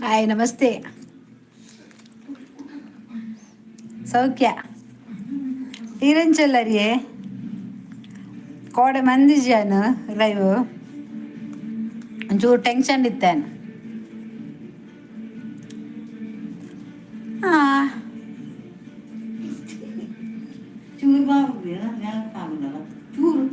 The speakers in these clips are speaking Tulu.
ಹಾಯ್, ನಮಸ್ತೆ. ಸೌಖ್ಯ? ಈರೆಂಚೊಲ್ಲರಿಯೇ? ಕೋಡೆ ಮಂದಿಜಾನು ಲೈವ್, ಒಂಚೂರು ಟೆನ್ಷನ್ ಇತ್ತೇನು. ಹಾ. ಚೂರು ಬಾವುದಿಲ್ಲ, ഞാൻ കാണുന്നതാ ಚೂರು.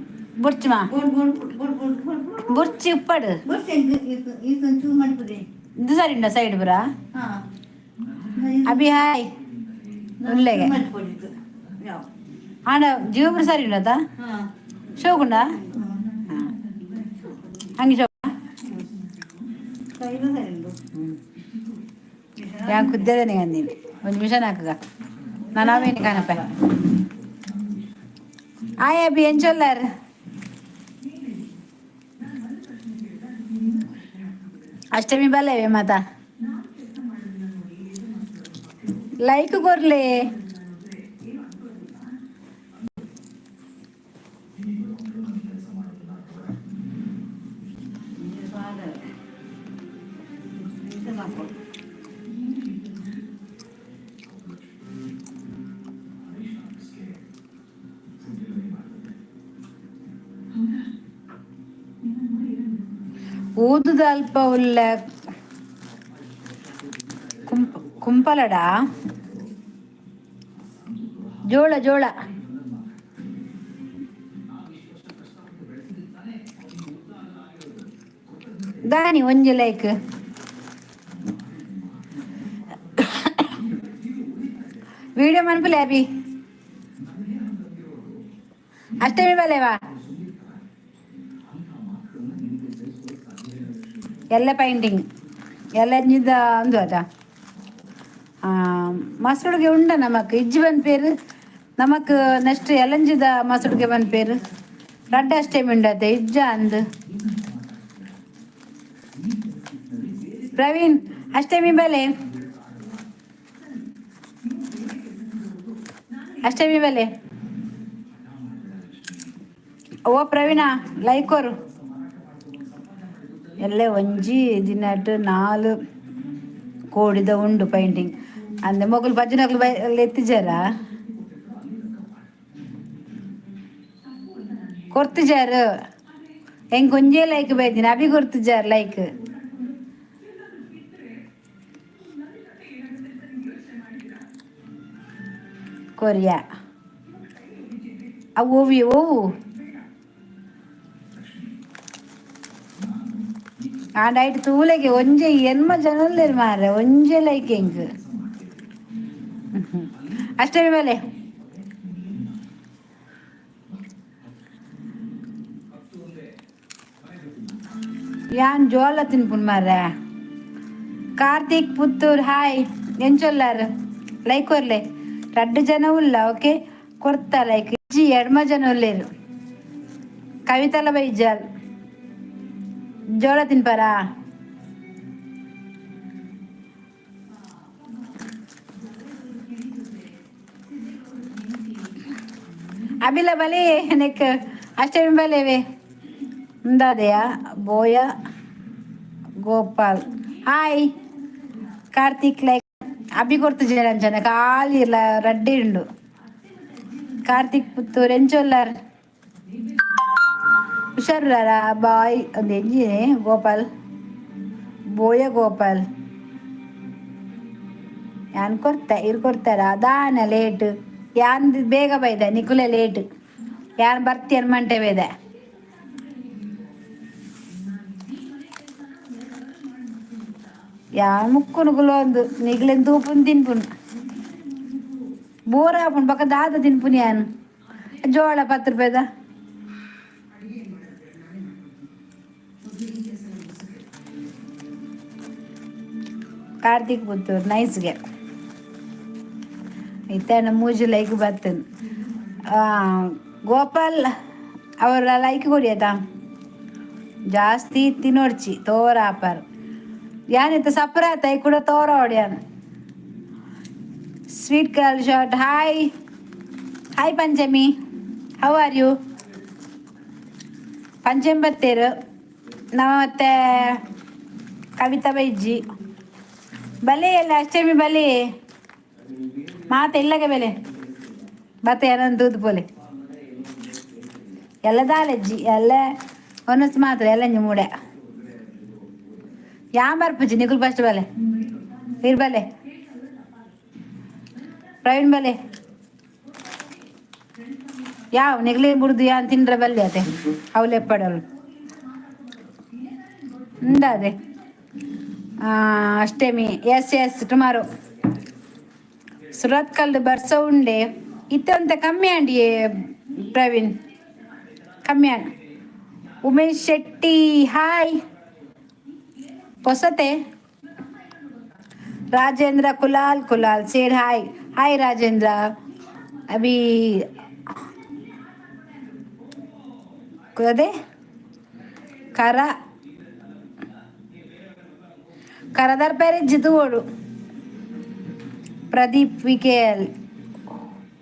ಬುರ್ಚಿಮಾ. ಬೋಡ್ ಬೋಡ್ ಬೋಡ್ ಬೋಡ್ ಬೋಡ್ ಬೋಡ್. ಬುರ್ಚಿ ಉಪ್ಪಡು. ಬಸ್ ಇದು ಚೂರು ಮಾಡ್ಬಿಡಿ. ಇದು ಸರಿ ಉಂಡ ಸೈಡ್ ಬುರ. ಹಾ. ಅಭಿ, ಹಾಯ್. ಉಲ್ಲೆಗೆ. ಮಾಡ್ಕೊಡಿದ್ದು ಯಾವ? ಆಂಡ ಜೀವಪುರ ಸರಿ ಉಂಡತಾ? ಹಾ. ಶೋಕುಂಡ ಹಂಗೆ ಶೋಕ. ಸೈಡು ಸರಿ ಉಂಟು. ಯಾನ್ ಕುದ್ದೇನೆ ಅಂದಿನಿ. ಒಂದು ಮಿಷನ್ ಹಾಕಗ ನಾನು ಅವೇನು ಕಾಣಪ್ಪ. ಆಯ್ ಅಭಿ, ಎಂಚೊಲ್ಲಾರ್? ಅಷ್ಟಮಿ ಬಲ್ಲೇವೆ ಮಾತ. ಲೈಕ್ ಕೊರ್ಲೆ. ಊದುದ ಅಲ್ಪ ಉಲ್ಲ ಕುಂಪ ಕುಂಪಲಡ ಜೋಳ ಜೋಳ. ದಾನಿ ಒಂಜಿ ಲೈಕ್ ವಿಡಿಯೋ ಮನ್ಪುಲೆ. ಅಭಿ, ಅಷ್ಟಮಿ ಬಲ್ಲೇವಾ? ಎಲ್ಲ ಪೈಂಟಿಂಗ್ ಎಲ್ಲ ಇಂಜಿದ ಅಂದು ಅದ ಮಸರುಡುಗೆ ಉಂಡ ನಮಕ್ ಇಜ್ಜಿ ಪೇರು. ನಮಕ್ ನೆಕ್ಸ್ಟ್ ಎಲಂಜಿದ ಮಸರುಡುಗೆ ಪೇರು. ರಡ್ಡ ಅಷ್ಟೇ ಉಂಡತೆ ಇಜ್ಜ ಅಂದ್. ಪ್ರವೀಣ್, ಅಷ್ಟಮಿ ಬಲೆ, ಅಷ್ಟಮಿ ಬಲೆ. ಓ ಪ್ರವೀಣ, ಲೈಕ್ ಕೊರು. ಎಲ್ಲ ಒಂಜಿ ದಿನಟ್ ನಾಲ್ ಕೋಡಿದ ಉಂಡು ಪೈಂಟಿಂಗ್ ಅಂದೆ. ಮೊಗಲು ಬಜ್ಜಿನಕ್ಲು ಬೈ ಎತ್ತಿಜಾರ ಕೊರ್ತಿಜಾರು. ಎಂಕ್ ಒಂಜೇ ಲೈಕ್ ಬೈದಿನಿ. ಅಭಿ ಕೊರ್ತಿಜಾರ್ ಲೈಕ್. ಕೊರಿಯಾ ಅವು ಓವಿ ಓವು. ಆ ಡೈಟ್ ತೂಲೆಗೆ ಒಂಜೆ ಎನ್ಮ ಜನಲ್ಲೇರು ಮಾರ್ರೆ, ಒಂಜೆ ಲೈಕ್ ಎಂಕ್. ಅಷ್ಟೇ ಮೇಲೆ. ಯಾನ್ ಜೋಳ ತಿನ್ಪುನ್ ಮಾರ್ರೆ. ಕಾರ್ತಿಕ್ ಪುತ್ತೂರ್, ಹಾಯ್. ಎಂಚೊಲ್ಲಾರ್? ಲೈಕ್ ಕೊರ್ಲೆ. ರಡ್ಡು ಜನ ಉಲ್ಲ. ಓಕೆ, ಕೊರ್ತ ಲೈಕ್. ಇಜ್ಜಿ, ಎಡ್ಮ ಜನ ಉಲ್ಲೇರು. ಕವಿತಲ ಬೈಜಾಲ್. ಜೋಳ ತಿನ್ಪಾರಾ? ಅಬಿಲ ಬಲಿ ನೆಕ್ ಅಷ್ಟೇ ಬಲೇವೆ. ಉಂದಾದೆಯಾ? ಬೋಯ ಗೋಪಾಲ್, ಹಾಯ್. ಕಾರ್ತಿಕ್ ಲೈಕ್. ಅಭಿ ಕೊರ್ತು ಅಂಚನೆ ಖಾಲಿ ಇಲ್ಲ, ರಡ್ಡೆ ಉಂಡು. ಕಾರ್ತಿಕ್ ಪುತ್ತೂರ್, ಎಂಚೊಲ್ಲಾರ್? ಹುಷಾರುಲ್ಲಾರಾ? ಬಾಯ್ ಒಂದು ಎಂಜಿನೆ ಗೋಪಾಲ್, ಬೋಯ ಗೋಪಾಲ್. ಯಾನ್ ಕೊರ್ತೆ, ಇರ್ ಕೊರ್ತಾರ. ದಾನ ಲೇಟ್? ಯಾನ್ ಬೇಗ ಬೈದ, ನಿಕುಲೆ ಲೇಟ್. ಯಾನ್ ಬರ್ತಿ ಅನ್ಮಂಟೆ ಬೇದ. ಯಾನ್ ಮುಕ್ಕುನುಕುಲು ಒಂದು ನಿಗ್ಲೆನ್ ತೂಪುನ್ ತಿನ್ಪುನ್ ಬೋರ್ ಆಪುಂಡು. ಬೊಕ ದಾದ ತಿನ್ಪುನಿ ಯಾನ್? ಜೋಳ 10 ರೂಪಾಯಿದ. ಕಾರ್ತಿಕ್ ಪುತ್ತೂರ್ ನೈಸ್ಗೆ. ಇತ್ತೆ ಮೂಜಿ ಲೈಕ್ ಬರ್ತದೆ. ಗೋಪಾಲ್ ಅವರ ಲೈಕ್ ಕೊಡಿ ಆಯ್ತಾ. ಜಾಸ್ತಿ ತಿನ್ನೋಡ್ಚಿ, ತೋರ ಆಪರ್. ಯಾನಿತ್ತ ಸಪ್ರ ಆತ ಕೂಡ ತೋರ ಹೊಡ್ಯಾನ. Sweet girl short, hi hi. Panchami, how are you? Panchami ಬತ್ತೇರು. ನಮ್ಮ ಮತ್ತೆ ಕವಿತಾ ಬೈಜಿ. ಬಲೆ ಎಲ್ಲ ಅಷ್ಟಮಿ ಬಲೆ ಮಾತ ಇಲ್ಲಗೆ ಬೆಲೆ ಬತ್ತೆ ಏನೊಂದು ದೂದು ಪೋಲೆ ಎಲ್ಲ ದಾಲಜ್ಜಿ ಎಲ್ಲ ಒಂದೊಂದು ಮಾತ್ರ ಎಲ್ಲ ಮೂಡೆ ಯಾ ಬರ್ಪುಜಿ ನಿಗುಲ್ ಫಸ್ಟ್ ಬಲೆ ಇರ್ ಬಲೆ ಪ್ರವೀಣ್ ಬಲೆ ಯಾವ ನಿಗ್ಲಿ ಬುಡ್ದು ಯಾನ್ ತಿಂದ್ರೆ ಬಲ್ಲೆ ಅದೇ ಅವಲೆ ಪಡಲು ಅದೇ ಅಷ್ಟಮಿ S S tomorrow Surathkal ಬರ್ಸ ಉಂಡೆ ಇತ್ತಂತ ಕಮ್ಮಿ ಅಂಡಿ ಪ್ರವೀಣ್ ಕಮ್ಮಿ ಅಂಡ್ ಉಮೇಶ್ ಶೆಟ್ಟಿ ಹಾಯ್ ಹೊಸತೆ ರಾಜೇಂದ್ರ ಕುಲಾಲ್ ಕುಲಾಲ್ ಸೇಡ್ ಹಾಯ್ ಹಾಯ್ ರಾಜೇಂದ್ರ ಅಭಿ ಅದೇ ಕರ ಕರದರ್ ಪೇರೆ ಜಿದುವೋಡು ಪ್ರದೀಪ್ V K L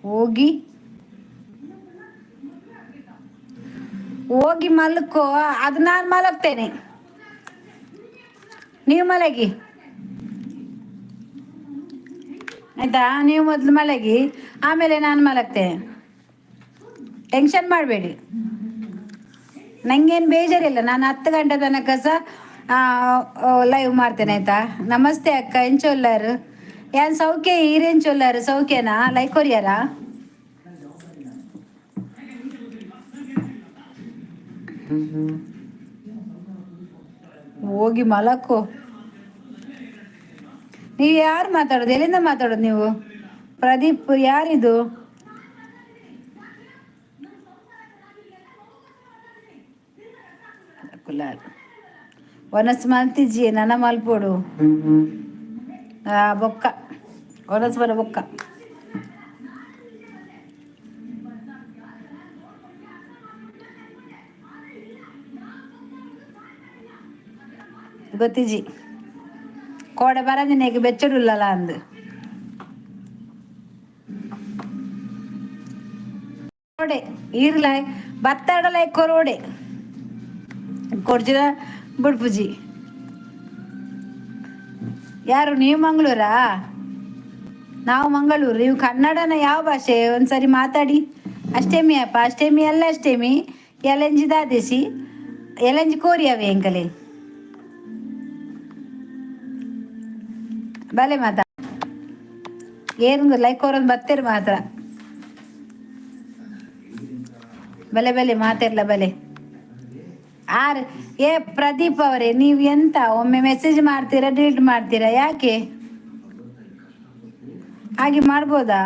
ಹೋಗಿ ಹೋಗಿ ಮಲ್ಕೋ. ಅದು ನಾನು ಮಲಗ್ತೇನೆ, ನೀವು ಮಲಗಿ ಆಯ್ತಾ? ನೀವು ಮೊದಲು ಮಲಗಿ, ಆಮೇಲೆ ನಾನು ಮಲಗ್ತೇನೆ. ಟೆನ್ಷನ್ ಮಾಡಬೇಡಿ, ನಂಗೇನು ಬೇಜಾರಿಲ್ಲ. ನಾನು 10 ಗಂಟೆ ತನಕ ಸಹ ಲೈವ್ ಮಾಡ್ತೇನೆ ಆಯ್ತಾ? ನಮಸ್ತೆ ಅಕ್ಕ, ಎಂಚೊಲ್ಲಾರು? ಏನ್ ಸೌಖ್ಯ? ಈರೆಂಚೊಲ್ಲಾರು? ಸೌಖ್ಯನಾ? ಲೈಕ್ ಕೊರಿಯರಾ? ಹೋಗಿ ಮಲಕ್ಕೋ. ನೀವು ಯಾರು ಮಾತಾಡೋದು? ಎಲ್ಲಿಂದ ಮಾತಾಡೋದು ನೀವು? ಪ್ರದೀಪ್ ಯಾರಿದು? ಕುಲಾಲ್ ಒನಸ್ ಮಲ್ತಿಜ್ಜಿ ನನ್ನ ಮಲ್ಪೋಡು ಬೊಕ್ಕ ಒನಸ್ ಬರ ಬೊಕ್ಕ. ಗೊತ್ತಿಜಿ ಕೋಡೆ ಬರಂದಿನೇಗೆ ಬೆಚ್ಚಡುಲ್ಲಲ್ಲ ಅಂದು ಕೋಡೆ ಈರ್ಲ ಬತ್ತಾಡಲ ಕೊರೋಡೆ ಕೊಡ್ಜಿರ ಬುಡ್ಪುಜಿ. ಯಾರು ನೀವು? ಮಂಗಳೂರಾ? ನಾವು ಮಂಗಳೂರು. ನೀವು ಕನ್ನಡನ ಯಾವ ಭಾಷೆ ಒಂದ್ಸರಿ ಮಾತಾಡಿ. ಅಷ್ಟೇಮಿ ಅಪ್ಪ, ಅಷ್ಟೇಮಿ ಅಲ್ಲ, ಅಷ್ಟೇಮಿ ಎಲೆಂಜಿ ದಾದೇಶಿ ಎಲೆಂಜಿ ಕೋರಿಯಾವೆ ಎಂಕಲೆ ಬಲೆ ಮಾತಾ ಏನು ಲೈಕ್ ಕೊರೊಂದು ಬತ್ತೇರು ಮಾತ್ರ. ಬಲೆ ಬಲೆ ಮಾತಿರ್ಲ ಬಲೆ. ಆರ್ ಏ ಪ್ರದೀಪ್ ಅವರೇ, ನೀವು ಎಂತ ಒಮ್ಮೆ ಮೆಸೇಜ್ ಮಾಡ್ತೀರಾ, ಡಿಲೀಟ್ ಮಾಡ್ತೀರಾ? ಯಾಕೆ ಹಾಗೆ ಮಾಡ್ಬೋದಾ?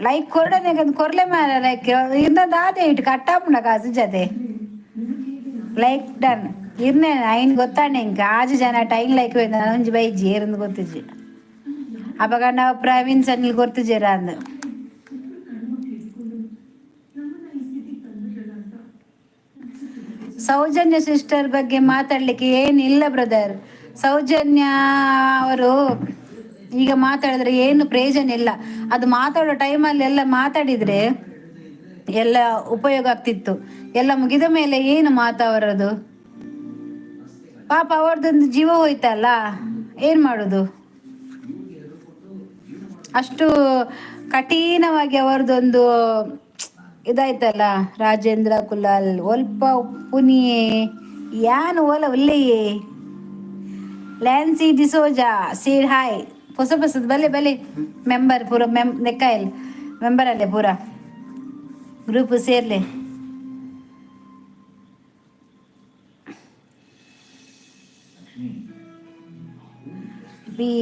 ಲೈಕ್ ಕೊರಡನೆ ಕೊರ್ಲೆ ಮಾರ ಲೈಕ್ ಇನ್ನೊಂದು ಆದೆ ಇಟ್ಟು ಕಟ್ಟಾಪುಂಡ ಕಾಸು ಜತೆ ಲೈಕ್ ಡನ್ ಇರ್ನೆ ಐನ್ ಗೊತ್ತಾಂಡೆ ಇಂಕ ಆಜು ಜನ ಟೈಮ್ ಲೈಕ್ ಒಂಜಿ ಬೈಜಿ ಏರಂದು ಗೊತ್ತಿಜ್ಜಿ. ಅಪಗ ನಾವು ಪ್ರವೀಣ್ ಸನ್ನಿಲ್ ಗೊತ್ತಿಜೇರ ಅಂದು. ಸೌಜನ್ಯ ಸಿಸ್ಟರ್ ಬಗ್ಗೆ ಮಾತಾಡ್ಲಿಕ್ಕೆ ಏನಿಲ್ಲ ಬ್ರದರ್. ಸೌಜನ್ಯ ಅವರು ಈಗ ಮಾತಾಡಿದ್ರೆ ಏನು ಪ್ರಯೋಜನ ಇಲ್ಲ. ಅದು ಮಾತಾಡೋ ಟೈಮಲ್ಲಿ ಎಲ್ಲ ಮಾತಾಡಿದ್ರೆ ಎಲ್ಲ ಉಪಯೋಗ ಆಗ್ತಿತ್ತು. ಎಲ್ಲ ಮುಗಿದ ಮೇಲೆ ಏನು ಮಾತು ಅವರದು? ಪಾಪ ಅವರದೊಂದು ಜೀವ ಹೋಯ್ತಲ್ಲ, ಏನ್ ಮಾಡುದು? ಅಷ್ಟು ಕಠಿಣವಾಗಿ ಅವರದೊಂದು ಇದಾಯ್ತಲ್ಲ. ರಾಜೇಂದ್ರ ಕುಲಾಲ್ ಒಲ್ಪ ಉಪ್ಪುನಿಯೇ ಯಾನ್ ಓಲ ಉಲ್ಲೆಯೇ. Lancy D'Souza sir hi. ಹೊಸ ಹೊಸದು ಬಲೆ ಬಲೆ ಮೆಂಬರ್ ಪೂರ ಮೆಂ ನೆಕ್ಕಾಯಿಲ್ ಮೆಂಬರ್ ಅಲ್ಲೇ ಪೂರ ಗ್ರೂಪ್ ಸೇರ್ಲೆ. ಬಿ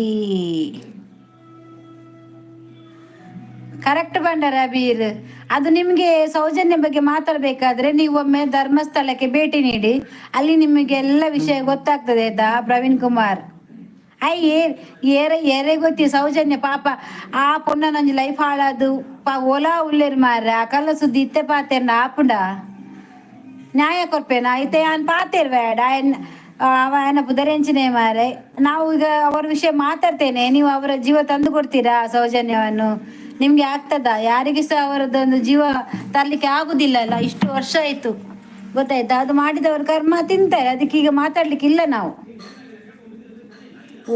ಕರೆಕ್ಟ್ ಬಂಡರ ಬೀರ್. ಅದು ನಿಮಗೆ ಸೌಜನ್ಯ ಬಗ್ಗೆ ಮಾತಾಡಬೇಕಾದ್ರೆ ನೀವು ಒಮ್ಮೆ ಧರ್ಮಸ್ಥಳಕ್ಕೆ ಭೇಟಿ ನೀಡಿ, ಅಲ್ಲಿ ನಿಮಗೆ ಎಲ್ಲ ವಿಷಯ ಗೊತ್ತಾಗ್ತದೆ ಆಯ್ತಾ? ಪ್ರವೀಣ್ ಕುಮಾರ್ I ಏರ್ ಏರ ಏರೆ ಗೊತ್ತಿ ಸೌಜನ್ಯ ಪಾಪ ಆ ಪೊನ್ನ ನಂಜಿ ಲೈಫ್ ಹಾಳಾದು ಪಾ ಓಲಾ ಉಲ್ಲೇರ್ ಮಾರ್ರೆ. ಆ ಕಲ್ಲ ಸುದ್ದಿ ಇತ್ತೆ ಪಾತೇರ್ನ ಆಪುಂಡ ನ್ಯಾಯ ಕೊರ್ಪೇನಾ ಇತ್ತೆ ಯಾನ್ ಪಾತೇರ್ ಬೇಡ ಅವನ ಪುದರೆಂಚಿನೇ ಮಾರೆ. ನಾವು ಈಗ ಅವರ ವಿಷಯ ಮಾತಾಡ್ತೇನೆ, ನೀವು ಅವರ ಜೀವ ತಂದು ಕೊಡ್ತೀರಾ ಸೌಜನ್ಯವನ್ನು? ನಿಮ್ಗೆ ಆಗ್ತದಾ? ಯಾರಿಗೆ ಸಹ ಅವರದ್ದೊಂದು ಜೀವ ತರ್ಲಿಕ್ಕೆ ಆಗುದಿಲ್ಲ ಅಲ್ಲ? ಇಷ್ಟು ವರ್ಷ ಆಯ್ತು. ಗೊತ್ತಾಯ್ತಾ? ಅದು ಮಾಡಿದವರು ಕರ್ಮ ತಿಂತಾರೆ. ಅದಕ್ಕೆ ಈಗ ಮಾತಾಡ್ಲಿಕ್ಕೆ ಇಲ್ಲ ನಾವು.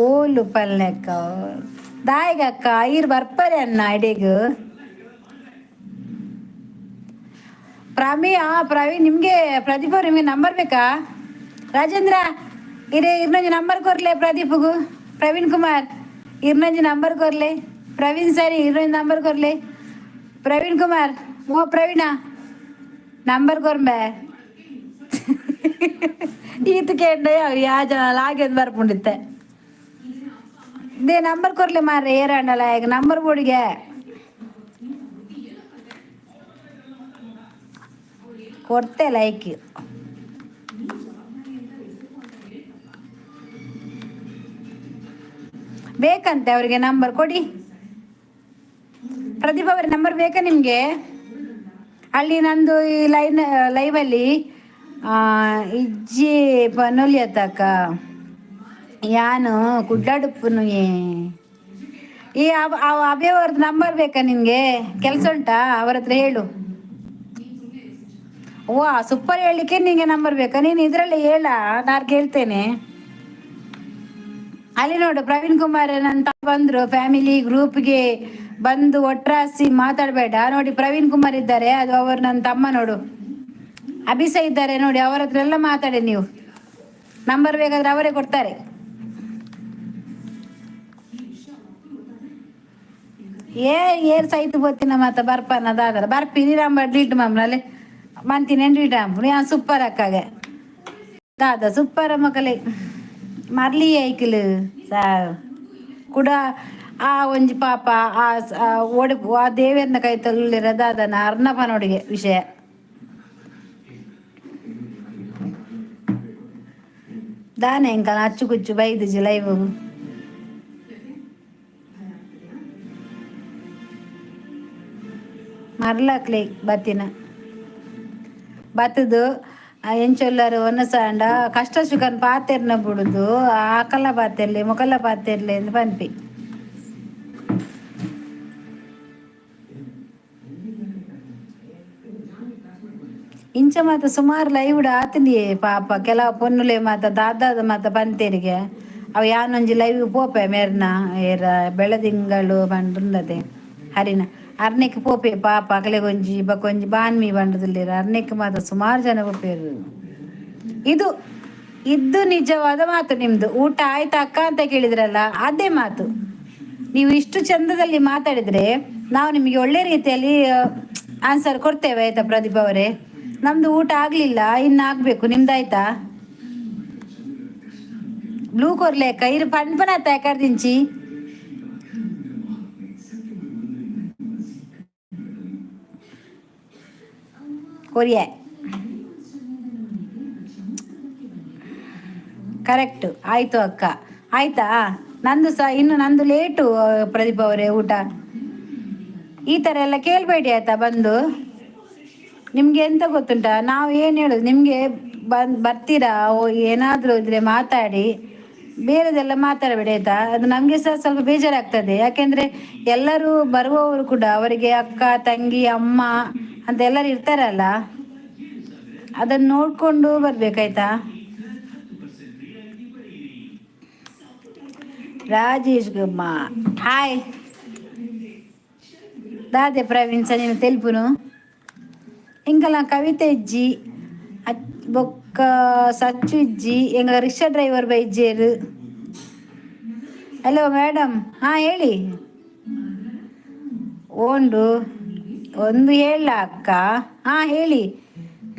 ಓಲು ಪಲ್ಲೆಕ್ಕ ದಾಯಿಗಕ್ಕ ಐರ್ ಬರ್ಪರೆ ಅನ್ನ ಇಡೀಗ. ಪ್ರಮಿ ಆ ಪ್ರವೀಣ್, ನಿಮ್ಗೆ ಪ್ರದೀಪ್ ಅವ್ರು, ನಿಮಗೆ ನಂಬರ್ ಬೇಕಾ? ರಾಜೇಂದ್ರ ಇರೇ, ಇರ್ನೊಂಜಿ ನಂಬರ್ ಕೊರ್ಲೆ ಪ್ರದೀಪ್ಗೂ. ಪ್ರವೀಣ್ ಕುಮಾರ್, ಇರ್ನೊಂಜಿ ನಂಬರ್ ಕೊರ್ಲೆ. ಪ್ರವೀಣ್ ಸರಿ, ಇರ್ನೊಂಜಿ ನಂಬರ್ ಕೊರ್ಲೆ. ಪ್ರವೀಣ್ ಕುಮಾರ್, ಓ ಪ್ರವೀಣ, ನಂಬರ್ ಕೊರ್ಂಬೆ. ಈತ ಕೇಂಡ ಯಾ ಜನ ಲಾಗೆಂದು ಬರ್ಪುಂಡಿತ್ತೆ. They number ಕೊರ್ಲೆ ಮಾರ್ರೆ. ಏರಾಂಡಲ ಈಗ ನಂಬರ್ ಬೋಡಿಗೆ ಕೊಡ್ತೆ. ಲೈಕ್ ಬೇಕಂತೆ ಅವರಿಗೆ, ನಂಬರ್ ಕೊಡಿ. ಪ್ರದೀಪ್ ಅವರ ನಂಬರ್ ಬೇಕಾ ನಿಮಗೆ? ಅಲ್ಲಿ ನಂದು ಈ ಲೈನ್ ಲೈವಲ್ಲಿ ಇಜ್ಜಿ ಪನೊಲಿ ಅತ್ತಾಕ ಯಾನು ಕುಡ್ಲಾಡುಪ್ಪುನು. ಈ ಅಭಯ ಅವ್ರದ್ದು ನಂಬರ್ ಬೇಕಾ ನಿನಗೆ? ಕೆಲಸ ಉಂಟಾ? ಅವ್ರ ಹತ್ರ ಹೇಳು. ಓ ಸೂಪರ್, ಹೇಳಲಿಕ್ಕೆ ನಿಂಗೆ ನಂಬರ್ ಬೇಕಾ? ನೀನು ಇದರಲ್ಲಿ ಹೇಳ, ನಾನು ಕೇಳ್ತೇನೆ. ಅಲ್ಲಿ ನೋಡು, ಪ್ರವೀಣ್ ಕುಮಾರ್ ಅಂತ ಬಂದ್ರು. ಫ್ಯಾಮಿಲಿ ಗ್ರೂಪ್ಗೆ ಬಂದು ಒಟ್ರಾಸಿ ಮಾತಾಡಬೇಡ. ನೋಡಿ, ಪ್ರವೀಣ್ ಕುಮಾರ್ ಇದ್ದಾರೆ, ಅದು ಅವರು ನನ್ನ ತಮ್ಮ. ನೋಡು, ಅಭಿಸ ಇದ್ದಾರೆ ನೋಡಿ, ಅವರ ಹತ್ರ ಎಲ್ಲ ಮಾತಾಡಿ ನೀವು. ನಂಬರ್ ಬೇಕಾದ್ರೆ ಅವರೇ ಕೊಡ್ತಾರೆ. ಏ ಏರ್ ಸೈತು ಗೊತ್ತಿನ ಮಾತ ಬರ್ಪನ ದಾದರ ಬರ್ಪಿನಿ. ನಂಬರ್ ಡಿಲೀಟ್ ಮಾಮ್ನಲ್ಲಿ ಮಂತಿನ ಡಿಲೀಟ್ ಆಂಪುನು. ಯಾ ಸೂಪರ್ ಅಕ್ಕಾಗೆ ದಾದ ಸೂಪರ್ ಮಕ್ಕಳೇ ಮರ್ಲಿ ಐಕಿಲ್ ಸಾ ಕೂಡ. ಆ ಒಂಜಿ ಪಾಪ ಆ ಒಡುಪು ಆ ದೇವೇರ್ನ ಕೈತಲ್ಲುಲ್ಲೆರ ದಾದನ ಅರ್ನಪನೊಡಿಗೆ ವಿಷಯ. ದಾನೆ ಎಂಕಲ್ನ ಅಚ್ಚು ಕುಚ್ಚು ಬೈದಿಜಿ ಲೈವ್. ಮರ್ಲಾಕ್ಲೆ ಬತ್ತಿನ ಬತ್ತದು ಎಂಚೊಲ್ಲರು ಒನಸಾಂಡ ಕಷ್ಟ ಸುಖನ್ ಪಾತೆರ್ನ ಬುಡುದು ಆಕಲ ಪಾತೆರ್ಲೆ ಮೊಕಲ ಪಾತೆರ್ಲೆ ಎಂದು ಪನ್ಪಿ. ಇಂಚ ಮಾತ ಸುಮಾರು ಲೈವ್ ಆತಂದಿಯೇ ಪಾಪ. ಕೆಲವು ಪೊನ್ನುಲೆ ಮಾತ ದಾದಾದ ಮಾತ ಪಂತೇರಿಗೆ ಅವು ಯಾನೊಂಜಿ ಲೈವ್ ಪೋಪೆ ಮೇರ್ನ ಏರ ಬೆಳದಿಂಗಳು ಪಂಡುಂಡದೆ ಹರಿನ ಅರ್ನೆಕ್ ಪೋಪೆ ಪಾಪ. ಅಕಲೆಗೊಂಜಿ ಬಕೊಂಜಿ ಬಾನ್ಮಿ ಬಂಡದುಲ್ಲೇರ್ ಅರ್ನೆಕ್ ಮಾತ ಸುಮಾರು ಜನ ಪೋಪೇರು. ಇದು ಇದು ನಿಜವಾದ ಮಾತು. ನಿಮ್ದು ಊಟ ಆಯ್ತಾ ಅಕ್ಕ ಅಂತ ಕೇಳಿದ್ರಲ್ಲ, ಅದೇ ಮಾತು. ನೀವು ಇಷ್ಟು ಚಂದದಲ್ಲಿ ಮಾತಾಡಿದ್ರೆ ನಾವು ನಿಮಗೆ ಒಳ್ಳೆ ರೀತಿಯಲ್ಲಿ ಆನ್ಸರ್ ಕೊಡ್ತೇವೆ, ಆಯ್ತಾ ಪ್ರದೀಪ್ ಅವರೇ? ನಮ್ದು ಊಟ ಆಗ್ಲಿಲ್ಲ, ಇನ್ನು ಆಗ್ಬೇಕು. ನಿಮ್ದಾಯ್ತಾ? ಬ್ಲೂ ಕೊರ್ಲೆ ಕೈರು ಪನ್ಪನ ಕರ್ದಿಂಚಿ. ಕೊರಿಯಾ ಕರೆಕ್ಟ್. ಆಯ್ತು ಅಕ್ಕ, ಆಯ್ತಾ? ನಂದು ಸಹ ಇನ್ನು ನಂದು ಲೇಟು ಪ್ರದೀಪ್ ಅವರೇ ಊಟ. ಈ ಥರ ಎಲ್ಲ ಕೇಳಬೇಡಿ ಆಯ್ತಾ ಬಂದು. ನಿಮಗೆ ಎಂತ ಗೊತ್ತುಂಟಾ, ನಾವು ಏನು ಹೇಳೋದು ನಿಮಗೆ? ಬಂದು ಬರ್ತೀರಾ, ಏನಾದರೂ ಇದ್ರೆ ಮಾತಾಡಿ, ಬೇರೆದೆಲ್ಲ ಮಾತಾಡಬೇಡಿ ಆಯ್ತಾ? ಅದು ನಮಗೆ ಸಹ ಸ್ವಲ್ಪ ಬೇಜಾರಾಗ್ತದೆ. ಯಾಕೆಂದ್ರೆ ಎಲ್ಲರೂ ಬರುವವರು ಕೂಡ ಅವರಿಗೆ ಅಕ್ಕ ತಂಗಿ ಅಮ್ಮ ಅಂತ ಎಲ್ಲರೂ ಇರ್ತಾರಲ್ಲ, ಅದನ್ನು ನೋಡಿಕೊಂಡು ಬರ್ಬೇಕಾಯ್ತಾ? ರಾಜೇಶ್ ಕುಮಾರ್ ಹಾಯ್. ದಾದೆ ಪ್ರವೀಣ್ ಸಹ ನೀನು ತೆಲ್ಪುನು. ಎಂಕಲ್ನ ಕವಿತೆ ಇಜ್ಜಿ ಬೊಕ್ಕ ಸಚ್ಚು ಇಜ್ಜಿ, ಎಂಗ ರಿಕ್ಷಾ ಡ್ರೈವರ್ ಬೈಜೇರು. ಹಲೋ ಮೇಡಮ್, ಹಾಂ ಹೇಳಿ. ಓಂಡು ಒಂದು ಹೇಳ ಅಕ್ಕ. ಹಾಂ ಹೇಳಿ.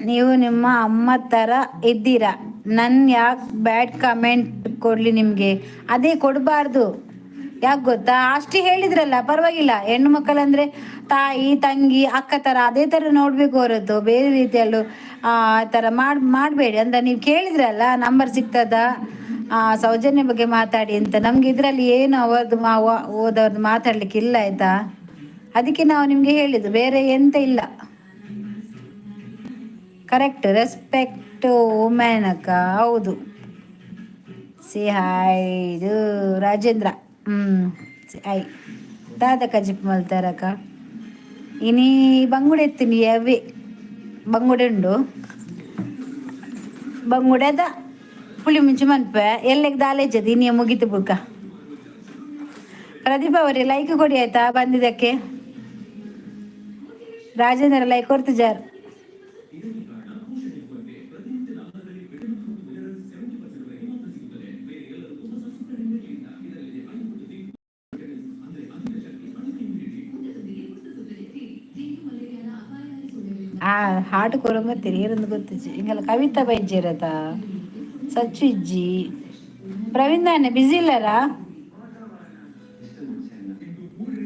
ನೀವು ನಿಮ್ಮ ಅಮ್ಮ ಥರ ಇದ್ದೀರಾ. ನನ್ನ ಯಾಕೆ ಬ್ಯಾಡ್ ಕಮೆಂಟ್ ಕೊಡಲಿ ನಿಮಗೆ? ಅದೇ ಕೊಡಬಾರ್ದು. ಯಾಕೆ ಗೊತ್ತಾ? ಅಷ್ಟು ಹೇಳಿದ್ರಲ್ಲ, ಪರವಾಗಿಲ್ಲ. ಹೆಣ್ಣು ಮಕ್ಕಳಂದ್ರೆ ತಾಯಿ ತಂಗಿ ಅಕ್ಕ ಥರ, ಅದೇ ಥರ ನೋಡಬೇಕು ಹೊರತು ಬೇರೆ ರೀತಿಯಲ್ಲೂ ಆ ಥರ ಮಾಡಬೇಡಿ ಅಂದ್ರೆ. ನೀವು ಕೇಳಿದ್ರಲ್ಲ, ನಂಬರ್ ಸಿಗ್ತದ, ಸೌಜನ್ಯ ಬಗ್ಗೆ ಮಾತಾಡಿ ಅಂತ. ನಮ್ಗೆ ಇದರಲ್ಲಿ ಏನು ಅವರದ್ದು ಓದವ್ರದ್ದು ಮಾತಾಡ್ಲಿಕ್ಕೆ ಇಲ್ಲ ಆಯ್ತಾ? ಅದಕ್ಕೆ ನಾವು ನಿಮಗೆ ಹೇಳಿದ್ದು, ಬೇರೆ ಎಂತ ಇಲ್ಲ. Correct, respect women ಅಕ್ಕ, ಹೌದು. ಸಿ ಹಾಯ್, ಇದು ರಾಜೇಂದ್ರ. ಹಾಯ್ ದಾದ ಕಜಿಪ್ ಮಲ್ತಾರಕ್ಕ. ಇನಿ ಬಂಗುಡೆ ಎತ್ತೀನಿ, ಅವೇ ಬಂಗುಡೆ ಉಂಡು. ಬಂಗುಡೆದ ಪುಳಿ ಮುಂಚಿ ಮನ್ಪೆ ಎಲ್ಲೆಗ್ ದಾಲೇಜದ ಇನ್ನೇ ಮುಗಿತು ಬುಕ್ಕ. ಪ್ರದೀಪ್ ಅವರೇ, ಲೈಕ್ ಕೊಡಿ ಆಯ್ತಾ? ಬಂದಿದ್ದಕ್ಕೆ. ರಾಜೇಂದ್ರ ಲೈಕ್ ಕೊಡ್ತಿದ್ದಾರೆ. ಆ ಹಾಡು ಕೊರಂಬತ್ತೀರಿ ಏರಂದು ಗೊತ್ತಿಜ್ಜಿ. ಹಿಂಗೆಲ್ಲ ಕವಿತಾ ಬೈಜಿರತ ಸಚ್ಚು ಇಜ್ಜಿ. ಪ್ರವೀಣ್ ದಾನೆ ಬಿಸಿ ಇಲ್ಲರಾ?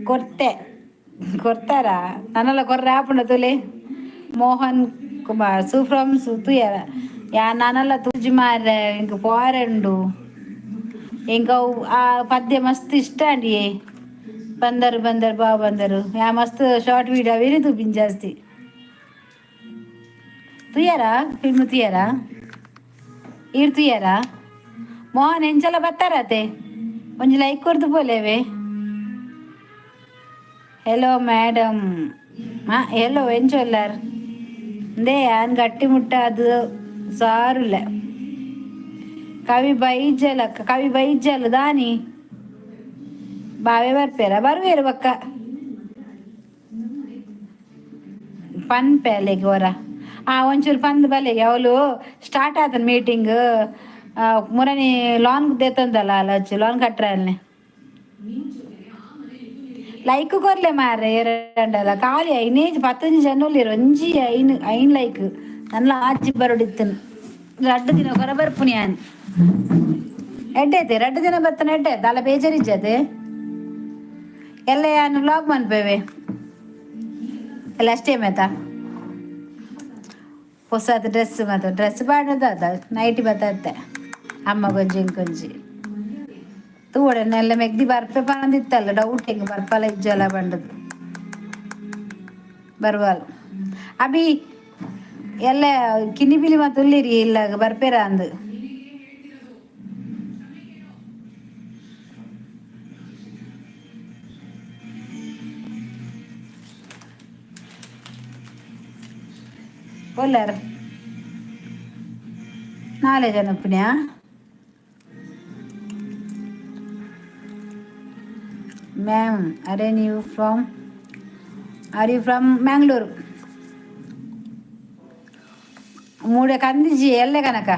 ಕೊರ್ತೆ ಕೊರ್ತಾರ ನನ್ನೆಲ್ಲ ಕೊರ್ರೆ ಆಪುಂಡ ತುಲೆ. ಮೋಹನ್ ಕುಮಾರ್ ಸು ಫ್ರಮ್ ಸು ತುಯರ ಯಾ ನಾನೆಲ್ಲ ತೂಜಿ ಮಾರ್ರೆ. ಇಂಕ ಪೋರೆಂಡು ಇಂಕ ಅವು ಆ ಪದ್ಯ ಮಸ್ತ್ ಇಷ್ಟ ಅಂಡಿಯೇ. ಬಂದರು ಬಂದರು ಬಾ ಬಂದರು. ಯಾ ಮಸ್ತ್ ಶಾರ್ಟ್ ವೀಡಿಯೋ ಅವೇನೆ ತೂಪಿನ್ ಜಾಸ್ತಿ. ತುಯ್ಯಾರಾ ಫಿಲ್ಮ್? ತುಯ್ಯಾರಾ ಈರ್? ತುಯ್ಯಾರಾ ಮೋಹನ್? ಎಂಚಲ ಬತ್ತಾರತೆ? ಒಂಜಿ ಲೈಕ್ ಕೊರ್ದು ಪೋಲೇವೆ. Hello madam. ಹಾಂ, ಹೆಲೋ, ಎಂಚೊಲ್ಲಾರ್? ಇಂದೇ ಯಾನ್ ಗಟ್ಟಿ ಮುಟ್ಟ ಅದು ಸಾರುಲ್ಲ. ಕವಿ ಬೈಜಲ, ಕವಿ ಬೈಜಲ್ ದಾನಿ ಬಾವೆ ಬರ್ಪೇರ? ಬರ್ವೇರು ಬಕ್ಕ ಪನ್ಪೆ ಅಲ್ಲಿಗೆ ಹೊರ. ಆ ಒಂಚೂರು ಪಂದ್ ಬಲೆಗೆ. ಅವಳು ಸ್ಟಾರ್ಟ್ ಆತನ ಮೀಟಿಂಗ್. ಮುರನಿ ಲಾನ್ ದೇತಂದಲ್ಲ ಅಲ್ಲ, ಲಾನ್ ಕಟ್ರ ಅಲ್ಲಿ. ಲೈಕ್ ಕೊರ್ಲೆ ಮಾರ್ರೆ ಎರಡಲ್ಲ. ಖಾಲಿ ಐನೇ ಪತ್ತೊಂಜಿ ಜನ ಉಲ್ಲೆರ್. ಒಂಜಿ ಐನ್ ಐನ್ ಲೈಕ್. ನನ್ಲ ಆಚಿ ಬರೊಡಿತ್ತನ್. ರಡ್ಡ್ ದಿನ ಕೊರ ಬರ್ಪುನಿ ಯಾನ್. ಎಡ್ಡೆ ಐತೆ, ರಡ್ಡ್ ದಿನ ಬತ್ತನ ಎಡ್ಡೆ. ದಾಲ ಬೇಜಾರಿಜ್ಜತೆ. ಎಲ್ಲ ಯಾನ್ ವ್ಲಾಗ್ ಮನ್ಪೇವೆ ಎಲ್ಲ ಅಷ್ಟೇ ಮೇತ. ಹೊಸದು ಡ್ರೆಸ್ ಮತ್ತು ಡ್ರೆಸ್ ಪಾಡೋದು, ನೈಟಿ ಬತ್ತತ್ತೆ. ಅಮ್ಮ ಕೊಂಜಿ ಇಂಕೊಂಜಿ ತೂವೊಡೆ. ಮೆಗ್ದಿ ಬರ್ಪೆ ಪನೊಂದಿತ್ತಲ್ಲ, ಡೌಟ್ ಹೆಂಗ್ ಬರ್ಪಲ ಇಜ್ಜಲ ಪಂಡದು. ಬರ್ವಾಲ್ ಅಭಿ. ಎಲ್ಲ ಕಿನ್ನಿ ಪಿಲಿ ಮಾತ ಉಲ್ಲಿರಿ ಇಲ್ಲ ಬರ್ಪೇರ ಅಂದು. ಒಲ್ಲಾರ ನಾಲೆ ಜನ ಪುಣ್ಯ. ಮ್ಯಾಮ್, ಅರೆ ನೀವು from are you from Mangalore? ಮೂಡೆ ಕಂದಿಜಿ ಎಲ್ಲೆ ಕನಕ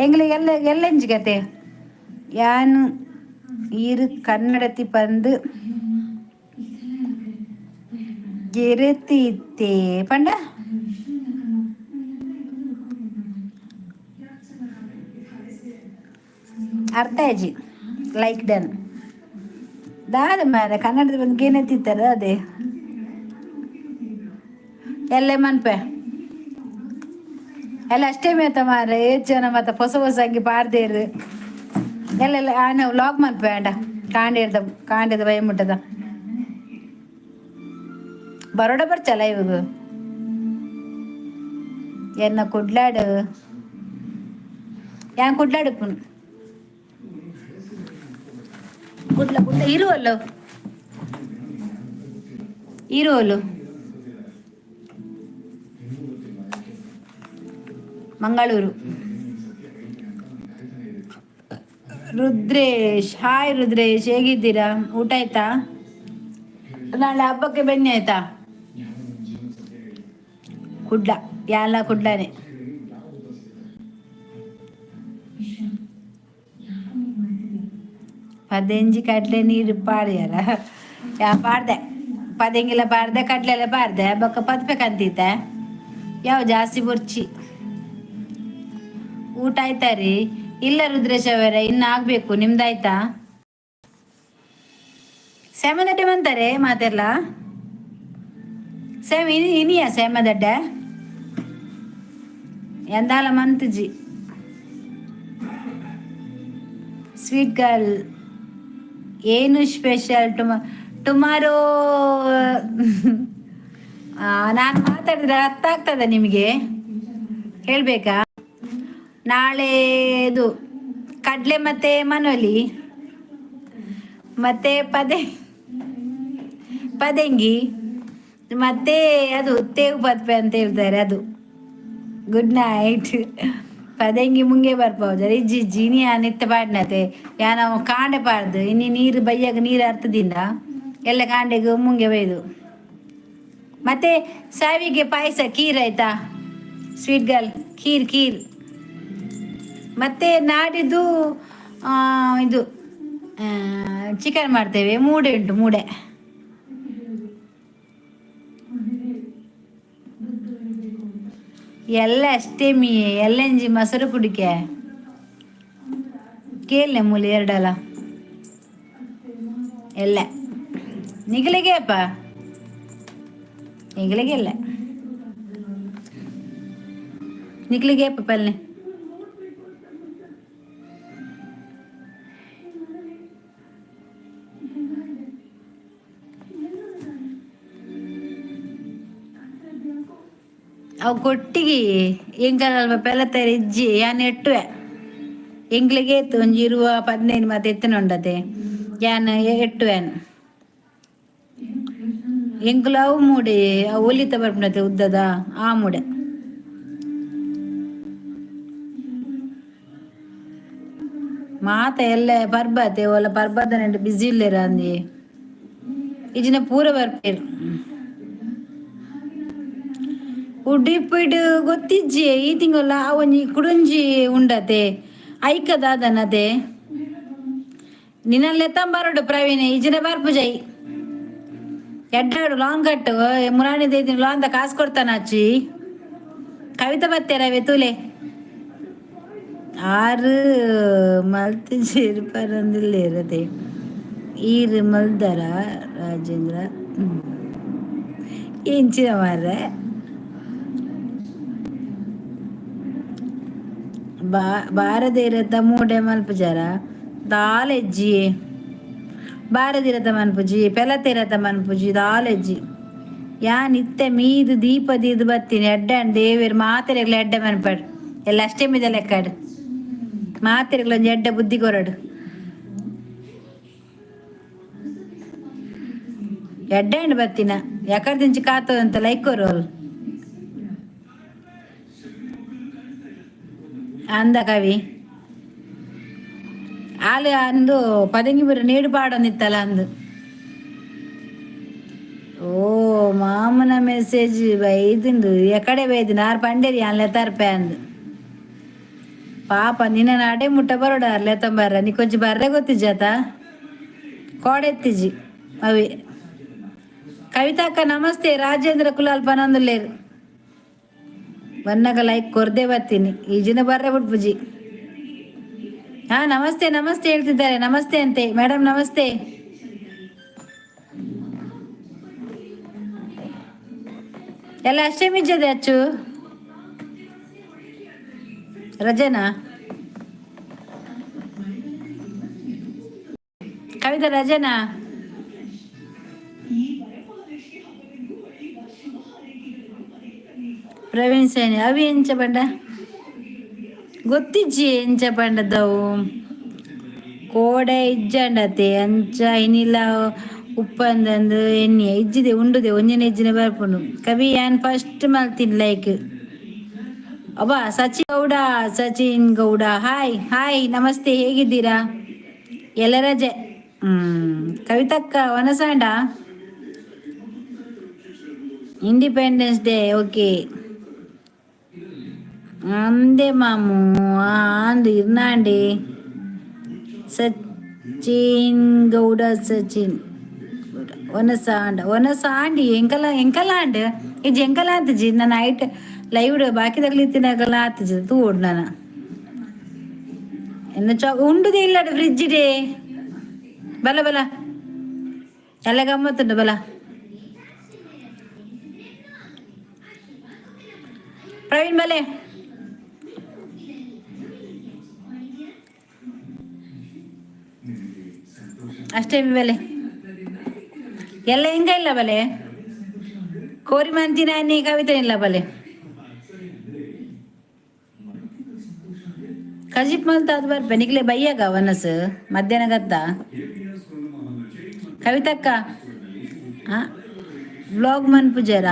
ಎಂಗ್ಲಿಗೆ ಎಲ್ಲ ಎಲ್ಲೆಂಜಿ ಕತೆ. ಯಾನು ಈರು ಕನ್ನಡತಿ ಪಂದು ಗೆರೆತಿತ್ತೆ ಪಂಡ. ಅರ್ಥ ಆಜಿ. ಲೈಕ್ ಡನ್ ದಾದ ಮಾರೆ. ಕನ್ನಡದ ಬಂದು ಗೇನೆತ್ತಿತ್ತಾರೆ ಅದೇ ಎಲ್ಲೆ ಮನ್ಪೆ ಎಲ್ಲ ಅಷ್ಟೇ ಮೇತ ಮಾರೆ. ಏತ್ ಜನ ಮತ್ತ ಹೊಸ ಹೊಸ ಅಂಗಿ ಪಾರ್ದೇರು ಎಲ್ಲ. ಆನೆ ವ್ಲಾಗ್ ಮನ್ಪೆ ಅಂಡ ಕಾಂಡೇರ್ದ ಕಾಂಡೇದ ಭಯ ಮುಟ್ಟದ. ಬರೋಡ ಬರ್ಚಲ್ಲ ಇವಾಗ ಎನ್ನ ಕುಡ್ಲಾಡು ಯಾನ್ ಕುಡ್ಲಾಡು ಕುಡ್ಲ ಕುಡ್ಲ ಇರುವಲ್ಲ ಇರುವಲ್ಲು. ಮಂಗಳೂರು. ರುದ್ರೇಶ್, ಹಾಯ್ ರುದ್ರೇಶ್, ಹೇಗಿದ್ದೀರಾ? ಊಟ ಆಯ್ತಾ? ನಾಳೆ ಹಬ್ಬಕ್ಕೆ ಬನ್ನಿ ಆಯ್ತಾ? ಕುಡ್ಲ ಯಾಲ ಕುಡ್ಲಾನೆ. ಪದೆಂಜಿ ಕಡಲೆ ನೀರು ಪಾಡ್ಯಾರ. ಯಾ ಪಾಡ್ದೆ, ಪದೆಂಗಿಲ ಪಾಡ್ದೆ, ಕಡಲೆ ಪಾಡ್ದೆ. ಬೊಕ್ಕ ಪದ್ಪೆಕಂತಿತ್ತೆ ಯಾವ ಜಾಸ್ತಿ ಬೊರ್ಚಿ. ಊಟ ಆಯ್ತಾ ರೀ? ಇಲ್ಲ ರುದ್ರೇಶ್ ಅವರೇ, ಇನ್ನು ಆಗ್ಬೇಕು. ನಿಮ್ದಾಯ್ತಾ? ಸೇಮದಡ್ಡೆ ಬಂತಾರೆ ಮಾತೆಲ್ಲ. ಸೇಮ್ ಇನಿ ಇನಿಯಾ ಸೇಮದಡ್ಡೆ ಎಂದಾಲ ಮಂತುಜಿ. ಸ್ವೀಟ್ ಗರ್ಲ್, ಏನು ಸ್ಪೆಷಲ್ ಟುಮಾರೋ? ನಾನು ಮಾತಾಡಿದ್ರೆ ಅರ್ಥ ಆಗ್ತದೆ ನಿಮಗೆ? ಹೇಳಬೇಕಾ? ನಾಳೆ ಇದು ಕಡಲೆ ಮತ್ತೆ ಮನೋಲಿ ಮತ್ತೆ ಪದೆ ಪದೆಂಗಿ ಮತ್ತೆ ಅದು ತೇವು ಪದ್ಪೆ ಅಂತ ಹೇಳ್ತಾರೆ ಅದು. Good night. ಪದೆಂಗಿ ಮುಂಗೆ ಬರ್ಪೌಜ ಇಜ್ಜಿ ಇಜ್ಜಿ. ಇನಿ ಯಾನ್ ಇತ್ತೆ ಪಾಡ್ನತೆ, ಯಾನ ಕಾಂಡೆ ಪಾಡ್ದು. ಇನಿ ನೀರು ಬಯ್ಯಾಗ ನೀರು ಅರ್ತದಿಂದ ಎಲ್ಲ ಕಾಂಡೆಗ್ ಮುಂಗೆ ಬೈದು. ಮತ್ತೆ ಸಾವಿಗೆ ಪಾಯಸ, ಖೀರ್ ಆಯ್ತಾ? Sweet girl, kheer kheer. ಮತ್ತೆ ನಾಡಿದ್ದು ಇದು ಚಿಕನ್ ಮಾಡ್ತೇವೆ. ಮೂಡೆ ಉಂಟು, ಮೂಡೆ. ಎಲ್ಲ ಅಷ್ಟೇಮಿ ಎಲ್ಲಂಜಿ ಮೊಸರು ಕುಡಿಕೆ ಕೇಳನೆ ಮೂಲೆ ಎರಡಲ್ಲ ಎಲ್ಲ ನಿಗಲಿಗೆ ಅಪ್ಪ, ನಿಗಲಿಗೆ ಇಲ್ಲ, ನಿಗಲಿಗೆ ಅಪ್ಪ ಪಲ್ಲೆ. ಅವು ಕೊಟ್ಟಿಗೆ ಎಂಕಲ್ ಪೆಲತ್ತೇರು ಇಜ್ಜಿ, ಯಾನ್ ಎಟ್ಟುವೆ. ಎಂಕ್ಲೆಗೆ ಏತ್ ಒಂಜಿ ಇರುವ 15 ಮಾತ ಎತ್ತುನ ಉಂಡತೆ, ಯಾನ್ ಎಟ್ಟುವೆನ್. ಎಂಕುಲು ಅವು ಮೂಡೆ, ಅವು ಒಲಿತ ಬರ್ಪುನತೆ ಉದ್ದದ ಆ ಮೂಡೆ. ಮಾತ ಎಲ್ಲ ಪರ್ಬತೆ ಓಲ ಪರ್ಬದ ಬಿಸಿ ಇಲ್ಲೇರ ಅಂದಿ ಇಜಿನ ಪೂರ ಬರ್ಪೇರು. ಉಡುಪಿಡ್ ಗೊತ್ತಿಜ್ಜಿ. ಈ ತಿಂಗೊಲ್ಲ ಆ ಒಂಜಿ ಕುಡೊಂಜಿ ಉಂಡತೆ, ಐಕ ದಾದನತೆ ನಿನ್ನಲ್ಲೆತ್ತ ಬರೋಡು ಪ್ರವೀಣ್. ಇಜಿನ ಬರ್ಪುಜೈ ಎಡ್ಡಾಡು ಲಾಂಗ್ ಕಟ್ಟು ಮುರಾಣಿ ದೇದಿನ ಲಾಂದ ಕಾಸು ಕೊಡ್ತಾನ ಅಚ್ಚಿ. ಕವಿತಾ ಬತ್ತೇರವೆ ತೂಲೆ. ಆರು ಮಲ್ತಿಜೆರ್ ಪರೊಂದುಲ್ಲೆರ್. ಈರ್ ಮಲ್ದರ ರಾಜೇಂದ್ರ? ಎಂಚಿನ ಮಾರ್ರೆ? ಬಾ ಬಾರದಿರತ ಮೂಡೆ ಮಲ್ಪುಜಾರ? ದಾಲೆಜ್ಜಿ, ಬಾರದಿರತ ಮನ್ಪುಜಿ, ಪೆಲತಿರತ ಮನ್ಪುಜಿ, ದಾಲೆಜ್ಜಿ. ಯಾನ್ ಇತ್ತೆ ಮೀದ್ ದೀಪ ದೀದ್ ಬತ್ತೀನಿ. ಎಡ್ಡೆ ದೇವೆರ್ ಮಾತೆರೆಗ್ಲ ಎಡ್ಡೆ ಮನ್ಪಡ್. ಎಲ್ಲ ಅಷ್ಟಮಿದ ಲೆಕ್ಕಡ್ ಮಾತೆರೆಗ್ಲ ಒಂಜಿ ಎಡ್ಡೆ ಬುದ್ಧಿ ಕೊರಡು. ಎಡ್ಡೆ ಅಂಡ್ ಬತ್ತಿನ ಎಕಡ್ದಿಂಚಿ ಕಾತದಂತ ಲೈಕ್ ಕೊರೋಲ್ ಅಂದ ಕವಿ ಆಲು ಅಂದು. ಪದಂಗಿ ಬುರ ನೇಡು ಪಾಡೊಂದಿತ್ತಲ್ಲ ಅಂದು. ಓ ಮಾಮನ ಮೆಸೇಜ್ ಬೈದಿಂಡು. ಎಕಡೆ ಬೈದಿನ ಆರ್ ಪಂಡೇರಿ ಅನ್ಲೆ ತರ್ಪೆ ಅಂದು. ಪಾಪ ನಿನ್ನ ನಾಡೆ ಮುಟ್ಟ ಬರೋಡ ಅರ್ಲೆ ತಂಬಾರ. ನೀ ಕೊಂಚ ಬರ್ರೆ ಗೊತ್ತಿಜ್ಜಾತ ಕೋಡೆತ್ತಿಜಿ ಅವಿ. ಕವಿತಾಕ್ಕ ನಮಸ್ತೆ. ರಾಜೇಂದ್ರ ಕುಲಾಲ್ ಪನೊಂದುಲ್ಲೇರು. ಬನ್ನಗ ಲೈಕ್ ಕೊರ್ದೆ ಬರ್ತೀನಿ, ಈ ಜಿನ ಬರ್ರೆ ಬಿಟ್ಬುಜಿ. ಹಾ, ನಮಸ್ತೆ ನಮಸ್ತೆ ಹೇಳ್ತಿದ್ದಾರೆ. ನಮಸ್ತೆ ಅಂತೆ ಮೇಡಮ್, ನಮಸ್ತೆ. ಎಲ್ಲ ಅಷ್ಟೇ ಮಿಜ್ಜದೆ ಅಚ್ಚು. ರಜೆನಾ ಕವಿತಾ? ರಜೆನಾ? ಪ್ರವೀಣ್ ಸೇನೆ ಅವಿ ಎಂಚ ಪಂಡ ಗೊತ್ತಿಜ್ಜಿ. ಎಂಚ ಪಂಡದವು ಕೋಡೆ ಇಜ್ಜಂಡತೆ ಅಂಚ ಇನಿಲ ಉಪ್ಪಂದಂದು ಎಣ್ಣೆ ಇಜ್ಜಿದೆ ಉಂಡುದೆ ಒಂಜಿನ ಇಜ್ಜಿನ ಬರ್ಪುಂಡು. ಕವಿ ಯಾನ್ ಫಸ್ಟ್ ಮಲ್ತೀನಿ ಲೈಕ್. ಅಬ್ಬಾ, ಸಚಿನ್ ಗೌಡ, ಸಚಿನ್ ಗೌಡ, ಹಾಯ್ ಹಾಯ್, ನಮಸ್ತೆ. ಹೇಗಿದ್ದೀರಾ? ಎಲ್ಲ ರಜೆ. ಕವಿತಕ್ಕ ವನಸಾಂಡ. Independence day. Okay ಅಂದೆ ಮಾಮು ಅಂದು ಇರ್ನಾಂಡಿ. ಸಚಿನ್ ಗೌಡ, ಸಚಿನ್ ಗೌಡ ಒನಸಾಂಡ ಒನಸಾಂಡಿ. ಎಂಕಲ ಎಂಕಲ ಆಂಡ್ ಇಜ್ಜಿ, ಎಂಕಲ ಆತಿಜಿ. ನನ್ನ ನೈಟ್ ಲೈವ್ ಬಾಕಿ ತಗಲಿತ್ತಿನಾಗಲ್ಲ ಆತಿಜಿ. ತೂಡ್ ನಾನು ಎನ್ನ ಚಾ ಉಂಡುದೇ ಇಲ್ಲ ಫ್ರಿಜ್ ಡೇ. ಬಲ ಬಲ ಎಲ್ಲ ಗಮ್ಮತ್ತುಂಡು ಬಲ. ಪ್ರವೀಣ್ ಬಲೆ. ಅಷ್ಟೇ ಬೆಲೆ ಎಲ್ಲ ಹಿಂಗ ಇಲ್ಲ ಬಲೆ. ಕೋರಿ ಮಂತಿನ ನೀ ಕವಿತೆ ಇಲ್ಲ ಬಲೆ. ಕಜಿಪ್ ಮಲ್ತ ಅದು ಬರ್ಪೆ ನಿಕ್ಲೆ ಬಯ್ಯಾಗ ವನಸ್ ಮಧ್ಯಾಹ್ನ ಗತ್ತ. ಕವಿತಕ್ಕ, ಬ್ಲಾಗ್ ಮನ್ಪುಜಾರ?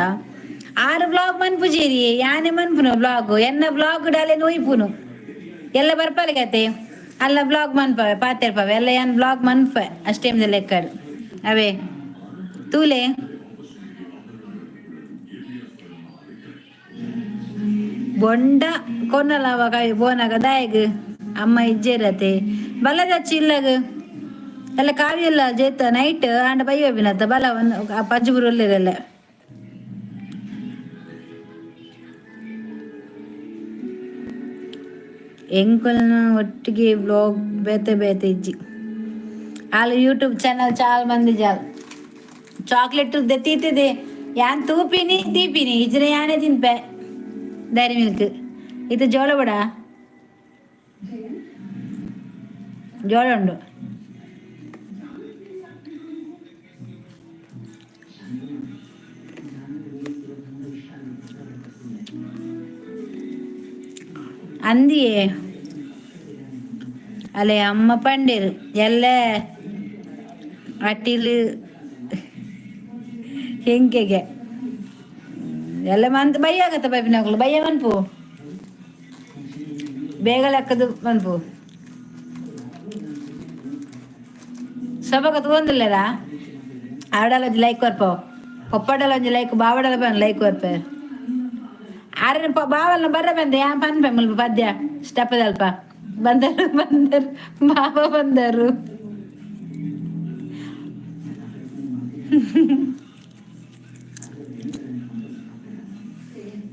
ಆರು ಬ್ಲಾಗ್ ಮನ್ಪುಜೇರಿ, ಯಾನೆ ಮನ್ಪುನು ಬ್ಲಾಗ್. ಎನ್ನ ಬ್ಲಾಗ್ ಡಾಲೆ ನೋಯ್ಪುನು ಎಲ್ಲ ಬರ್ಪಾಲಿಗತೆ ಅಲ್ಲ. ಬ್ಲಾಗ್ ಮನ್ಪವೆ, ಪಾತೆರ್ಪವೆ ಎಲ್ಲ. ಯಾನ್ ಬ್ಲಾಗ್ ಮನ್ಪ ಅಷ್ಟೇ ಲೆಕ್ಕಡ್ ಅವೇ ತೂಲೆ. ಬೊಂಡ ಕೊನ್ನಲ ಅವಾಗ ಬೋನಾಗ ದಾಯಗ್ ಅಮ್ಮ ಇಜ್ಜೇರತೆ ಬಲದಚ್ಚಿ ಇಲ್ಲಗ ಎಲ್ಲ ಕಾವ್ಯ ಎಲ್ಲ ಜೇತ ನೈಟ್ ಆಂಡ ಬೈಯೋಬಿನತ್ತ ಬಲ ಪಜ್ಜುಬುರು ಒಳ್ಳೆದಲ್ಲ. ಎಂಕಲ್ನ ಒಟ್ಟಿಗೆ ಬ್ಲಾಗ್ ಬೇತೆ ಬೇತೆ ಇಜ್ಜಿ. ಆಲ್ ಯೂಟ್ಯೂಬ್ ಚಾನಲ್ ಚಾಲ್ ಮಂದಿ ಜಾಲ್. ಚಾಕ್ಲೇಟ್ ದೆತ್ತೀತಿದೆ ಯಾನ್ ತೂಪಿನಿ ದೀಪಿನಿ ಇಜ್ರೆ ಯಾನೇ ತಿನ್ಪೆ. ಡೈರಿ ಮಿಲ್ಕ್ ಇದು ಜೋಳ ಬಡ ಜೋಳ ಉಂಡು. ಅಂದಿಯೇ ಅಲೆ ಅಮ್ಮ ಪಂಡೇರು ಎಲ್ಲ ಅಟ್ಟಿಲು ಹೆಂಕೆಗೆ ಎಲ್ಲ ಮಂತ್ ಬಯ್ಯ ಆಗತ್ತ ಬೈಪಿನಗಳು ಬಯ್ಯ ಮನ್ಪು ಬೇಗ ಲೆಕ್ಕದು ಮನ್ಪು ಸೊಬಗ ತಗೊಂದಿಲ್ಲರಾ. ಆಡಲ ಒಂಜಿ ಲೈಕ್ ಬರ್ಪ, ಪೊಪ್ಪಡಲ ಒಂಜಿ ಲೈಕ್, ಬಾವಡಲ ಬನ್ ಲೈಕ್ ಬರ್ಪೆ. ಆರನ ಬಾವಲ್ನ ಬರ್ರ ಬಂದೆ ಯಾ ಪನ್ಪೆ ಮುಲ್ಪ ಪದ್ಯ ಸ್ಟೆಪ್ಪದಲ್ಪ ಬಂದರು ಬಂದರು ಬಾವ ಬಂದರು.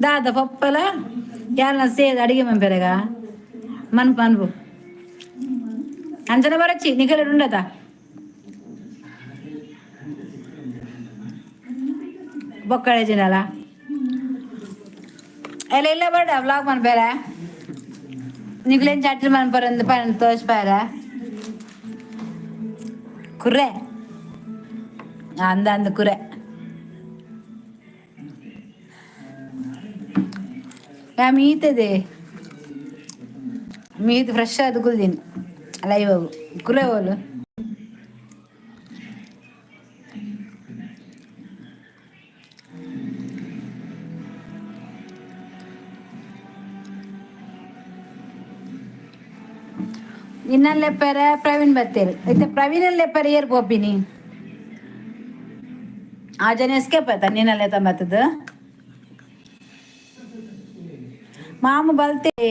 ದಾದ ಪಪ್ಪಲ ಯಾರನ್ನ ಸೇದ್ ಅಡಿಗೆ ಮನ್ಪೆರೆಗ ಮನ್ಪು ಮನ್ಪು ಅಂಚನ ಬರಚ್ಚಿ ನಿಖರ ಉಂಡತ. ಬೊಕ್ಕಳೆ ಜಿನಲ ಎಲ್ಲ ಇಲ್ಲ ಬೇಡ ವ್ಲಾಗ್ ಮನ್ಪೇರೆ. ನಿಕ್ಲೇನ್ ಚಾಟಿ ಮನ್ಪರಂದು ಪನ್ ತೋಜ್ಪಾರ ಕುರ್ರೆ ಅಂದ ಅಂದ ಕುರೆ ಯಾ ಮೀತದೆ ಮೀತ್ ಫ್ರೆಶ್ ಅದು ಕುಲ್ದಿನಿ ಲೈವ್ ಅವು ಕುರೆ ಹೋಲು. ನಿನ್ನಲ್ಲೆಪ್ಪರ ಪ್ರವೀಣ್ ಬತ್ತೇರು ಐತೆ. ಪ್ರವೀಣಲ್ಲೆಪ್ಪರ ಏರ್ ಪೋಪಿನಿ. ಆ ಜನ ಎಸ್ಕೇಪ್ ಆಯ್ತಾ ನಿನ್ನಲ್ಲೇ ತಂಬತ್ತದ. ಮಾಮು ಬಲ್ತೆ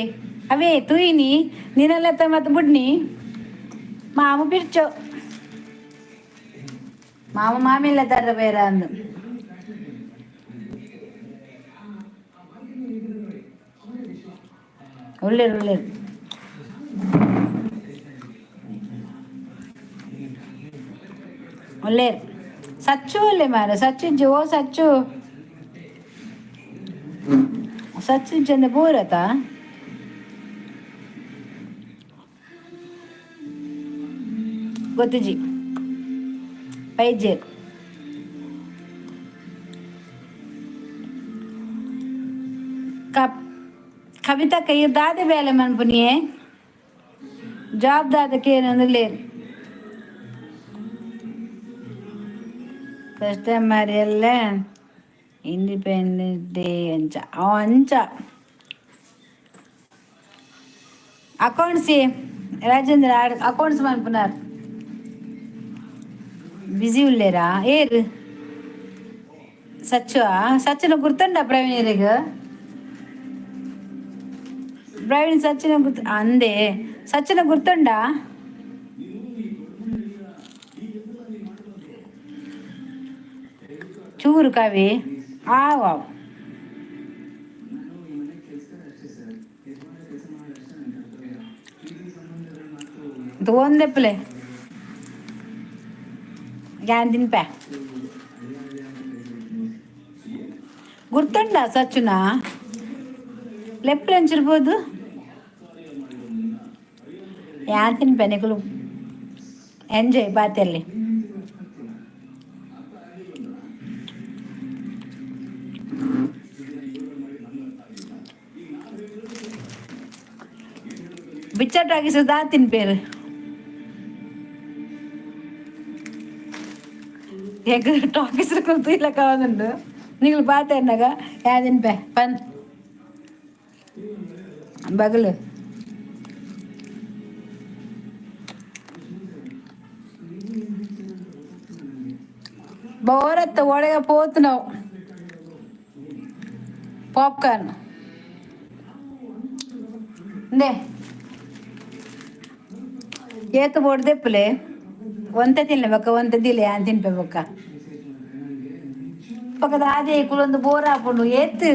ಅವೇ ತೂಯಿನಿ ನಿನ್ನಲ್ಲೆತ್ತ ಮತ್ತೆ ಬುಡ್ನಿ ಮಾಮು ಬಿಡ್ಚೋ ಮಾಮ ಮಾಮಿಲ್ಲ ತರ ಬೇರೆ ಅಂದು. ಒಳ್ಳೇರು ಒಳ್ಳೇರು ಒಳ್ಳೇರು. ಸಚ್ಚು ಒಳ್ಳೆ ಮಾರ ಸಚ್ಚು ಜೋ ಸಚ್ಚು ಸಚ್ಚು ಚಂದ ಪೂರತ. ಗೊತ್ತಿಜಿ ಪೈಜೇರ್ ಕಪ್ ಕವಿತಾ ಕೈ ದಾದೆ ಬೇಲೆ ಮನ್ಪುನಿಯೇ ಜಾಬ್ ದಾದಕ್ಕೆ ಏನಂದ್ರೆ ಲೇರು ಕಸ್ಟಮರ್ ಎಲ್ಲ ಇಂಡಿಪೆಂಡೆನ್ಸ್ ಡೇ ಅಂಚ ಅವ ಅಂಚ ಅಕೌಂಟ್ಸ್ ರಾಜೇಂದ್ರ ಅಕೌಂಟ್ಸ್ ಮನ್ಪುನಾರ್ ಬಿಸಿ ಉಳ್ಳೇರಾ ಏರ್ ಸಚ್ಚು ಸಚ್ಚನ ಗುರ್ತುಂಡ ಪ್ರವೀಣರಿಗೆ. ಪ್ರವೀಣ್ ಸಚ್ಚಿನ ಗುರ್ತು ಅಂದೆ ಸಚ್ಚಿನ ಗುರ್ತುಂಡ. ಚೂರು ಕವಿ ಆವ್ ಆವ್ ತಗೊಂದೆಪ್ಪಲೆ ಯಾನ್ ತಿನ್ಪೆ ಗುರ್ತುಂಡ ಸಚ್ಚುನ ಲೆಪ್ಪಲೆ ಅಂಚಿರ್ಬೋದು ಯಾನ್ ತಿನ್ಪೆ ನಿಕುಲು ಎಂಜಾಯ್ ಬಾತೆಲ್ಲಿ. ಬಿಚ್ಚಟ್ ಟಾಕೀಸ್ ತಿನ್ಪೇರು ಎಂಕ್ ಟಾಕೀಸ್ ಇಲ್ಲ ಕಾವದುಂಡು. ನೀವು ಪಾತೆರ್ನಾಗ ಯಾದಿನ್ಪೆ ಪನ್ ಬಗಲು. ಬೋರತ್ತ ಒಳಗೆ ಪೋತು ನಾವು ಪಾಪ್ಕಾರ್ನ್ ಇಂದೆ ಏತ್ ಬೋಡ್ದೆಪ್ಪುಲೆ ಒಂತೆ ತಿನ್ಲೆ ಬೊಕ್ಕ ಒಂತೆ ದಿಲೆ ಯಾನ್ ತಿನ್ಪೆ ಬೊಕ್ಕ ಪಕ್ಕದ ಆದೇ ಕುಲೊಂದು ಬೋರ್ ಆಪುಂಡು. ಏತ್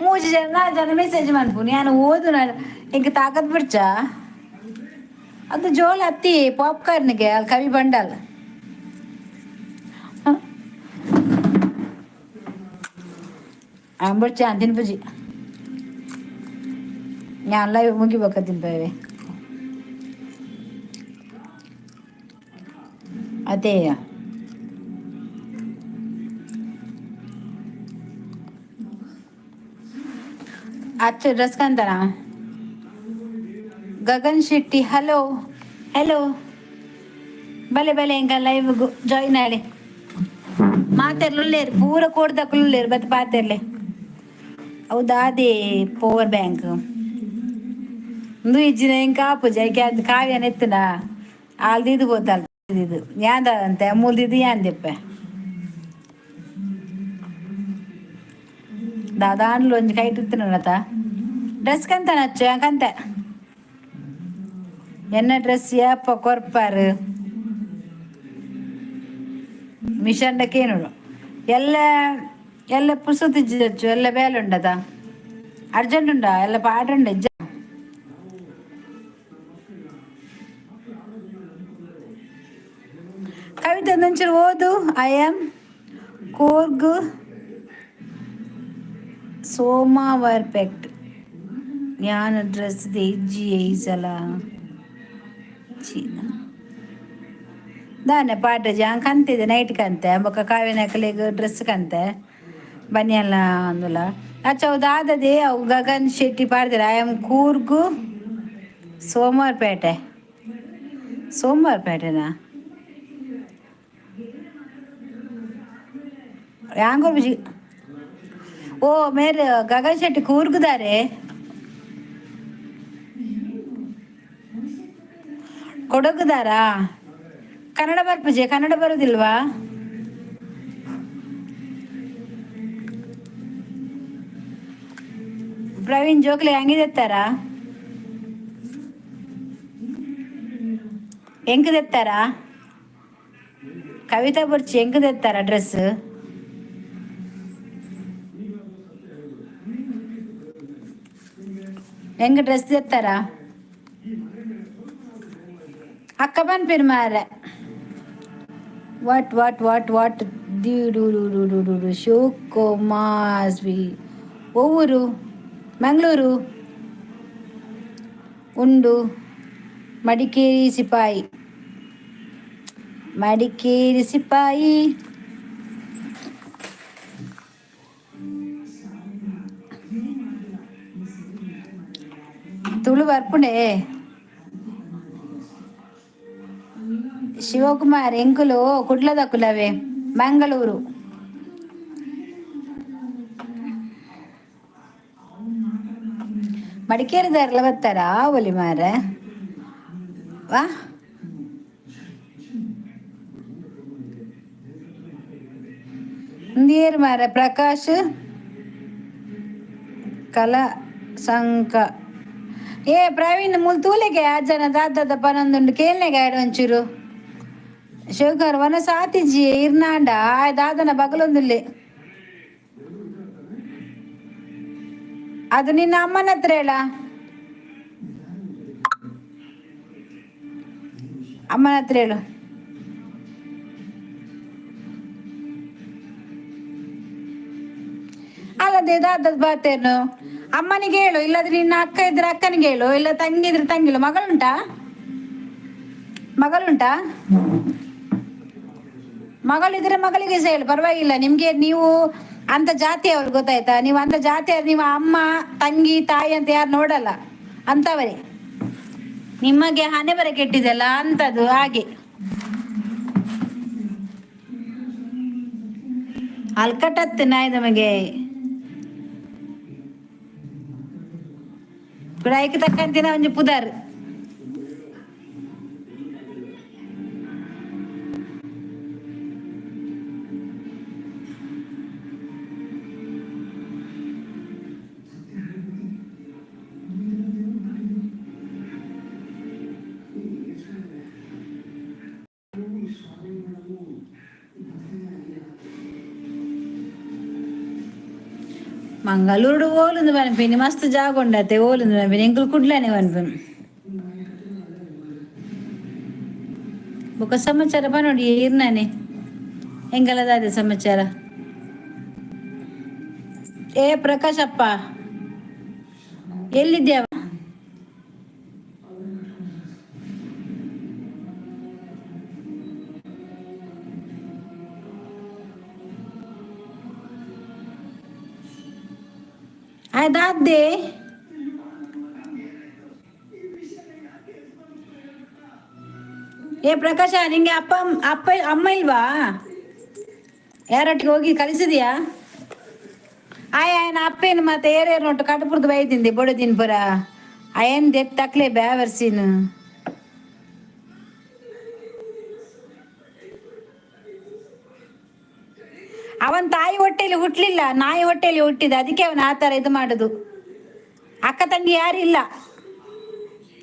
ಮೂಜಿ ಜನ ನಾಲ್ ಜನ ಮೆಸೇಜ್ ಮನ್ಪುನು, ಯಾನ್ ಓದು ಎಂಕ್ ತಾಕತ್ ಬಿಡ್ಚ. ಅದು ಜೋಲ ಅತ್ತಿ ಪಾಪ್ಕಾರ್ನ್ಗೆ ಅಲ್ಲಿ ಕವಿ ಬಂಡಲ್. ಅಂಬಡ್ಚ ತಿನ್ಪುಜಿ ಯಾನ್ ಲೈವ್ ಮುಗಿಬೊಕ್ಕ ತಿನ್ಪೇವೆ ಅದೇ. ಅಚ್ಚ ಡ್ರೆಸ್ ಕಂತನ. ಗಗನ್ ಶೆಟ್ಟಿ, ಹಲೋ ಹಲೋ, ಬಲೆ ಬಲೆ, ಎಂಕ ಲೈವ್ ಜಾಯಿನ್ ಆಲೆ. ಮಾತೆರ್ಲುಲ್ಲೇರು ಪೂರ ಕೋಡ್ದಕುಲುಲ್ಲೇರು, ಬತ್ ಪಾತೆರ್ಲೆ. ಹೌದಾ, ಅದೇ ಪವರ್ ಬ್ಯಾಂಕ್ ಉಂದು ಇಜ್ಜಿನ ಎಂಕ ಆಪುಜಿ. ಐಕೆ ಅದು ಕಾವ್ಯನ ಎತ್ತುನ ಆಲ್ದಿದು ಬೋತಲ್ ಇದು ಯಾಂದ ಅಂತೆ ಮೂಲ್ದಿದ್ದು ಯಾಂದೆಪ್ಪೆ ದಾದಾನ್ಲು ಒಂಜಿ ಕೈಟ್ ಇತ್ತಿನತ ಡ್ರೆಸ್ ಕಂತನ ಅಚ್ಚು ಕಂತೆ. ಎನ್ನ ಡ್ರೆಸ್ ಏಪ ಕೊರ್ಪಾರು? ಮಿಷನ್ ಕೇನುಡು ಎಲ್ಲ ಎಲ್ಲ ಪುಸುತಿಜ್ಜಿ ಎಲ್ಲ ಬೇಲೆ ಉಂಡದ, ಅರ್ಜೆಂಟ್ ಉಂಡಾ, ಎಲ್ಲ ಪಾಠ ಉಂಡ ಇಜ್ಜ. ಕವಿತೆ ಒಂಚೂರು ಓದು. I am Coorg Somwarpet. ಯಾನ್ ಡ್ರೆಸ್ ಇಜ್ಜಿ ಈ ಸಲ. ಚಿ ದಾನೆ ಪಾಠ ಜಾನ್ ಕಂತಿದೆ ನೈಟ್ ಕಂತೆ ಬೊಕ್ಕ ಕಾವ್ಯನಕಲೆಗ್ ಡ್ರೆಸ್ ಕಂತೆ ಬನಿಯಲ್ಲ ಅಂದುಲ. ಅಚ್ಚ ಅವು ದಾದದೆ ಅವು ಗಗನ್ ಶೆಟ್ಟಿ ಪಾಡ್ದಿರ. I am Coorg Somwarpet. ಸೋಮವಾರಪೇಟೆನಾ? ಯಾಂಗೋ ಬಿಜಿ. ಓ ಮೇರೆ ಗಗನ್ ಶೆಟ್ಟಿ ಕೂರ್ಗುದಾರೆ, ಕೊಡಗುದಾರಾ? ಕನ್ನಡ ಬರ್ಪುಜೆ? ಕನ್ನಡ ಬರುದಿಲ್ವಾ? ಪ್ರವೀಣ್ ಜೋಕ್ಲೆ ಹಂಗಿದೆತ್ತಾರ? ಎಂಕ್ ಕವಿತಾ ಬೊರ್ಚಿ, ಎಂಕ್ ದೆತ್ತಾರ ಡ್ರೆಸ್? ಎಂಕ್ ಡ್ರೆಸ್ ದೆತ್ತಾರ? ಅಕ್ಕ ಪನ್ಪಿರ್ ಮಾರ್ರೆ. What what what what the do do do do do do Shivakumar ಒವ್ವೂರು? Mangaluru ಉಂಡು. ಮಡಿಕೇರಿ ಸಿಪಾಯಿ, ಮಡಿಕೇರಿ ಸಿಪಾಯಿ. ತುಳು ಬರ್ಪುಂಡೆ ಶಿವಕುಮಾರ್. ಎಂಕುಲು ಕುಡ್ಲದಕುಲವೆ, ಮಂಗಳೂರು. ಮಡಿಕೇರಿದಾರಲ್ಲ ಬರ್ತಾರಾ ಒಲಿ ಮಾರ ವಾ. ಇಂದಿಯರ್ ಮಾರ ಪ್ರಕಾಶ್ ಕಲಾ ಸಂಕ. ಏ ಪ್ರವೀಣ್, ಮೂಲು ತೂಲೆಗೆ ಆ ಜನ ದಾದಾದ ಪನೊಂದುಂಡು ಕೇಳ್ನೆಗೆ ಆಡ್ ಒಂಚೂರು. ಶಿವಕರ್ ವನ ಸಾತಿಜಿ ಇರ್ನಾಂಡ ಆಯ್ ದಾದನ ಬಗಲೊಂದುಲ್ಲೆ. ಅದು ನಿನ್ನ ಅಮ್ಮನ ಹತ್ರ ಹೇಳ, ಅಮ್ಮನ ಹತ್ರ ಹೇಳು. ಅಲ್ಲದೆ ದಾದದ ಬಾತೇನು ಅಮ್ಮನಿಗೆ ಹೇಳು, ಇಲ್ಲಾದ್ರೆ ನಿನ್ನ ಅಕ್ಕ ಇದ್ರೆ ಅಕ್ಕನಿಗೆ ಹೇಳು, ಇಲ್ಲ ತಂಗಿ ಇದ್ರೆ ತಂಗಿಲು. ಮಗಳುಂಟಾ? ಮಗಳುಂಟಾ? ಮಗಳಿದ್ರೆ ಮಗಳಿಗೆ ಸಹ ಹೇಳು, ಪರವಾಗಿಲ್ಲ ನಿಮ್ಗೆ. ನೀವು ಅಂತ ಜಾತಿಯವರು, ಗೊತ್ತಾಯ್ತಾ? ನೀವು ಅಂತ ಜಾತಿಯವರು. ನೀವು ಅಮ್ಮ ತಂಗಿ ತಾಯಿ ಅಂತ ಯಾರು ನೋಡಲ್ಲ ಅಂತವರೇ. ನಿಮಗೆ ಹಣೆ ಬರ ಕೆಟ್ಟಿದೆಲ್ಲ ಅಂತದು ಹಾಗೆ. ಅಲ್ಕಟತ್ತು ನಾಯಿ ನಮಗೆ ಕುಡಾಯ್ಕೆ ತಕ್ಕಂತಿನ ಒಂಜಿ ಪುದರ್. ಮಂಗಳೂರು ಓಲುಂದು ಪನ್ಪಿನಿ, ಮಸ್ತ್ ಜಾಗ ಉಂಡತೆ. ಓಲುಂದು ಪನ್ಪಿನಿ, ಎಂಕುಲು ಕುಡ್ಲನೆ ಪನ್ಪಿನಿ. ಬೊಕ ಸಮಾಚಾರ ಪನೊಡಿ ಇರ್ನಾನೆ, ಎಂಗಲದಾದೆ ಸಮಾಚಾರ? ಏ ಪ್ರಕಾಶಪ್ಪ, ಎಲ್ಲಿದ್ಯಾವ? ಆಯ್ತಾದ್ದೆ. ಏ ಪ್ರಕಾಶ, ನಿಂಗೆ ಅಪ್ಪ ಅಪ್ಪ ಅಮ್ಮ ಇಲ್ವಾ? ಯಾರೊಟ್ಟಿಗೆ ಹೋಗಿ ಕಲಿಸಿದ್ಯಾ? ಆಯ್ ಆಯನ ಅಪ್ಪೇನು ಮತ್ತೆ ಏರೇರು ನೊಟ್ಟು ಕಟಪುರ್ದು ಬೈದಿಂದೆ ಬೊಡದಿನ್ ಪುರ ಅಯನ್ ದೆತ್ ತಕ್ಲೆ ಬ್ಯಾವರ್ಸಿನ್. ಅವನ್ ತಾಯಿ ಹೊಟ್ಟೆಲಿ ಹುಟ್ಲಿಲ್ಲ, ನಾಯಿ ಹೊಟ್ಟೆಲಿ ಹುಟ್ಟಿದ. ಅದಕ್ಕೆ ಅವನ ಆ ಥರ ಇದು ಮಾಡುದು. ಅಕ್ಕ ತಂಗಿ ಯಾರಿಲ್ಲ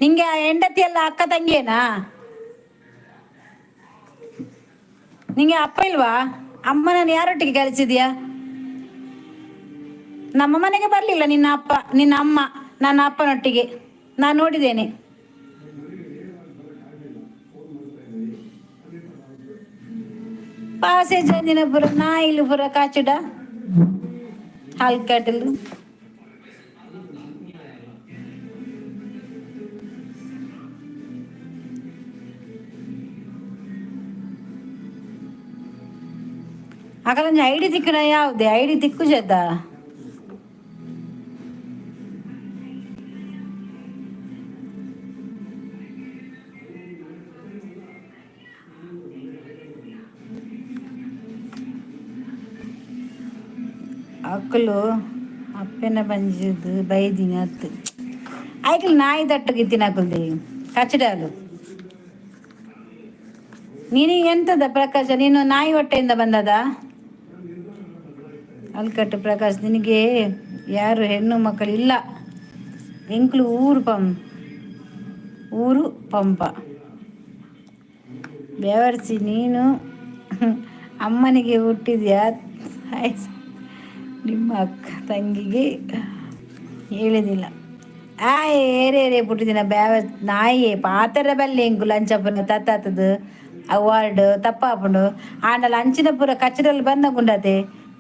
ನಿಂಗೆ? ಆ ಹೆಂಡತಿ ಎಲ್ಲ ಅಕ್ಕ ತಂಗಿಯೇನಾ ನಿಂಗೆ? ಅಪ್ಪ ಇಲ್ವಾ? ಅಮ್ಮನನ್ನು ಯಾರೊಟ್ಟಿಗೆ ಕಲಿಸಿದ್ಯಾ? ನಮ್ಮ ಮನೆಗೆ ಬರಲಿಲ್ಲ ನಿನ್ನ ಅಪ್ಪ, ನಿನ್ನ ಅಮ್ಮ ನನ್ನ ಅಪ್ಪನೊಟ್ಟಿಗೆ. ನಾನು ನೋಡಿದ್ದೇನೆ. ಪಾಸೇಜ್ ಅಂದಿನ ಪುರ ನಾಯಿಲು ಪುರ ಕಾಚುಡ ಹಾಲ್ಕಟಲು. ಅಕಲಂಜ ಐಡಿ ತಿಕ್ಕುನ ಯಾವುದೇ ಐಡಿ ತಿಕ್ಕು ಜದ್ದ. ಅಕ್ಕಲು ಅಪ್ಪೆನ ಬಂಜಿದ್ ಬೈದಿನ ಅತ್ತು ಐಕಲ್ ನಾಯಿ ದಟ್ಟಗಿತ್ತಿನ ಅಕುಲ್ದಿ ಕಚಡಾಲು. ನೀನು ಎಂತದ ಪ್ರಕಾಶ, ನೀನು ನಾಯಿ ಹೊಟ್ಟೆಯಿಂದ ಬಂದದ? ಅಲ್ಕಟ್ಟು ಪ್ರಕಾಶ್, ನಿನಗೆ ಯಾರು ಹೆಣ್ಣು ಮಕ್ಕಳಿಲ್ಲ? ಎಂಕ್ಲು ಊರು ಪಂ ಊರು ಪಂಪ ಬೇವರ್ಸಿ. ನೀನು ಅಮ್ಮನಿಗೆ ಹುಟ್ಟಿದ್ಯಾ? ನಿಮ್ಮ ಅಕ್ಕ ತಂಗಿಗೆ ಹೇಳಿದಿಲ್ಲ. ಆ ಏರೇ ಏರೇ ಪುಟ್ಟಿದಿನ ಬ್ಯಾವ ನಾಯಿ ಪಾತೆರ ಬಲ್ಲೆ. ಎಂಕುಲು ಅಂಚಪುನ ತತ್ತಾತದು ಅವಾರ್ಡ್ ತಪ್ಪಾಪುಂಡು. ಆಂಡಲ ಅಂಚಿನ ಪೂರ ಕಚರಲ್ಲಿ ಬಂದ ಗುಂಡತೆ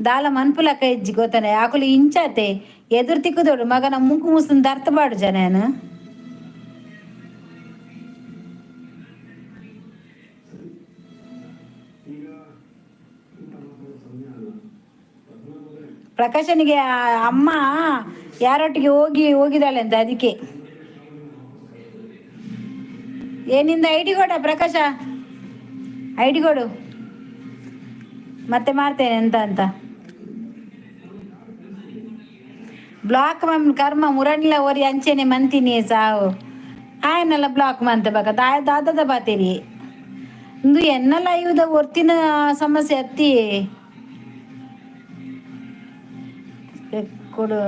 ದಾಲ ಮನ್ಪುಲಕ್ಕ ಇಜ್ಜಿ ಗೊತ್ತಾನೆ. ಆಕುಲು ಇಂಚಾತೆ ಎದುರು ತಿಕ್ಕುದೋಡು ಮಗನ ಮುಂಕು ಮುಸುನ್ ದರ್ತ ಬಾಡು ಜನ. ಪ್ರಕಾಶನಿಗೆ ಅಮ್ಮ ಯಾರೊಟ್ಟಿಗೆ ಹೋಗಿ ಹೋಗಿದ್ದಾಳೆ ಅಂತ ಅದಕ್ಕೆ. ಏನಿಂದ ಐಡಿ ಕೊಡ ಪ್ರಕಾಶ, ಐಡಿ ಕೊಡು, ಮತ್ತೆ ಮಾಡ್ತೇನೆ ಎಂತ ಅಂತ. ಬ್ಲಾಕ್ ಮಮ್ ಕರ್ಮ ಮುರಣಿಲ ಒರಿ ಅಂಚೆನೆ ಮಂತಿನಿ ಸಾವು ಆಯನಲ್ಲ ಬ್ಲಾಕ್ ಮಂತ ಬಕ ದಾಯ ದಾದದ ಬಾತೇರಿ. ಇಂದು ಎನ್ನಲ್ಲ ಇವುದ ಒರ್ತಿನ ಸಮಸ್ಯೆ ಅತ್ತಿ ಕೊಡು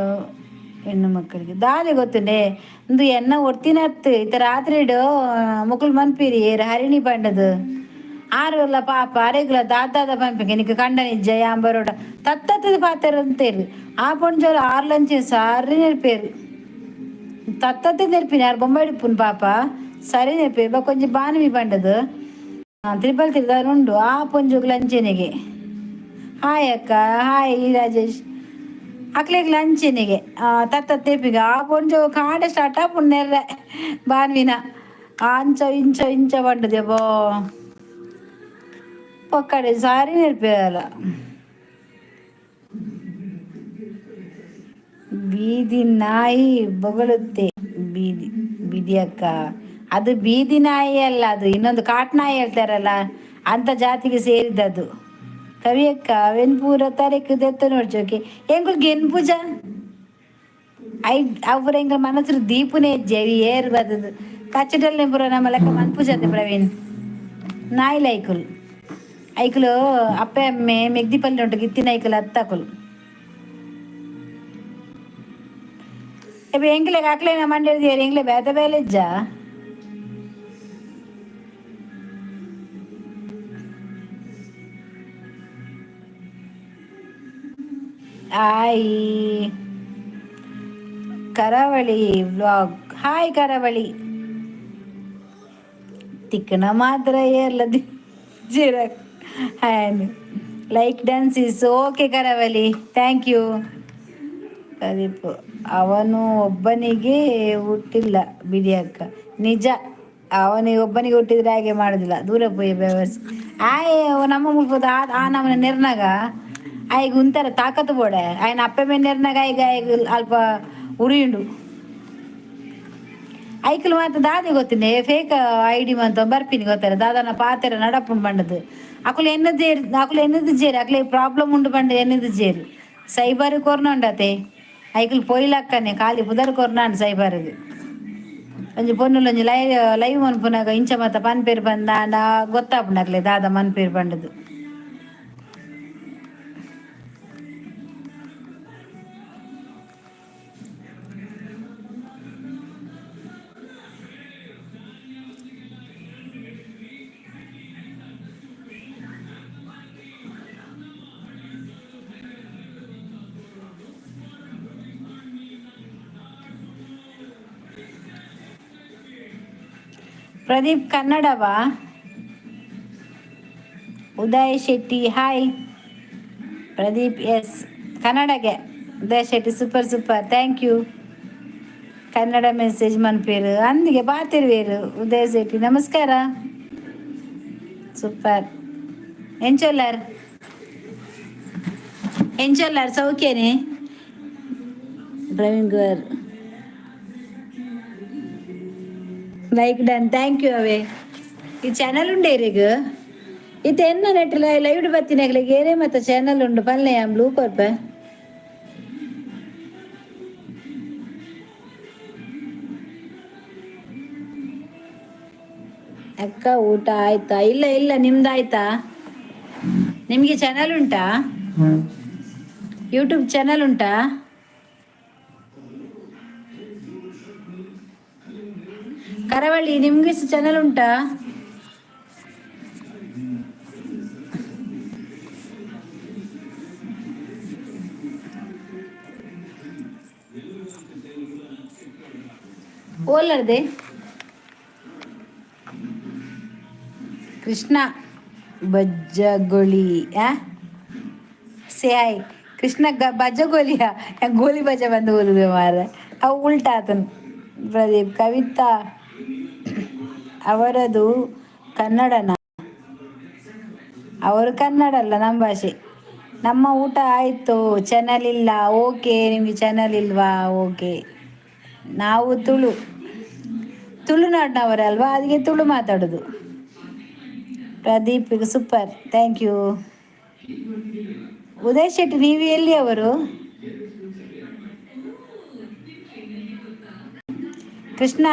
ಹೆಣ್ಣು ಮಕ್ಕಳಿಗೆ ದಾದೆ ಗೊತ್ತುಂಡೆ. ಇಂದು ಎನ್ನ ಒರ್ತಿನ ಅತ್ತು ಇತ್ತ ರಾತ್ರಿಡು ಮುಕುಲ್ ಮನ್ಪಿರಿ ಹರಿಣಿ ಪಂಡದು ಆರುಲ್ಲ ಪಾಪ ಅರೆಗುಲ ದಾದಾದ ಪಂಪಿಗೆ ನಿಕ್ ಕಂಡನಿ ಜಯ ಅಂಬರೋಡ ತತ್ತತ್ತದ ಪಾತೆರ ಅಂತೇರು. ಆ ಪೊಂಜೋಲು ಆರ್ಲಂಚಿ ಸಾರಿ ನೆರ್ಪೇರು, ತತ್ತತ್ತೆ ನೆರ್ಪಿನಿ. ಆರು ಬೊಂಬೈ ಪುನ್ ಪಾಪ ಸರಿ ನೆರ್ಪೇರು. ಬೊಕ ಒಂಜಿ ಬಾನಮಿ ಪಂಡದು ತ್ರಿಬಲ್ ತಿರ್ದಾರ ಉಂಡು. ಆ ಪೊಂಜೋಗ್ ಲಂಚೆನಿಗೆ. ಹಾಯ್ ಅಕ್ಕ, ಹಾಯ್ ರಾಜೇಶ್. ಅಕ್ಲೆಗ್ ಲಂಚೆನಿಗೆ ತತ್ತ ತೇಪಿಗೆ. ಆ ಪೊಂಜೋ ಕಾಂಡೆ ಸ್ಟಾರ್ಟ್ ಆಪುಂಡು ನೆರ್ರೆ ಬಾನ್ವಿನ ಅಂಚ ಇಂಚ ಇಂಚ ಪಂಡದೆ ಬೋ ಪೊಕ್ಕಡೆ ಸಾರಿ ನೆರ್ಪೇರಲ್ಲ. ಬೀದಿ ನಾಯಿ ಬೊಗಳುತ್ತೆ. ಬೀದಿ ಬೀದಿ ಅಕ್ಕ, ಅದು ಬೀದಿ ನಾಯಿ ಅಲ್ಲ, ಅದು ಇನ್ನೊಂದು ಕಾಟ್ ನಾಯಿ ಹೇಳ್ತಾರಲ್ಲ, ಅಂತ ಜಾತಿಗೆ ಸೇರಿದ್ದದು. ಕವಿಯಕ್ಕ ಅವೆನ್ ಪೂರ ತರೆಕ್ ದೆತ್ತ ನೋಡ್ಚೋಕೆ ಎಂಕುಲು ಗೆನ್ ಪೂಜಾ I ಅವು ಎಂಕಲ್ ಮನಸ್ಸು ದೀಪುನೇ ಜವಿ ಏರ್ ಬತ್ತದು ಕಚ್ಚಡಲ್ನೇ ಪೂರ ನಮ್ಮ ಲೆಕ್ಕ ಮನ್ಪೂಜಾತೆ ಪ್ರವೀಣ್. ನಾಯಿಲ ಐಕುಲು ಐಕುಲು ಅಪ್ಪೆ ಅಮ್ಮೆ ಮೆಗ್ದಿಪಲ್ಲಿ ಉಂಟು ಇತ್ತಿನ ಐಕುಲು ಅತ್ತಕುಲು. ఇప్పుడు ಎಂಕ್ಲೆ ಅಕ್ಲೆನ ಮಂಡೆ ಎಂಕ್ಲೆ ಬೇತೆ ಬೇಲೆಜ್ಜ. Hi Karavali vlog, hi Karavali. ತಿಕ್ಕನ ಮಾತ್ರ ಏರ್ಲದಿ jeera. Like dance is okay Karavali, thank you. Pradeep ಅವನು ಒಬ್ಬನಿಗೆ ಹುಟ್ಟಿಲ್ಲ ಬಿಡಿ ಅಕ್ಕ. ನಿಜ, ಅವನಿಗೆ ಒಬ್ಬನಿಗೆ ಹುಟ್ಟಿದ್ರೆ ಹಾಗೆ ಮಾಡುದಿಲ್ಲ. ದೂರ ಪೋಯಿ ಬೇವರ್ಸ್ ಆಯ್ ನಮ್ಮ ಮುಲ್ಪದ ಆ ನಮ್ಮನೆ ನೆರ್ನಾಗ ಆಯ್ಗ ಉಂತಾರ ತಾಕತ್ತು ಬೋಡೆ ಆಯ್ನ ಅಪ್ಪೆ ಮೇಲೆ ನೆರ್ನಾಗ ಆಯ್ಗ ಆಯ್ಗ ಅಲ್ಪ ಉರಿಯುಂಡು. ಐಕಲ್ ಮಾತ ದಾದೆ ಗೊತ್ತಿನಿ ಫೇಕ್ ಐಡಿ ಮಂತ ಬರ್ಪಿನಿ ಗೊತ್ತಾರೆ ದಾದನ ಪಾತೆರ ನಡಪುಂಡು ಬಂಡದು. ಅಕುಲು ಎನ್ನದು ಅಕುಲು ಎನ್ನದು ಜೇರು ಅಕ್ಲೆ ಪ್ರಾಬ್ಲಮ್ ಉಂಡು ಬಂಡ ಎನ್ನದು ಜೇರು ಸೈಬರ್ ಕೊರ್ನ ಉಂಡತೆ. ಐಕಲ್ ಪೊಯ್ಲಕ್ಕನೆ ಖಾಲಿ ಪುದರ್ ಕೊರ್ನಾನ್ ಸೈಬರ್ಗ್. ಒಂಜಿ ಪೊನ್ನುಲು ಒಂಜಿ ಲೈವ್ ಲೈವ್ ಮನ್ಪುನಗ ಇಂಚ ಮಾತ ಪನ್ಪೇರು ಬಂದಾಂಡ ಗೊತ್ತಾಪುಂಡು ಅಕ್ಲೆ ದಾದ ಮನ್ಪೇರು ಬಂಡದು. ಪ್ರದೀಪ್ ಕನ್ನಡವಾ? ಉದಯ್ ಶೆಟ್ಟಿ ಹಾಯ್. ಪ್ರದೀಪ್ ಎಸ್ ಕನ್ನಡಗೆ. Udaya Shetty super super, thank you. Kannada message ಮನ್ಪೇರು ಅಂದಿಗೆ ಬಾತಿರುವೇರು. ಉದಯ್ ಶೆಟ್ಟಿ ನಮಸ್ಕಾರ, ಸೂಪರ್. ಎಂಚೊಲ್ಲಾರ್ ಎಂಚೊಲ್ಲಾರ್ ಸೌಖ್ಯನೇ? Praveen Gaur like done, thank you. ಅವೇ ಈ ಚಾನಲ್ ಉಂಡೆ ಇರೆಗ್ ಇತ್ತೆ ಎನ್ನ ನೆಟ್ ಲೈವ್ ಬತ್ತಿನಗ್ಲಿಗೆ ಏನೇ ಮತ್ತೆ ಚಾನಲ್ ಉಂಡು ಪಲ್ಲೆ ಬ್ಲೂ ಕೊರ್ಪೆ. ಅಕ್ಕ ಊಟ ಆಯ್ತಾ? ಇಲ್ಲ ಇಲ್ಲ, ನಿಮ್ದಾಯ್ತಾ? ನಿಮಗೆ ಚಾನಲ್ ಉಂಟಾ? ಯೂಟ್ಯೂಬ್ ಚಾನಲ್ ಉಂಟಾ? ಕರಾವಳಿ ನಿಮ್ಗೆ ಚಾನಲ್ ಉಂಟಾ? ಓಲರ್ದೆ ಕೃಷ್ಣ ಬಜ್ಜಗೊಳಿ ಸೇ ಹಾಯ್. ಕೃಷ್ಣ ಬಜ್ಜಗೋಲಿಯ ಗೋಲಿ ಬಜ್ಜ ಬಂದು ಓದುದು ಮಾರ ಅವು ಉಲ್ಟಾ ಆತನು. ಪ್ರದೀಪ್ ಕವಿತಾ ಅವರದು ಕನ್ನಡನ? ಅವರು ಕನ್ನಡ ಅಲ್ಲ, ನಮ್ಮ ಭಾಷೆ. ನಮ್ಮ ಊಟ ಆಯಿತು. ಚಾನಲ್ ಇಲ್ಲ, ಓಕೆ. ನಿಮಗೆ ಚಾನಲ್ ಇಲ್ವಾ? ಓಕೆ. ನಾವು ತುಳು, ತುಳುನಾಡಿನವರಲ್ವಾ, ಅದಕ್ಕೆ ತುಳು ಮಾತಾಡೋದು. Pradeep super, thank you. Uday Shetty ನೀವು ಎಲ್ಲಿ ಅವರು? ಕೃಷ್ಣ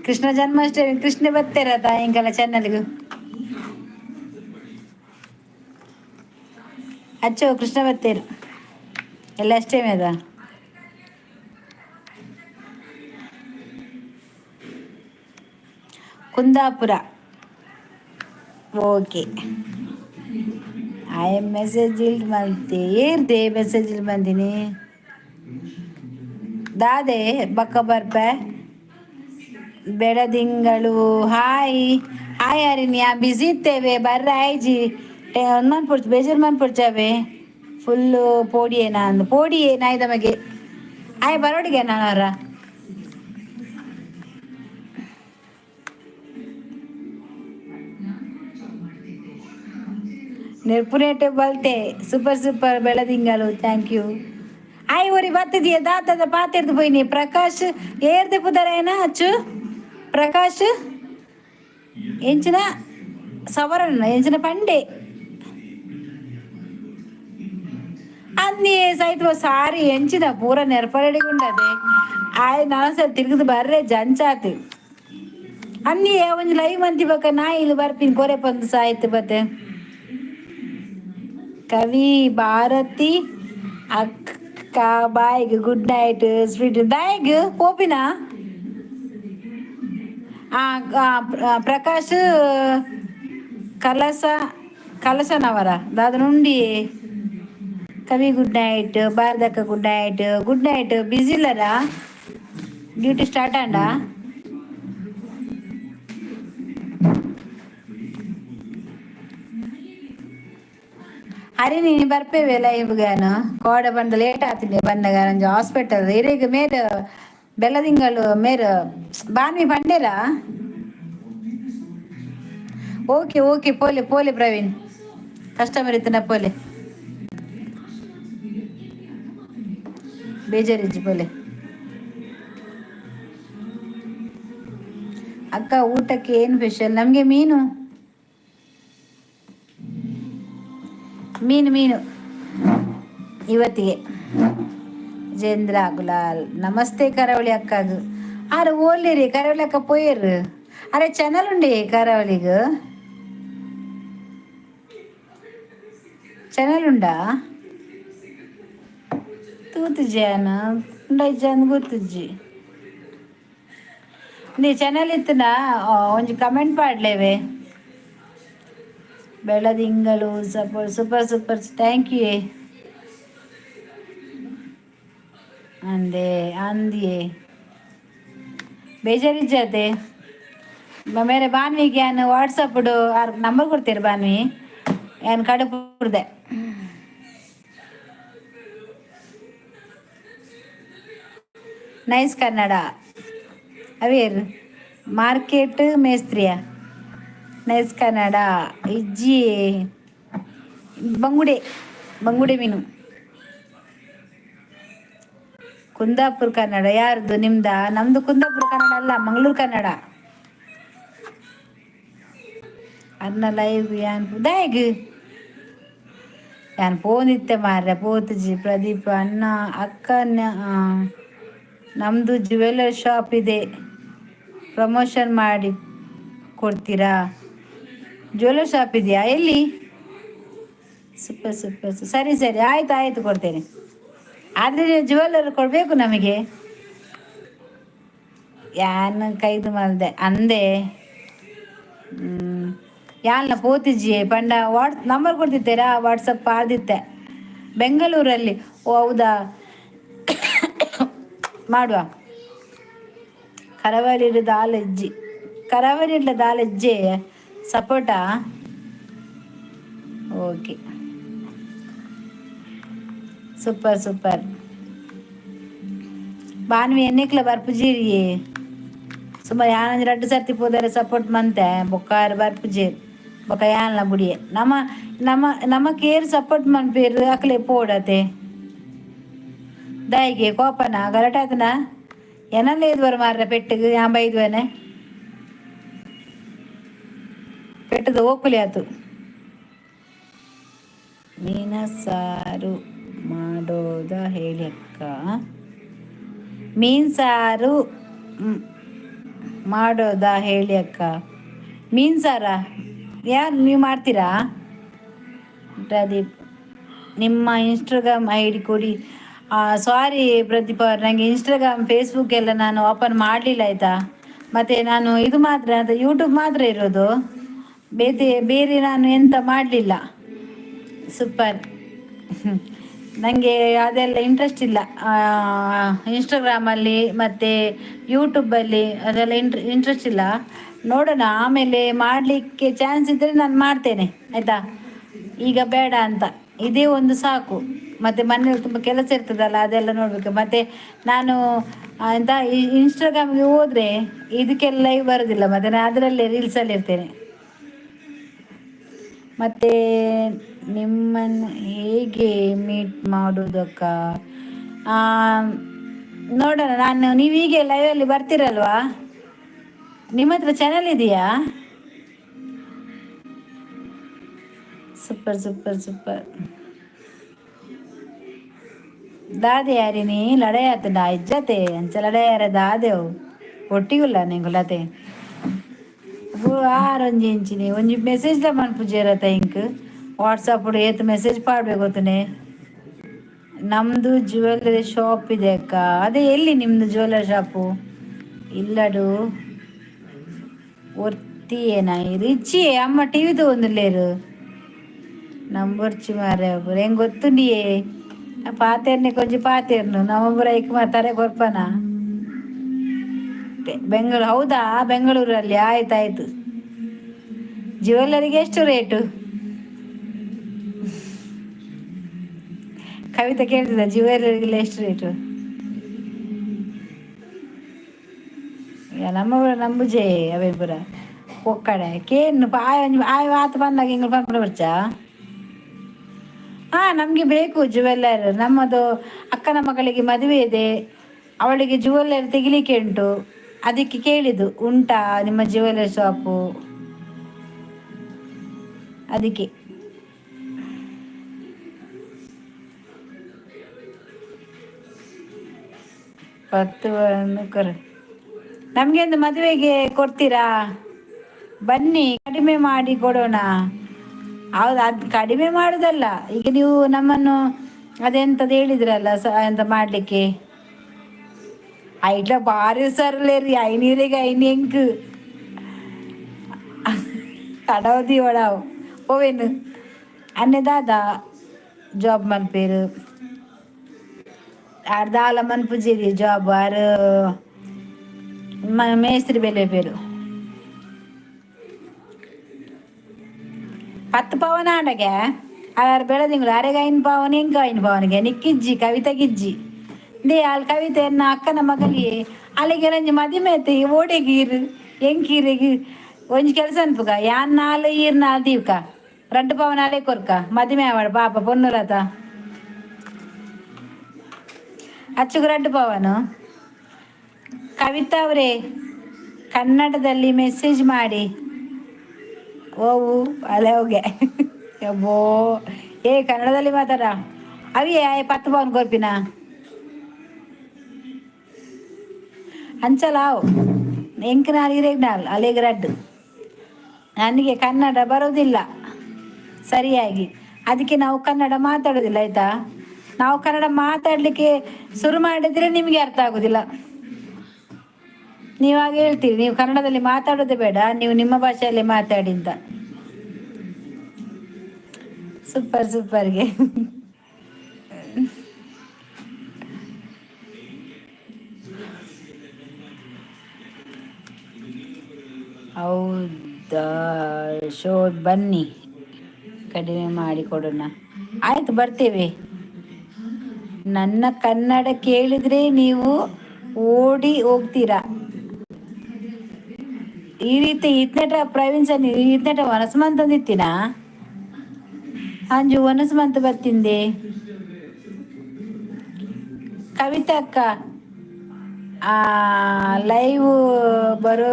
ಕೃಷ್ಣ ಜನ್ಮಾಷ್ಟಮಿ ಕೃಷ್ಣ ಬರ್ತೀರ ಎಂಕಲ ಚಾನಲ್ಗೂ ಅಚ್ಚೋ ಕೃಷ್ಣ ಬತ್ತೇರು ಎಲ್ಲ ಅಷ್ಟೇ ಮೇದ. Kundapura okay. I am message ಇಲ್ ಮಂತೆ ಏರ್ದೆ ಮೆಸೇಜ್ ಇಲ್ ಬಂದಿನಿ ದಾದೆ ಬಕ್ಕ ಬರ್ಪೆ ಬೆಳದಿಂಗಳು. ಹಾಯ್ ಹಾಯ್ ಹರಿಣಿ, ಬಿಸಿ ಇತ್ತೇವೆ ಬರ್ರ ಆಯ್ಜಿ ಮನ್ಪುಡ್ಚು ಬೇಜಾರು ಮನ್ಪುಡ್ಚಾವೆ ಫುಲ್ಲು ಪೋಡಿಯೇನಾ ಅಂದು ಪೋಡಿಯೇ ನಾಯ್ದ ಮಗೆ ಆಯ್ ಬರೋಡಿಗೆ ನಾನು ಅವರ ನೆರ್ಪುನೇಟೆ ಬಲ್ತೆ. Super super Beladingalu, thank you. ಆಯ್ ಒರಿ ಬತ್ತಿದೆಯಾ ದಾತದ ಪಾತೆರ್ದು ಪೋಯಿನಿ. ಪ್ರಕಾಶ್ ಏರ್ದೆ ಪುದರಾಯನ ಅಚ್ಚು ಪ್ರಕಾಶ್ ಎಂಚಿನ ಸವರಣ್ಣ ಎಂಚಿನ ಪಂಡೆ. ಅಂದಿ ಸಾಯ್ತು ಸಾರಿ ಎಂಚಿದ ಪೂರ ನೆರ್ಪಡೆಗುಂಡದೆ ಆಯ್ ನಾನು ಸರ್ ತಿರುಗಿದು ಬರ್ರೆ ಜಂಚಾತಿ ಅನ್ನಿ ಒಂಜಿ ಲೈವ್ ಮಂತಿ ಬಕ್ಕ ನಾ ಇಲ್ಲಿ ಬರ್ಪಿನ್ ಕೊರೆ ಪಂದು ಸಾಯ್ತು ಬತ್ತೆ. ಕವಿ ಭಾರತಿ ಅಕ್ಕ ಬಾಯ್ಗ್ ಗುಡ್ ನೈಟ್ ಸ್ವೀಟ್ ದಾಯಗ್ ಪೋಪಿನ. ಆ, ಆ, ಪ್ರಕಾಶ್ ಕಲಸ ಕಲಸನವರ ದಾದ నుండి. ಕವಿ ಗುಡ್ ನೈಟ್, ಭಾರತಕ್ಕ good night, good night. Busy ಇಲ್ಲರಾ? ಡ್ಯೂಟಿ ಸ್ಟಾರ್ಟ್ ಆಂಡ? ಹರಿ ನೀನು ಬರ್ಪೇವೆ ಲೈವ್ಗಾನು. ಕೋಡ ಬಂದ ಲೇಟ್ ಆತಿದೆ ಬಂದಾಗ ನಂಜು ಹಾಸ್ಪಿಟಲ್ ಇರೇಗ ಮೇರ್ ಬೆಲ್ಲದಿಂಗಳು ಮೇರ್ ಬಾನ್ವಿ ಬಂಡೇರಾ. ಓಕೆ ಓಕೆ, ಪೋಲೆ ಪೋಲೆ ಪ್ರವೀಣ್, ಕಸ್ಟಮರ್ ಇತ್ತನ ಪೋಲೆ, ಬೇಜಾರಿಜ್ಜಿ ಪೋಲೆ. ಅಕ್ಕ, ಊಟಕ್ಕೆ ಏನು ಸ್ಪೆಷಲ್? ನಮಗೆ ಮೀನು ಮೀನು ಮೀನು ಇವತ್ತಿಗೆ. ಜೇಂದ್ರ ಗುಲಾಲ್ ನಮಸ್ತೆ ಕರಾವಳಿ ಅಕ್ಕಾಗ. ಆರು ಓಲಿರಿ ಕರಾವಳಿ ಅಕ್ಕ ಪೋಯರು. ಅರೆ ಚಾನಲ್ ಉಂಡೆ ಕರಾವಳಿಗ? ಚಾನಲ್ ಉಂಡಾ? ತೂತುಜಿ ಉಂಡೈಜಾನ್ ಗೊತ್ತುಜ್ಜಿ. ನೀ ಚಾನಲ್ ಇತ್ತನ ಒಂಜಿ comment ಪಾಡ್ಲೇವೆ. ಬೆಳದಿಂಗಳು support super super thank you ಅಂದೆ ಅಂದಿಯೇ ಬೇಜಾರಿಜ್ಜಾತೆ. ಮೇರೆ ಬಾನ್ವಿಗೆ ಯಾನ್ ವಾಟ್ಸಪ್ ಆರ್ ನಂಬರ್ ಕೊಡ್ತೀರಿ ಬಾನ್ವಿ, ಯಾನ್ ಕಡುಪುರ್ದೆ. ನೈಸ್ ಕನ್ನಡ ಅವೇರ್ ಮಾರ್ಕೆಟ್ ಮೇಸ್ತ್ರಿಯ. ನೈಸ್ ಕನ್ನಡ ಇಜ್ಜಿ. ಬಂಗುಡೆ ಬಂಗುಡೆ ಮೀನು. ಕುಂದಾಪುರ ಕನ್ನಡ ಯಾರ್ದು? ನಿಮ್ದ? ನಮ್ದು ಕುಂದಾಪುರ ಕನ್ನಡ ಅಲ್ಲ, ಮಂಗಳೂರು ಕನ್ನಡ. ಅನ್ನ ಲೈವ್ ಯಾನ್ ದಾಯಗ್ ಯಾನ್ ಪೋನಿತ್ತೆ ಮಾರ್ರೆ ಪೋತುಜಿ. ಪ್ರದೀಪ್ ಅಣ್ಣ ಅಕ್ಕ, ನಮ್ಮದು ಜ್ಯುವೆಲ್ಲರ್ ಶಾಪ್ ಇದೆ, ಪ್ರಮೋಷನ್ ಮಾಡಿ ಕೊಡ್ತೀರಾ? ಜ್ಯುವೆಲ್ಲರ್ ಶಾಪ್ ಇದೆಯಾ? ಎಲ್ಲಿ? ಸೂಪರ್ ಸೂಪರ್, ಸರಿ ಸರಿ, ಆಯಿತು ಆಯಿತು, ಕೊಡ್ತೇನೆ. ಆದರೆ ನೀವು ಜ್ಯುವೆಲ್ಲರ್ ಕೊಡಬೇಕು ನಮಗೆ. ಯಾನ್ ಕೈದು ಮಲ್ದೆ ಅಂದೆ ಯಾಲ್ನ ಪೋತಿಜ್ಜಿ ಪಂಡ ವಾಟ್ಸ್ ನಂಬರ್ ಕೊಡ್ತಿದ್ದೀರಾ? ವಾಟ್ಸಪ್ ಆದಿತ್ತೆ ಬೆಂಗಳೂರಲ್ಲಿ. ಓ ಹೌದಾ? ಮಾಡುವ. ಕರಾವಳಿ ದಾಲಜ್ಜಿ, ಕರಾವಳಿ ದಾಲಜ್ಜಿ ಸಪೋಟಾ. Okay, super super. ಬಾನ್ವಿ ಎನ್ನಿಕ್ಲ ಬರ್ಪುಜೀರಿ. ಸುಮಾರು ಯಾನಂಜಿ ರಡ್ಡು ಸರ್ತಿ ಪೋದರೆ ಸಪೋರ್ಟ್ ಮಂತೆ ಬೊಕ್ಕಾರ ಬರ್ಪುಜೇರ್ ಬೊಕ್ಕ ಯಾನ್ಲ ಬುಡಿಯೆ. ನಮ್ಮ ನಮ್ಮ ನಮ್ಮ ಕೇರ್ ಸಪೋರ್ಟ್ ಮನ್ಪೇರು ಅಕ್ಲೆ ಪೋಡತೆ. ದಾಯಿಗೆ ಕೋಪನ ಗಲಾಟೆ ಆತನ ಎನಲ್ಲ ಇದ್ವರ್ ಮಾರ್ರೆ ಪೆಟ್ಟಿಗೆ ಯಾನ್ ಬೈದ್ವನೆ ಪೆಟ್ಟದ ಓಕುಲಿ ಆತು. ಮೀನ ಸಾರು ಮಾಡೋದ ಹೇಳಿ ಅಕ್ಕ. ಮೀನು ಸಾರು ಮಾಡೋದಾ ಹೇಳಿ ಅಕ್ಕ. ಮೀನು ಸಾರಾ? ಯಾರು ನೀವು ಮಾಡ್ತೀರಾ? ಪ್ರದೀಪ್, ನಿಮ್ಮ ಇನ್ಸ್ಟಾಗ್ರಾಮ್ I D ಕೊಡಿ. ಸಾರಿ ಪ್ರದೀಪ್ ಅವ್ರು, ನನಗೆ ಇನ್ಸ್ಟಾಗ್ರಾಮ್ ಫೇಸ್ಬುಕ್ ಎಲ್ಲ ನಾನು ಓಪನ್ ಮಾಡಲಿಲ್ಲ ಆಯಿತಾ. ಮತ್ತು ನಾನು ಇದು ಮಾತ್ರ ಅದು ಯೂಟ್ಯೂಬ್ ಮಾತ್ರ ಇರೋದು, ಬೇರೆ ಬೇರೆ ನಾನು ಎಂತ ಮಾಡಲಿಲ್ಲ. ಸೂಪರ್. ನನಗೆ ಅದೆಲ್ಲ ಇಂಟ್ರೆಸ್ಟ್ ಇಲ್ಲ. ಇನ್ಸ್ಟಾಗ್ರಾಮಲ್ಲಿ ಮತ್ತು ಯೂಟ್ಯೂಬಲ್ಲಿ ಅದೆಲ್ಲ ಇಂಟ್ರೆಸ್ಟ್ ಇಲ್ಲ. ನೋಡೋಣ, ಆಮೇಲೆ ಮಾಡಲಿಕ್ಕೆ ಚಾನ್ಸ್ ಇದ್ದರೆ ನಾನು ಮಾಡ್ತೇನೆ ಆಯಿತಾ. ಈಗ ಬೇಡ ಅಂತ, ಇದೇ ಒಂದು ಸಾಕು. ಮತ್ತು ಮನೇಲಿ ತುಂಬ ಕೆಲಸ ಇರ್ತದಲ್ಲ, ಅದೆಲ್ಲ ನೋಡಬೇಕು. ಮತ್ತು ನಾನು ಎಂತ ಇನ್ಸ್ಟಾಗ್ರಾಮ್ಗೆ ಹೋದರೆ ಇದಕ್ಕೆಲ್ಲ ಲೈವ್ ಬರೋದಿಲ್ಲ, ಮತ್ತು ನಾನು ಅದರಲ್ಲೇ ರೀಲ್ಸಲ್ಲಿ ಇರ್ತೇನೆ. ಮತ್ತು ನಿಮ್ಮನ್ನು ಹೇಗೆ ಮೀಟ್ ಮಾಡೋದಕ್ಕ? ನೋಡೋಣ ನಾನು. ನೀವು ಹೀಗೆ ಲೈವಲ್ಲಿ ಬರ್ತೀರಲ್ವಾ? ನಿಮ್ಮ ಹತ್ರ ಚಾನಲ್ ಇದೆಯಾ? Super super super. ದಾದೆ ಯಾರಿನಿ ಲಡಾಯಿ ಆತಂಡ ಇಜ್ಜತೆ ಅಂಚ ಲಡಾಯಿ ಯಾರ ದಾದೆವು ಒಟ್ಟಿಗುಲ್ಲ ನಿಂಗುಲತೆ ಆರೊಂಜಿ ಇಂಚಿನಿ ಒಂಜಿ ಮೆಸೇಜ್ ದ ಮನ್ಪುಜೇರತ ಇಂಕ್ ವಾಟ್ಸಪ್ ಏತ್ ಮೆಸೇಜ್ ಪಾಡ್ಬೇಕು ಗೊತ್ತನೆ. ನಮ್ದು ಜ್ಯುವೆಲ್ಲರಿ ಶಾಪ್ ಇದೆ ಅಕ್ಕ. ಅದೇ ಎಲ್ಲಿ ನಿಮ್ದು ಜ್ಯುವೆಲ್ಲರಿ ಶಾಪು? ಇಲ್ಲಡು ಒರ್ತಿಯೇನ ರಿಚಿ ಅಮ್ಮ ಟಿವಿ ತಗೊಂದಿಲ್ಲೇರು ನಂಬೊರ್ಚಿ ಮಾರ್ರೆ ಒಬ್ಬರು ಹೆಂಗ್ ಗೊತ್ತುಂಡಿಯೇ ಪಾತೇರ್ನೆ ಕೊಂಚ ಪಾತೇರ್ನು ನಮ್ಮೊಬ್ಬರ ಐಕ್ ಮಾತಾರೆ ಕೊರ್ಪನ. ಬೆಂಗಳೂರು ಹೌದಾ? ಬೆಂಗಳೂರಲ್ಲಿ ಆಯ್ತಾಯ್ತು. ಜ್ಯುವೆಲ್ಲರಿಗೆ ಎಷ್ಟು ರೇಟು? ಕವಿತಾ ಕೇಳ್ತಿದ್ದ ಜ್ಯುವೆಲ್ಲರಿಗೆಲ್ಲ ಎಷ್ಟು ರೇಟು? ನಮ್ಮ ನಂಬುಜೆ ಅವೇ ಪೂರ ಒಕ್ಕಡೆ ಕೇನು ಆಯ್ ಆಯ್ ಆತ ಬಂದಾಗ ಹಿಂಗೆ ಪಂಪನ ಬರ್ಚಾ. ಹಾಂ, ನಮಗೆ ಬೇಕು ಜುವೆಲ್ಲರ್. ನಮ್ಮದು ಅಕ್ಕನ ಮಗಳಿಗೆ ಮದುವೆ ಇದೆ, ಅವಳಿಗೆ ಜುವೆಲ್ಲರ್ ತೆಗಿಲಿಕ್ಕೆ ಉಂಟು. ಅದಕ್ಕೆ ಕೇಳಿದ್ದು ಉಂಟಾ ನಿಮ್ಮ ಜುವೆಲ್ಲರ್ ಶಾಪು ಅದಕ್ಕೆ. ಪತ್ತು ಕರ್ ನಮಗೆ ಒಂದು ಮದುವೆಗೆ ಕೊಡ್ತೀರಾ? ಬನ್ನಿ, ಕಡಿಮೆ ಮಾಡಿ ಕೊಡೋಣ. ಹೌದು, ಅದು ಕಡಿಮೆ ಮಾಡೋದಲ್ಲ. ಈಗ ನೀವು ನಮ್ಮನ್ನು ಅದೆಂತದು ಹೇಳಿದ್ರಲ್ಲ ಸ ಎಂತ ಮಾಡಲಿಕ್ಕೆ ಐಟ್ಲ ಭಾರಿ ಸರ್ಲೇರಿ ಐನೀರಿಗೆ ಐನ್ ಎಂಕ್ ಕಡವದಿ ಒಡಾವು ಓವೇನು ಅನ್ನೆ ದಾದ ಜಾಬ್ ಮನ್ಪೇರು ಆರ್ ದಾಲ ಮನ್ಪುಜೇರಿ ಜಾಬ್ ಆರ್ ಮೇಸ್ತ್ರಿ ಬೆಲೆ ಪೇರು ಪತ್ತು ಪವನ ಆಂಡಗೆ ಆರು ಬೆಳದಿಂಗಳು ಅರೆಗೆ ಐನ್ ಪವನ ಎಂಕ ಐನ್ ಪವನಿಗೆ ನಿಕ್ಕಿಜ್ಜಿ ಕವಿತೆಗಿಜ್ಜಿ they ಅಲ್ಲಿ ಕವಿತೆ ಎನ್ನ ಅಕ್ಕನ ಮಗಲಿಯೇ ಅಲ್ಲಿಗೆ ನಂಜಿ ಮದಿಮೆ ಓಡೆಗೀರು ಎಂಕೀರಿಗೆ ಒಂಜಿ ಕೆಲಸ ಅನ್ಪುಕ ಯಾನ್ ನಾಲ್ ಈರ್ ನಾಲ್ ದೀವ್ಕ ರಡ್ಡು ಪವನ ಅಲೆ ಕೊರ್ಕ ಮದಿಮೆ ಆವಡ ಪಾಪ ಪೊನ್ನುಲತ ಅಚ್ಚುಗು ರಡ್ಡು ಪವನು. ಕವಿತಾ ಅವರೇ ಕನ್ನಡದಲ್ಲಿ ಮೆಸೇಜ್ ಮಾಡಿ. ಓವು ಅಲೆ ಹೋಗೆ ಅಬ್ಬೋ ಏ ಕನ್ನಡದಲ್ಲಿ ಮಾತಾಡ ಅವಿಯೇ ಆಯ್ ಪತ್ತು ಪವನ್ ಕೊರ್ಪಿನ ಅಂಚಲಾವು ಎಂಕ್ ನಾಲ್ ಇರೆಗ್ ನಾಲ್ ಅಲೆಗ್ ರಡ್ಡು. ನನಗೆ ಕನ್ನಡ ಬರೋದಿಲ್ಲ ಸರಿಯಾಗಿ, ಅದಕ್ಕೆ ನಾವು ಕನ್ನಡ ಮಾತಾಡೋದಿಲ್ಲ ಆಯ್ತಾ. ನಾವು ಕನ್ನಡ ಮಾತಾಡಲಿಕ್ಕೆ ಶುರು ಮಾಡಿದರೆ ನಿಮಗೆ ಅರ್ಥ ಆಗೋದಿಲ್ಲ. ನೀವಾಗ ಹೇಳ್ತೀರಿ ನೀವು ಕನ್ನಡದಲ್ಲಿ ಮಾತಾಡೋದೇ ಬೇಡ, ನೀವು ನಿಮ್ಮ ಭಾಷೆಯಲ್ಲಿ ಮಾತಾಡಿ ಅಂತ. ಸೂಪರ್ ಸೂಪರ್ಗೆ ಹೌದಾ? ಶೋ ಬನ್ನಿ, ಕಡಿಮೆ ಮಾಡಿ ಕೊಡೋಣ. ಆಯ್ತು, ಬರ್ತೇವೆ. ನನ್ನ ಕನ್ನಡ ಕೇಳಿದ್ರೆ ನೀವು ಓಡಿ ಹೋಗ್ತೀರಾ. ಈ ರೀತಿ ಇತ್ನೆಟ ಪ್ರವೀಣ್ ಸರ್ ಇತ್ನೆಟ ವನಸ್ ಮಂತಂದಿತ್ತಿನ ಅಂಜು ವನಸ್ ಮಂತ್ ಬತ್ತಿಂದೆ. ಕವಿತಾ ಅಕ್ಕ ಲೈವ್ ಬರೋ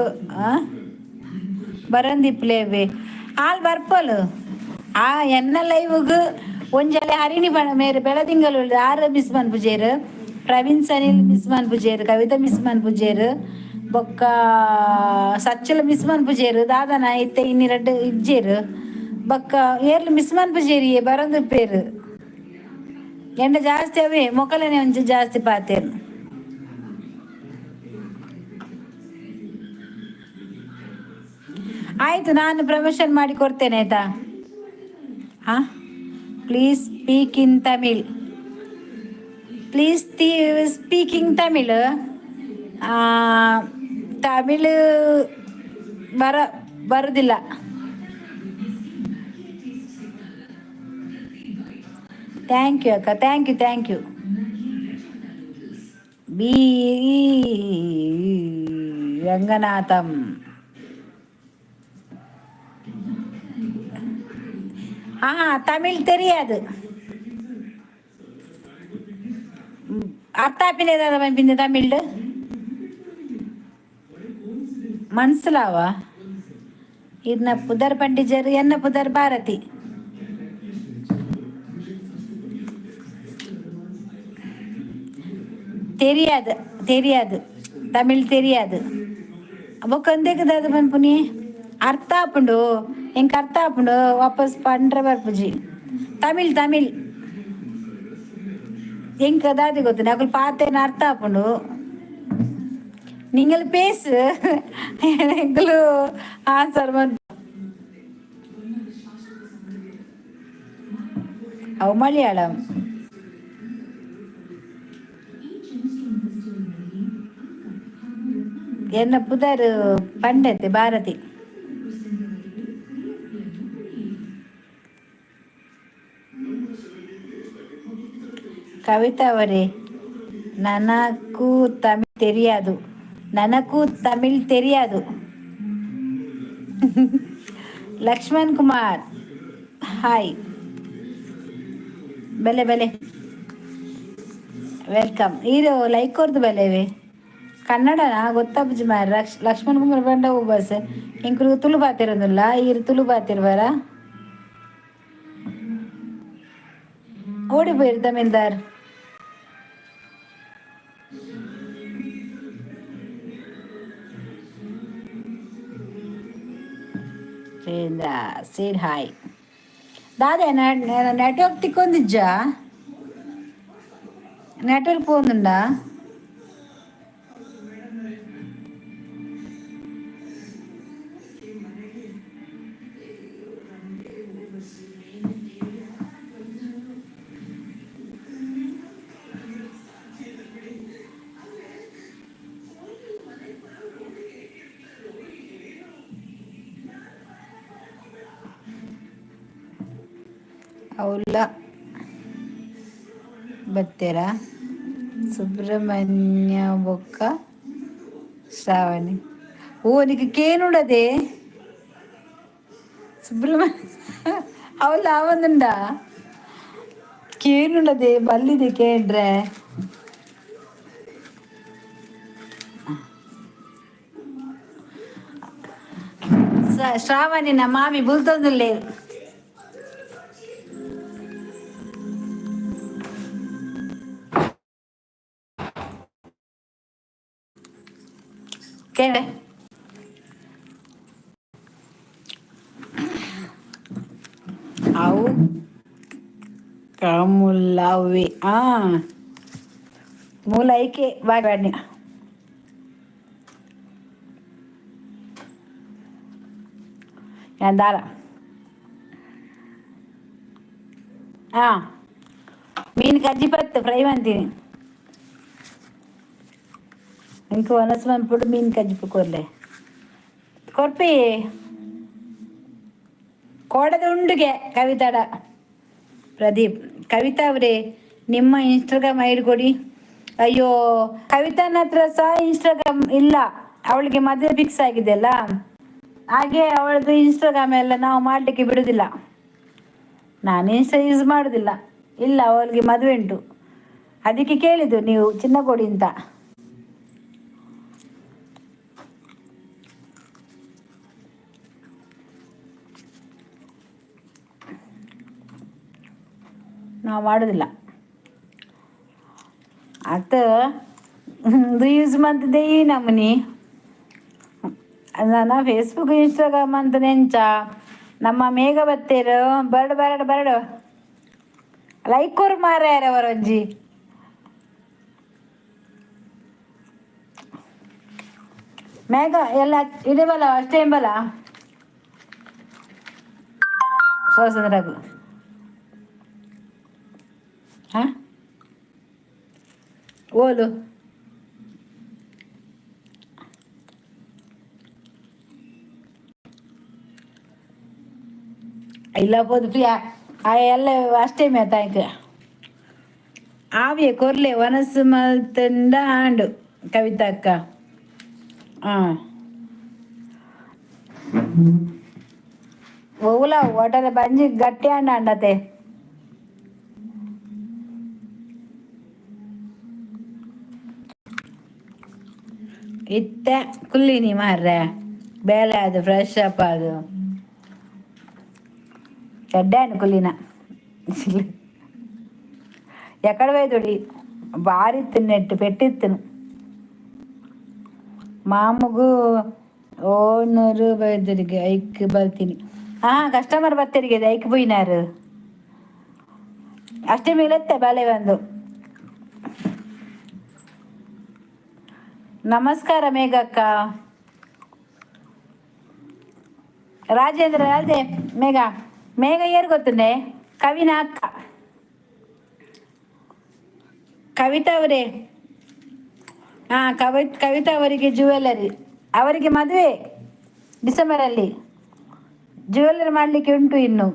ಬರಂದಿಪ್ಲೇವೆ ಆಲ್ ಬರ್ಪೋಲು ಆ ಎನ್ನ ಲೈವ್ಗ್ ಒಂಜಲೆ ಹರಿಣಿ ಬಣ ಮೇರೆ ಬೆಳದಿಂಗಲು ಆರ್ ಮಿಸ್ ಮನ್ಪುಜೇರು ಪ್ರವೀಣ್ ಸನಿಲ್ ಮಿಸ್ ಮನ್ಪುಜೇರು ಕವಿತಾ ಮಿಸ್ ಮನ್ಪುಜೇರು ಬೊಕ್ಕ ಸಚ್ಚಲ ಮಿಸ್ ಮನ್ಪುಜೇರು ದಾದನ ಇತ್ತೆ ಇನ್ನಿ ರಡ್ಡ್ ಇಜ್ಜೇರು ಬೊಕ್ಕ ಏರ್ಲು ಮಿಸ್ ಮನ್ಪುಜೇರಿಯೇ ಬರಂದುಪ್ಪೇರು ಎಂಡ ಜಾಸ್ತಿ ಅವೇ ಮೊಕಲನೆ ಒಂಚೂರು ಜಾಸ್ತಿ ಪಾತೇರು. ಆಯಿತು, ನಾನು ಪ್ರಮೋಷನ್ ಮಾಡಿ ಕೊಡ್ತೇನೆ ಆಯ್ತಾ. ಹಾಂ, please speak in Tamil, please speaking Tamil. Tamil ಬರ ಬರುವುದಿಲ್ಲ. Thank you ಅಕ್ಕ, thank you thank you. B Ranganatham. Tamil தெரியாது. ಅರ್ಥ ಆಪಿನ ಪನ್ಪಿಂದ ತಮಿಳ್ ಮನ್ಸಲಾವ ಇರ್ನ ಪುದರ್ ಪಂಡಿಜರ್ ಎನ್ನ ಪುದರ್ ಭಾರತಿ. ತೆರಿಯಾದ ತೆರಿಯಾದ ತಮಿಳ್ ತೆರಿಯಾದ. ಬೊಕ್ಕ ದಾದ ಪನ್ಪುನಿ? ಅರ್ಥ ಆಪುಂಡು ಎಂಕ್, ಅರ್ಥ ಆಪುಂಡು. ವಾಪಸ್ ಪಂಡ್ರೆ ಬರ್ಪುಜಿ. ತಮಿಳ್ ತಮಿಳ್ ಎಂಕ್ ದಾದ ಗೊತ್ತುಂಡು, ಅಕುಲು ಪಾತೆರ್ನ ಅರ್ಥ ಆಪುಂಡು. ನಿಂಗಲ್ ಪೇಸು, ಎಂಕುಲು ಆನ್ಸರ್ ಮನ್. ಅವು ಮಲಯಾಳಂ. ಎನ್ನ ಪುದರ್ ಪಂಡತೆ ಭಾರತಿ. ಕವಿತಾ ಅವರೇ, ನನಗೂ ತಮಿಳ್ ತೆರಿಯದು, ನನಗೂ ತಮಿಳ್ ತೆರಿಯದು. ಲಕ್ಷ್ಮಣ್ ಕುಮಾರ್, ಹಾಯ್. ಬೆಲೆ ಬೆಲೆ, welcome. ಇದು ಲೈಕ್ ಕೊರ್ದು ಬೆಲೆವೆ. ಕನ್ನಡನಾ ಗೊತ್ತಾಪುಜಿ ಮಾರ್ರೆ. ಲಕ್ಷ್ಮಣ್ ಕುಮಾರ್ ಪಂಡ ಬಸ್ ಎಂಕುಲು ತುಳು ಪಾತೆರೊಂದುಲ್ಲ. ಈರ್ ತುಳು ಪಾತೆರ್ವರ? ಓಡಿ ಪೋಯಿರ್ ತಮಿಳ್ದಾರ್. ಸೇಡ್ ಹಾಯ್. ದಾದೆ, ನೆಟ್ವರ್ಕ್ ತಿಕ್ಕೊಂದಿಜ್ಜಾ? ನೆಟ್ವರ್ಕ್ ಪೋಂದುಂಡಾ? ಅವಲ್ಲ ಬತ್ತೀರಾ? ಸುಬ್ರಹ್ಮಣ್ಯ ಬೊಕ್ಕ ಶ್ರಾವಣಿ. ಓ, ನಿಕ್ ಕೇನುಡದೆ ಸುಬ್ರಹ್ಮಣ್ಯ ಅವಲ್ಲ ಆವಂದುಂಡ. ಕೇನುಡದೆ ಬಲ್ಲಿದೆ ಕೇಂಡ್ರೆ. ಶ್ರಾವಣಿನ ಮಾಮಿ ಬುಲ್ತೊಂದುಲ್ಲೆ. ಕೇಂಡೆ. ಅವು ಕಮುಲ್ಲವೆ. ಆ ಮೂಲ ಐಕೆ ಬಾಡಿ. ದಾರ ಹಾ ಮೀನು ಕಜ್ಜಿ ಪತ್ತು ಫ್ರೈ ಮಂತೀನಿ. ಇಂಕ ವನಸ್ ಮನ್ಪುಡು ಮೀನು ಕಜ್ಜಿಪು ಕೊರ್ಲೆ. ಕೊರ್ಪಿ ಕೋಡದ ಉಂಡುಗೆ ಕವಿತಾಡ. ಪ್ರದೀಪ್, ಕವಿತಾ ಅವರೇ, ನಿಮ್ಮ ಇನ್ಸ್ಟಾಗ್ರಾಮ್ ಐಡಿ ಕೊಡಿ. ಅಯ್ಯೋ, ಕವಿತಾನ ಹತ್ರ ಸಹ ಇನ್ಸ್ಟಾಗ್ರಾಮ್ ಇಲ್ಲ. ಅವಳಿಗೆ ಮದುವೆ ಫಿಕ್ಸ್ ಆಗಿದೆ ಅಲ್ಲ, ಹಾಗೆ ಅವಳದು ಇನ್ಸ್ಟಾಗ್ರಾಮ್ ಎಲ್ಲ ನಾವು ಮಾಡಲಿಕ್ಕೆ ಬಿಡುದಿಲ್ಲ. ನಾನು ಇನ್ಸ್ಟಾ ಯೂಸ್ ಮಾಡುದಿಲ್ಲ. ಇಲ್ಲ, ಅವಳಿಗೆ ಮದುವೆ ಉಂಟು, ಅದಕ್ಕೆ ಕೇಳಿದ್ದು ನೀವು ಚಿನ್ನ ಕೊಡಿ ಅಂತ. ನಾವು ಮಾಡೋದಿಲ್ಲ. ಆತ ಇದು ಯೂಸ್ ಮಂತದೆ ಈ ನಮೂನಿ. ನಾನು ಫೇಸ್ಬುಕ್, ಇನ್ಸ್ಟಾಗ್ರಾಮ್ ಅಂತ ನೆಂಚ. ನಮ್ಮ ಮೇಘ ಬತ್ತೇರು ಬರಡು ಬರಡು ಬರಡು. ಲೈಕ್ ಕೊರು ಮಾರ್ಯಾರ ಅವರೊಂಜಿ. ಮೇಘ ಎಲ್ಲ ಇಡೇ ಬಲ ಅಷ್ಟೇ ಬಲ ಸೋಸಂದ್ರಾಗು. ಹಾಂ, ಓಲು ಇಲ್ಲ ಪೋದು ಪ್ರಿಯ ಆ ಎಲ್ಲ ಅಷ್ಟೇ ಮೇತಾಯ್ಕ ಆವಿಯ ಕೊರ್ಲೆ. ವನಸ್ಸು ಮಲ್ತಂಡ ಆಂಡು ಕವಿತಕ್ಕ. ಹಾಂ, ಒವ್ಲ ಒಟರೆ ಬಂಜಿ ಗಟ್ಟಿ ಅಂಡ ಅಂಡತೆ. ಇತ್ತೆ ಕುಲ್ಲಿನಿ ಮಾರ್ರೆ, ಬೇಲೆ ಅದು ಫ್ರೆಶ್ ಅಪ್ ಅದು ಎಡ್ಡೆ ಕುಲ್ಲಿನ. ಎಕ್ಕಡ పోಯ್ದುಡಿ? ಬಾರಿ ತಿನ್ನೆಟ್ಟು ಪೆಟ್ಟಿತ್ತನು. ಮಾಮುಗು ಓನೂರು ಬೈದರಿಗೆ ಐಕ್ ಬರ್ತೀನಿ. ಹಾ, ಕಸ್ಟಮರ್ ಬರ್ತೀರಿಗೆ ಐಕ್ ಪೋಯಿನಾರು. ಅಷ್ಟೇ ಮೇಲತ್ತೆ ಬಾಲೆ ಬಂದು. ನಮಸ್ಕಾರ ಮೇಘಕ್ಕ. ರಾಜೇಂದ್ರ ಅದೇ ಮೇಘ. ಮೇಘ ಏರ್ ಗೊತ್ತುಂಡೆ? ಕವಿನ ಅಕ್ಕ. ಕವಿತಾ ಅವರೇ. ಹಾಂ, ಕವಿತಾ ಅವರಿಗೆ ಜುವೆಲ್ಲರಿ. ಅವರಿಗೆ ಮದುವೆ ಡಿಸೆಂಬರಲ್ಲಿ. ಜುವೆಲ್ಲರಿ ಮಾಡಲಿಕ್ಕೆ ಉಂಟು ಇನ್ನು.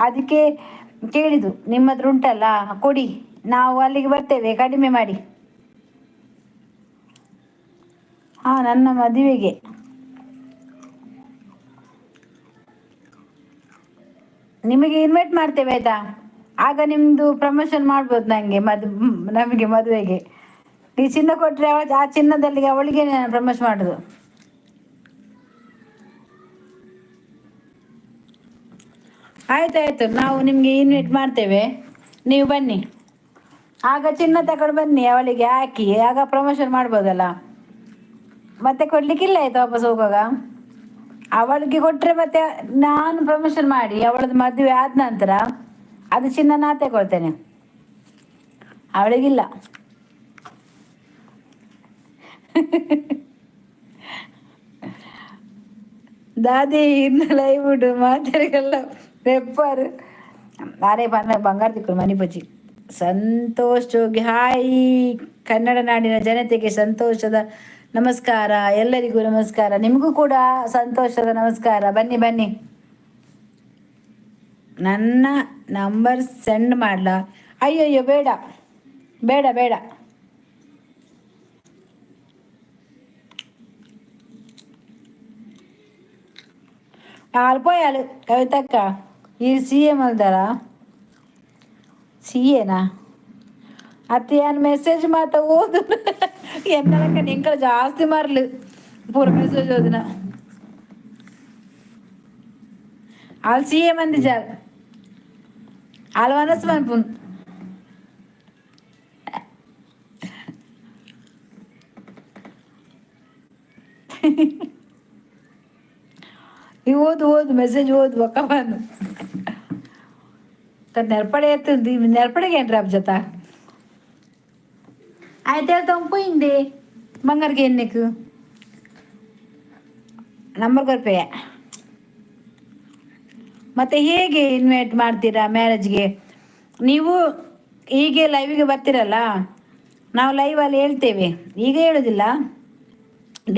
ಅದಕ್ಕೆ ಕೇಳಿದ್ದು, ನಿಮ್ಮ ಹತ್ರ ಉಂಟಲ್ಲ, ಕೊಡಿ, ನಾವು ಅಲ್ಲಿಗೆ ಬರ್ತೇವೆ, ಕಡಿಮೆ ಮಾಡಿ. ಹಾಂ, ನನ್ನ ಮದುವೆಗೆ. ನಿಮಗೆ ಇನ್ವೈಟ್ ಮಾಡ್ತೇವೆ, ಆಯ್ತಾ? ಆಗ ನಿಮ್ಮದು ಪ್ರಮೋಷನ್ ಮಾಡ್ಬೋದು ನನಗೆ ನಮಗೆ ಮದುವೆಗೆ. ನೀವು ಚಿನ್ನ ಕೊಟ್ಟರೆ ಆ ಚಿನ್ನದಲ್ಲಿ ಅವಳಿಗೆ ನಾನು ಪ್ರಮೋಷನ್ ಮಾಡೋದು. ಆಯ್ತಾಯ್ತು, ನಾವು ನಿಮಗೆ ಇನ್ವೈಟ್ ಮಾಡ್ತೇವೆ, ನೀವು ಬನ್ನಿ. ಆಗ ಚಿನ್ನ ತಗೊಂಡು ಬನ್ನಿ, ಅವಳಿಗೆ ಹಾಕಿ ಆಗ ಪ್ರಮೋಷನ್ ಮಾಡ್ಬೋದಲ್ಲ. ಮತ್ತೆ ಕೊಡ್ಲಿಕ್ಕಿಲ್ಲ ಆಯ್ತು ವಾಪಸ್ ಹೋಗುವಾಗ. ಅವಳಿಗೆ ಕೊಟ್ಟರೆ ಮತ್ತೆ ನಾನು ಪ್ರಮೋಷನ್ ಮಾಡಿ ಅವಳದ್ದು ಮದುವೆ ಆದ ನಂತರ ಅದು ಚಿನ್ನ ನಾ ತಗೊಳ್ತೇನೆ, ಅವಳಿಗಿಲ್ಲ. ದಾದಿ ಇನ್ನು ಲೈವ್ ಮಾತಾಡಿಗೆಲ್ಲ ರೆಪ್ಪರ್ ಅರೆ ಬಂದ ಬಂಗಾರ ತಿಕ್ಕು ಮನಿ ಬಜ್ಜಿ. ಸಂತೋಷ್ ಜೋಗಿ ಹಾಯ್. ಕನ್ನಡ ನಾಡಿನ ಜನತೆಗೆ ಸಂತೋಷದ ನಮಸ್ಕಾರ. ಎಲ್ಲರಿಗೂ ನಮಸ್ಕಾರ. ನಿಮಗೂ ಕೂಡ ಸಂತೋಷದ ನಮಸ್ಕಾರ. ಬನ್ನಿ ಬನ್ನಿ. ನನ್ನ ನಂಬರ್ ಸೆಂಡ್ ಮಾಡಲಾ? ಅಯ್ಯಯ್ಯೋ, ಬೇಡ ಬೇಡ ಬೇಡ. ಆಲ್ಪೋಯಾಲು ಕವಿತಕ್ಕ. ಈ ಸಿ ಎ ಮಲ್ದಾರ? ಸಿ ಎನಾ? ಅತ್ತೆ ಯಾನ್ ಮೆಸೇಜ್ ಮಾತ ಓದು ಎನ್ನಲಕ್ಕ ನಿಂಕಲ ಜಾಸ್ತಿ ಮಾರ್ಲು ಪೂರ ಮೆಸೇಜ್ ಓದಿನ. ಆಲ್ ಸಿ ಎ ಮಂದಿ ಜಾಲ್ ಆಲ್ ವನಸ್ ಮನ್ಪುನ್. ಈ ಓದು ಓದು, ಮೆಸೇಜ್ ಓದು. ಒಕ್ಕ ಬಂದು ನೆರ್ಪಡೆ ಎತ್ತುಂದು. ನೆರ್ಪಡೆಗೆ ಏನ್ರ ಜೊತ ಆಯ್ತು ಹೇಳ್ತಾ పోయింది. బంగారుకి నీకు ನಂಬರ್ ಕೊರ್ಪೆ. ಮತ್ತೆ ಹೇಗೆ ಇನ್ವೈಟ್ ಮಾಡ್ತೀರಾ ಮ್ಯಾರೇಜ್ಗೆ? ನೀವು ಹೀಗೆ ಲೈವಿಗೆ ಬರ್ತೀರಲ್ಲ, ನಾವು ಲೈವಲ್ಲಿ ಹೇಳ್ತೇವೆ. ಈಗ ಹೇಳೋದಿಲ್ಲ,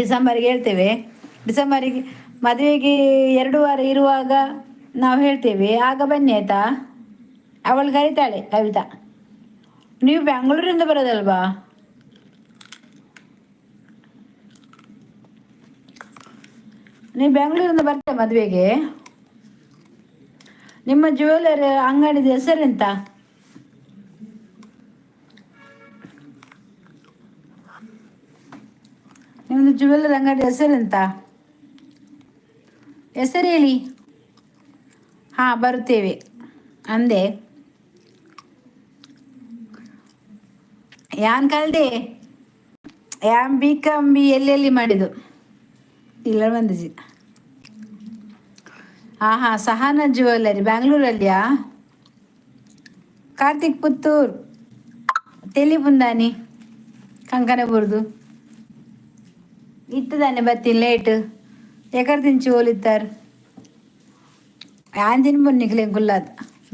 ಡಿಸೆಂಬರ್ಗೆ ಹೇಳ್ತೇವೆ. ಡಿಸೆಂಬರಿಗೆ ಮದುವೆಗೆ 2 ವಾರ ಇರುವಾಗ ನಾವು ಹೇಳ್ತೇವೆ, ಆಗ ಬನ್ನಿ ಆಯ್ತಾ? ಅವಳು ಕರೀತಾಳೆ ಕವಿತಾ. ನೀವು ಬೆಂಗಳೂರಿಂದ ಬರೋದಲ್ವಾ? ನೀವು ಬೆಂಗಳೂರಿಂದ ಬರ್ತೀರಾ ಮದುವೆಗೆ? ನಿಮ್ಮ ಜ್ಯುವೆಲರಿ ಅಂಗಡಿದ ಹೆಸರೆಂತ? ನಿಮ್ಮದು ಜ್ಯುವೆಲರಿ ಅಂಗಡಿ ಹೆಸರೆಂತ? ಹೆಸರು ಹೇಳಿ. ಹಾಂ, ಬರುತ್ತೇವೆ ಅಂದೆ. ಯಾನ್ ಕಲ್ದೆ ಯಾನ್ ಬಿ ಕಾಂ ಬಿ ಎಲ್ಲೆಲ್ಲಿ ಮಾಡಿದ್ದು ಇಲ್ಲ ಬಂದಿಜಿ. ಹಾಂ ಹಾಂ, ಸಹಾನ ಜ್ಯುವೆಲ್ಲರಿ ಬ್ಯಾಂಗ್ಳೂರಲ್ಲಿಯಾ? ಕಾರ್ತಿಕ್ ಪುತ್ತೂರ್ ತೆಲಿಪುಂದಾನಿ ಕಂಕನಬುರ್ದು ಇತ್ತದಾನೆ. ಬತ್ತೀನಿ ಲೇಟ್. ಎಕರ್ ತಿಂಚು ಓಲಿತ್ತಾರ್ ಯಾನ್ ತಿನ್ಬೊನ್ ನಿಕ್ಲೆನ್ ಕುಲ್ಲಾದ್.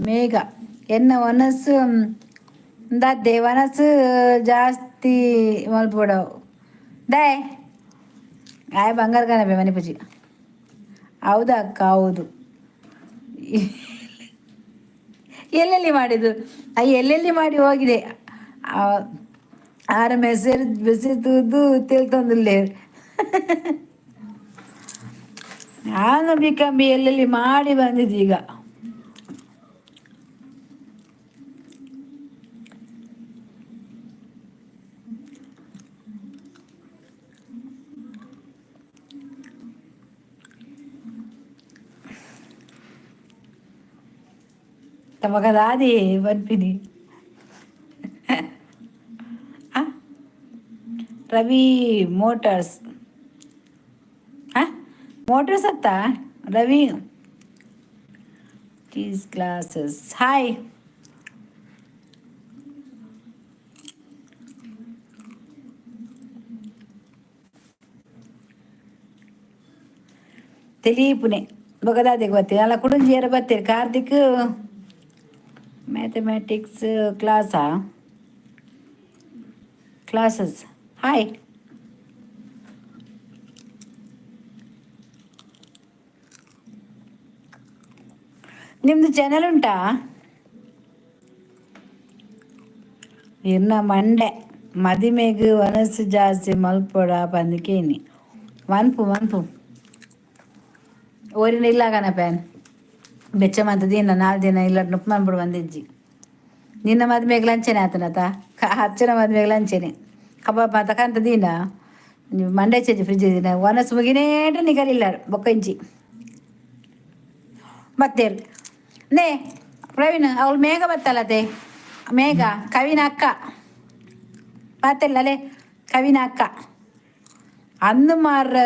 ಮೇಘ ಎನ್ನ ವನಸ್ಸು ದಾದೆ ವನಸ್ಸು ಜಾಸ್ತಿ ಮಲ್ಪೊಡವು ದಾಯೆ ಆಯ್ ಬಂಗಾರ ಕಾಣಬೆ ಮನೆ ಪೂಜಿ. ಹೌದಾ ಅಕ್ಕ? ಹೌದು. ಎಲ್ಲೆಲ್ಲಿ ಮಾಡಿದ್ದು? ಅಯ್ಯ, ಎಲ್ಲೆಲ್ಲಿ ಮಾಡಿ ಹೋಗಿದೆ. ಆರ ಮೆಸೇಜ್ ಮೆಸೇಜ್ ತೂದು ತಿಳ್ತೊಂದುಲ್ಲೆ. ನಾನು ಬಿ ಕಂಬಿ ಎಲ್ಲೆಲ್ಲಿ ಮಾಡಿ ಬಂದಿದ್ದು ಈಗ. ತಮಗದಾದಿ ಪನ್ಪಿನಿ. Ravi motors. ಹಾ, ಮೋಟರ್ಸ್ ಅತ್ತ ರವಿ cheese classes. Hi. ತೆಲೀಪುನೆ ಬೊಕದಾದಿಗೆ ಬತ್ತೀರಿ ಅಲ್ಲ ಕುಡುಂಜಿಯರ ಬತ್ತೀರಿ. ಕಾರ್ತಿಕ್ ಮ್ಯಾಥಮೆಟಿಕ್ಸ್ ಕ್ಲಾಸಾ? Classes, hi. ನಿಮ್ಮದು ಚಾನೆಲ್ ಉಂಟಾ? ಇನ್ನ ಮಂಡೆ ಮದಿಮೆಗ್ ವನಸು ಜಾಸ್ತಿ ಮಲ್ಪೊಡ ಪಂದ್ ಕೇನಿ. ಮನ್ಪು ಮನ್ಪು. ಓರಿನ ಇಲ್ಲಾಗನ ಪ್ಯಾನ್ ಬೆಚ್ಚ ಮಂತ ದಿನ 4 ದಿನ ಇಲ್ಲ ನುಪ್ಪು ಮನ್ಪುಡು ಬಂದಿಜ್ಜಿ. ನಿನ್ನ ಮದುಮೆಗೆ ಲಂಚನೆ ಆತನತ, ಅಚ್ಚನ ಮದುಮೆಗೆ ಲಂಚನೆ ಕಬಾಬ್ ಮಾತ ಕಂತ ದಿನ ಮಂಡೆ ಚೇಜಿ ಫ್ರಿಜ್ ದಿನ ವನಸು ಮುಗಿನೇಟ ನಿಗಲಿಲ್ಲ ಬೊಕ್ಕ ಇಂಚಿ ಬತ್ತೇರು ನೇ. ಪ್ರವೀಣ್, ಅವಳು ಮೇಘ ಬತ್ತಲ್ಲತೆ. ಮೇಘ ಕವಿನ ಅಕ್ಕ ಪಾತೆಲ್ಲಲೆ. ಕವಿನ ಅಕ್ಕ ಅಂದು ಮಾರ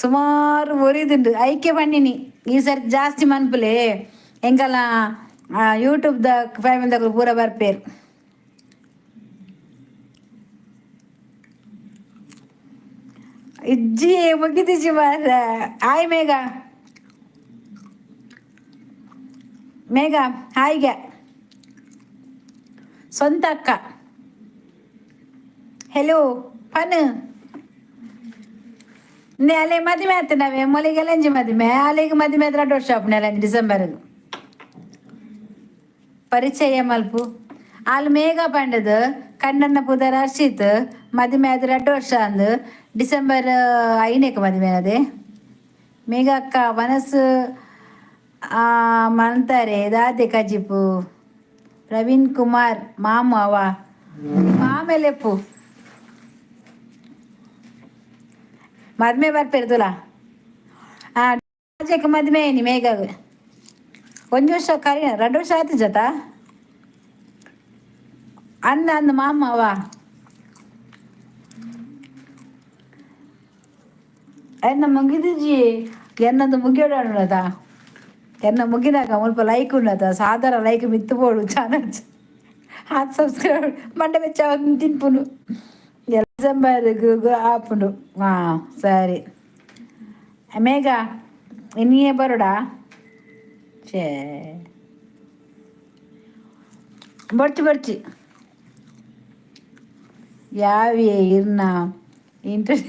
ಸುಮಾರು ಒರಿದುಂಡು. ಐಕೆ ಪಣ್ಣಿನಿ, ಈ ಸರಿ ಜಾಸ್ತಿ ಮನ್ಪುಲೆ, ಎಂಕಲ್ನ ಯೂಟ್ಯೂಬ್ದ ಫ್ಯಾಮಿಲಿದಕುಲು ಪೂರ ಬರ್ಪೇರು. ಇಜ್ಜಿ, ಮುಗಿದಿಜ್ಜಿ ಮಾರ್ರೆ. ಹಾಯ್ ಮೇಘ. ಮೇಘ ಹಾಯ್ಗೆ ಸ್ವಂತ ಅಕ್ಕ. ಹೆಲೋ ಪನ್ ನೇ. ಅಲ್ಲೇ ಮದಿಮೆ ಆಯ್ತು ನಾವೇ ಮೊಲಿಗೆ ಲಂಜಿ ಮದಿಮೆ. ಅಲ್ಲಿಗೆ ಮದಿಮೆ ಆದ್ರೆ 2 ವರ್ಷ ಆಪುಂಡು ಡಿಸೆಂಬರ್. ಪರಿಚಯ ಮಲ್ಪು. ಅಲ್ಲಿ ಮೇಘ ಪಂಡದು ಕಣ್ಣನ್ನ ಪುದರ್ ಹರ್ಷಿತ್. ಮದಿಮೆ ಆದ್ರೆ 2 ವರ್ಷ ಅಂದು. ಡಿಸೆಂಬರ್ 5ನೇಕ ಮದಿಮೆ ಅದೇ. ಮೇಘ ಅಕ್ಕ ಮನಸ್ಸು ಮಂತಾರೆ ದಾದೆ ಕಜಿಪು. ಪ್ರವೀಣ್ ಕುಮಾರ್ ಮಾಮು ಅವ ಮಾಮೆಲೆಪ್ಪು ಮದ್ಮೆ ಬರ್ಪೇರು. ಆ ಮದ್ಮೆ ಏನಿ ಮೇಘ ಒಂಜಿ ವರ್ಷ ಕರಿ 2 ವರ್ಷ ಆಯ್ತು ಜತ ಅಂದ ಅಂದ ಮಾಮ ಅವ. ಎನ್ನ ಮುಗಿದಿಜಿ, ಎನ್ನದು ಮುಗಿಯೋಣ. ಎನ್ನ ಮುಗಿದಾಗ ಮುಲ್ಪ ಲೈಕ್ ಉಂಡತ ಸಾಧಾರಣ ಲೈಕ್ ಮಿತ್ತು ಬೋಡು. ಚಾನಲ್ ಹಾತ್ ಸಬ್ಸ್ಕ್ರೈಬ್ ಮಂಡೆ ಬೆಚ್ಚ ತಿನ್ಪುನು. ಡಿಸೆಂಬರ್ಗೆ ಆಪುಂಡು. ಹಾಂ, ಸರಿ ಮೇಘ, ಇನ್ನಿಯೇ ಬರೋಡಾ? ಛೇ, ಬರ್ಚಿ ಬರ್ಚಿ. ಯಾವೇ ಇರ್ನ ಇಂಟರ್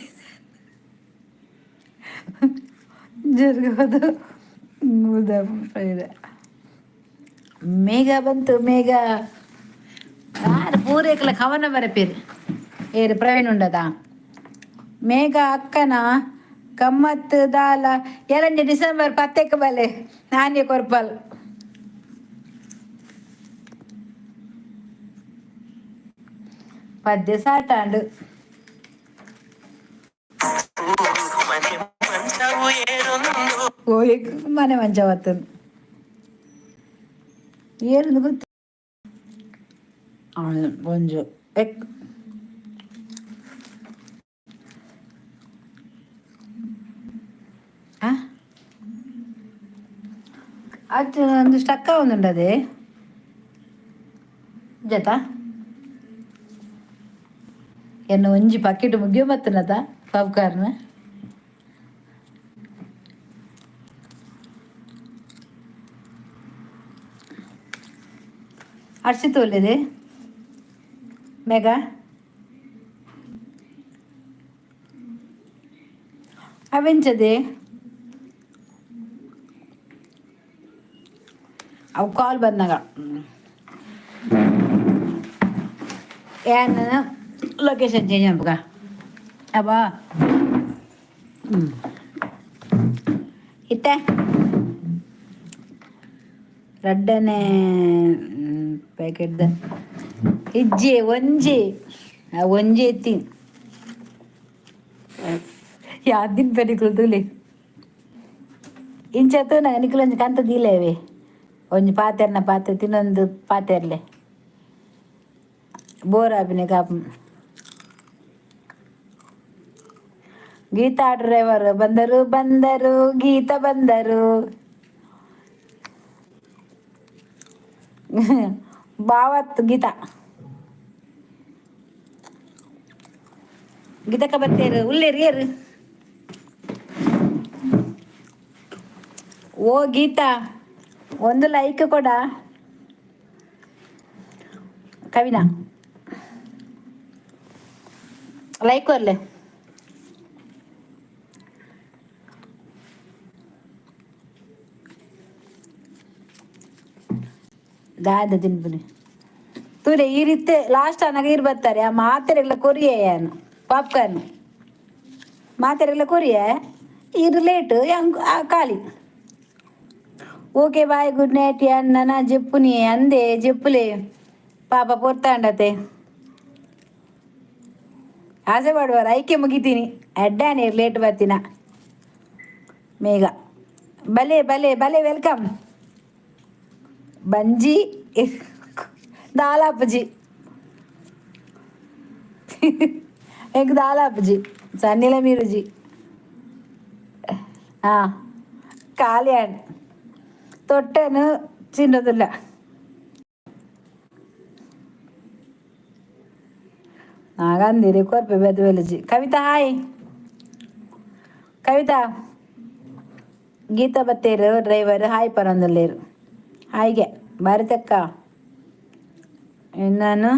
ಜರುಗೋದು. ಮೇಘ ಬಂತು ಮೇಘ. ಯಾರು ಪೂರೈಕಲ ಕವನ ಬರಪೇರು. ಏರು ಪ್ರವೀಣ್ ಉಂಡದ? ಮೇಘ ಅಕ್ಕನ ಗಮ್ಮತ್ತು ದಾಲ ಎರಡನೇ ಡಿಸೆಂಬರ್ ಪತ್ತೆಕ್ಕೆ ಬಲೆ ನಾನೇ ಕೊರ್ಪಲ್. ಪದ್ಯ ಸಾಟಾಂಡು. ಓ ಮನೆ ಮಂಚ ಬತ್ತದು ಏನು ಗೊತ್ತು ಒಂಜು ಎಕ್. ಅದು ಒಂದು ಸ್ಟಕ್ ಆವೊಂದುಂಡದೆ ಜತ. ಎನ್ನ ಒಂಜಿ ಪಕೆಟ್ ಮುಗಿಯೋ ಬತ್ತನತ ಪಾಪ್ಕಾರ್ನ್. ಹರ್ಷಿತ್ ಒಳ್ಳೆದೆ. ಮೇಘ ಅವೆಂಚದೆ? ಅವು ಕಾಲ್ ಬಂದಾಗ ಏನ್ ಲೊಕೇಶನ್ ಚೇಂಜ್ ಅನ್ಪುಗ ಅಬ್ಬಾ. ಇತ್ತೆ ರಡ್ಡನೆ ಪ್ಯಾಕೆಟ್ದ ಇಜ್ಜಿ ಒಂಜಿ ಒಂಜಿ ಎತ್ತಿ ಯಾದಿನ ಪೆರಿಕುಲು ತೂಲೆ. ಇಂಚ ತೂನ ನಿಕುಲು ಒಂಜಿ ಕಂತ ದೀಲೇವೆ. ಒಂಜಿ ಪಾತೆರ್ನ ಪಾತೆ ತಿನ್ನೊಂದು ಪಾತೆರ್ಲೆ ಬೋರ್ ಆಪಿನ ಕಾಪು. ಗೀತಾ ಡ್ರೈವರ್ ಬಂದರು ಬಂದರು, ಗೀತಾ ಬಂದರು. ಬಾವತ್ ಗೀತಾ, ಗೀತಕ್ಕ ಬತ್ತೇರು ಉಲ್ಲೇರು ಏರು. ಓ ಗೀತಾ, ಒಂದು ಲೈಕ್ ಕೊಡ. ಕವಿನಾ, ಲೈಕ್ ಕೊರ್ಲೆ. ದಾದ ತಿನ್ಪುನಿ ತೂಲೆ. ಈ ರೀತಿ ಲಾಸ್ಟ್ ಅನಾಗ ಇರ್ ಬರ್ತಾರೆ. ಆ ಮಾತೆರೆಗ್ಲ ಕೊರಿಯೆ ಯಾನು ಪಾಪ್ಕಾರ್ನ್ ಮಾತೆರೆಗ್ಲ ಕೊರಿಯೆ. ಇರು ಲೇಟ್ ಖಾಲಿ. Okay, bye, good night. ನನ್ನ ಜೆಪ್ಪುನಿ ಅಂದೆ, ಜೆಪ್ಪುಲೆ ಪಾಪ ಪೊರ್ತಾಂಡತೆ. ಆಸೆ ಪಡುವಾರ ಐಕೆ ಮುಗಿತೀನಿ. ಅಡ್ಡಾನೆ ಲೇಟ್ ಬರ್ತೀನ. ಮೇಘ, ಬಲೆ ಬಲೆ ಬಲೆ, welcome. ಬಂಜಿ ದಾಲಾಪುಜಿ ಎಂಕ್ ದಾಲಾಪುಜಿ ಸನ್ನಿಲ ಮೀರುಜಿ. ಹಾಂ, ಖಾಲಿ ತೊಟ್ಟೆನು ತಿನ್ನೋದಿಲ್ಲ. ನಾಗಂದಿರಿ ಕೊರ್ಪೆ ಬೆದವೆಲಜಿ. ಕವಿತಾ, ಹಾಯ್ ಕವಿತಾ. ಗೀತಾ ಬತ್ತೇರು ಡ್ರೈವರ್ ಹಾಯ್ ಪರಂದುಲ್ಲೇರು. ಹಾಯ್ಗೆ ಭಾರತಕ್ಕ ನಾನು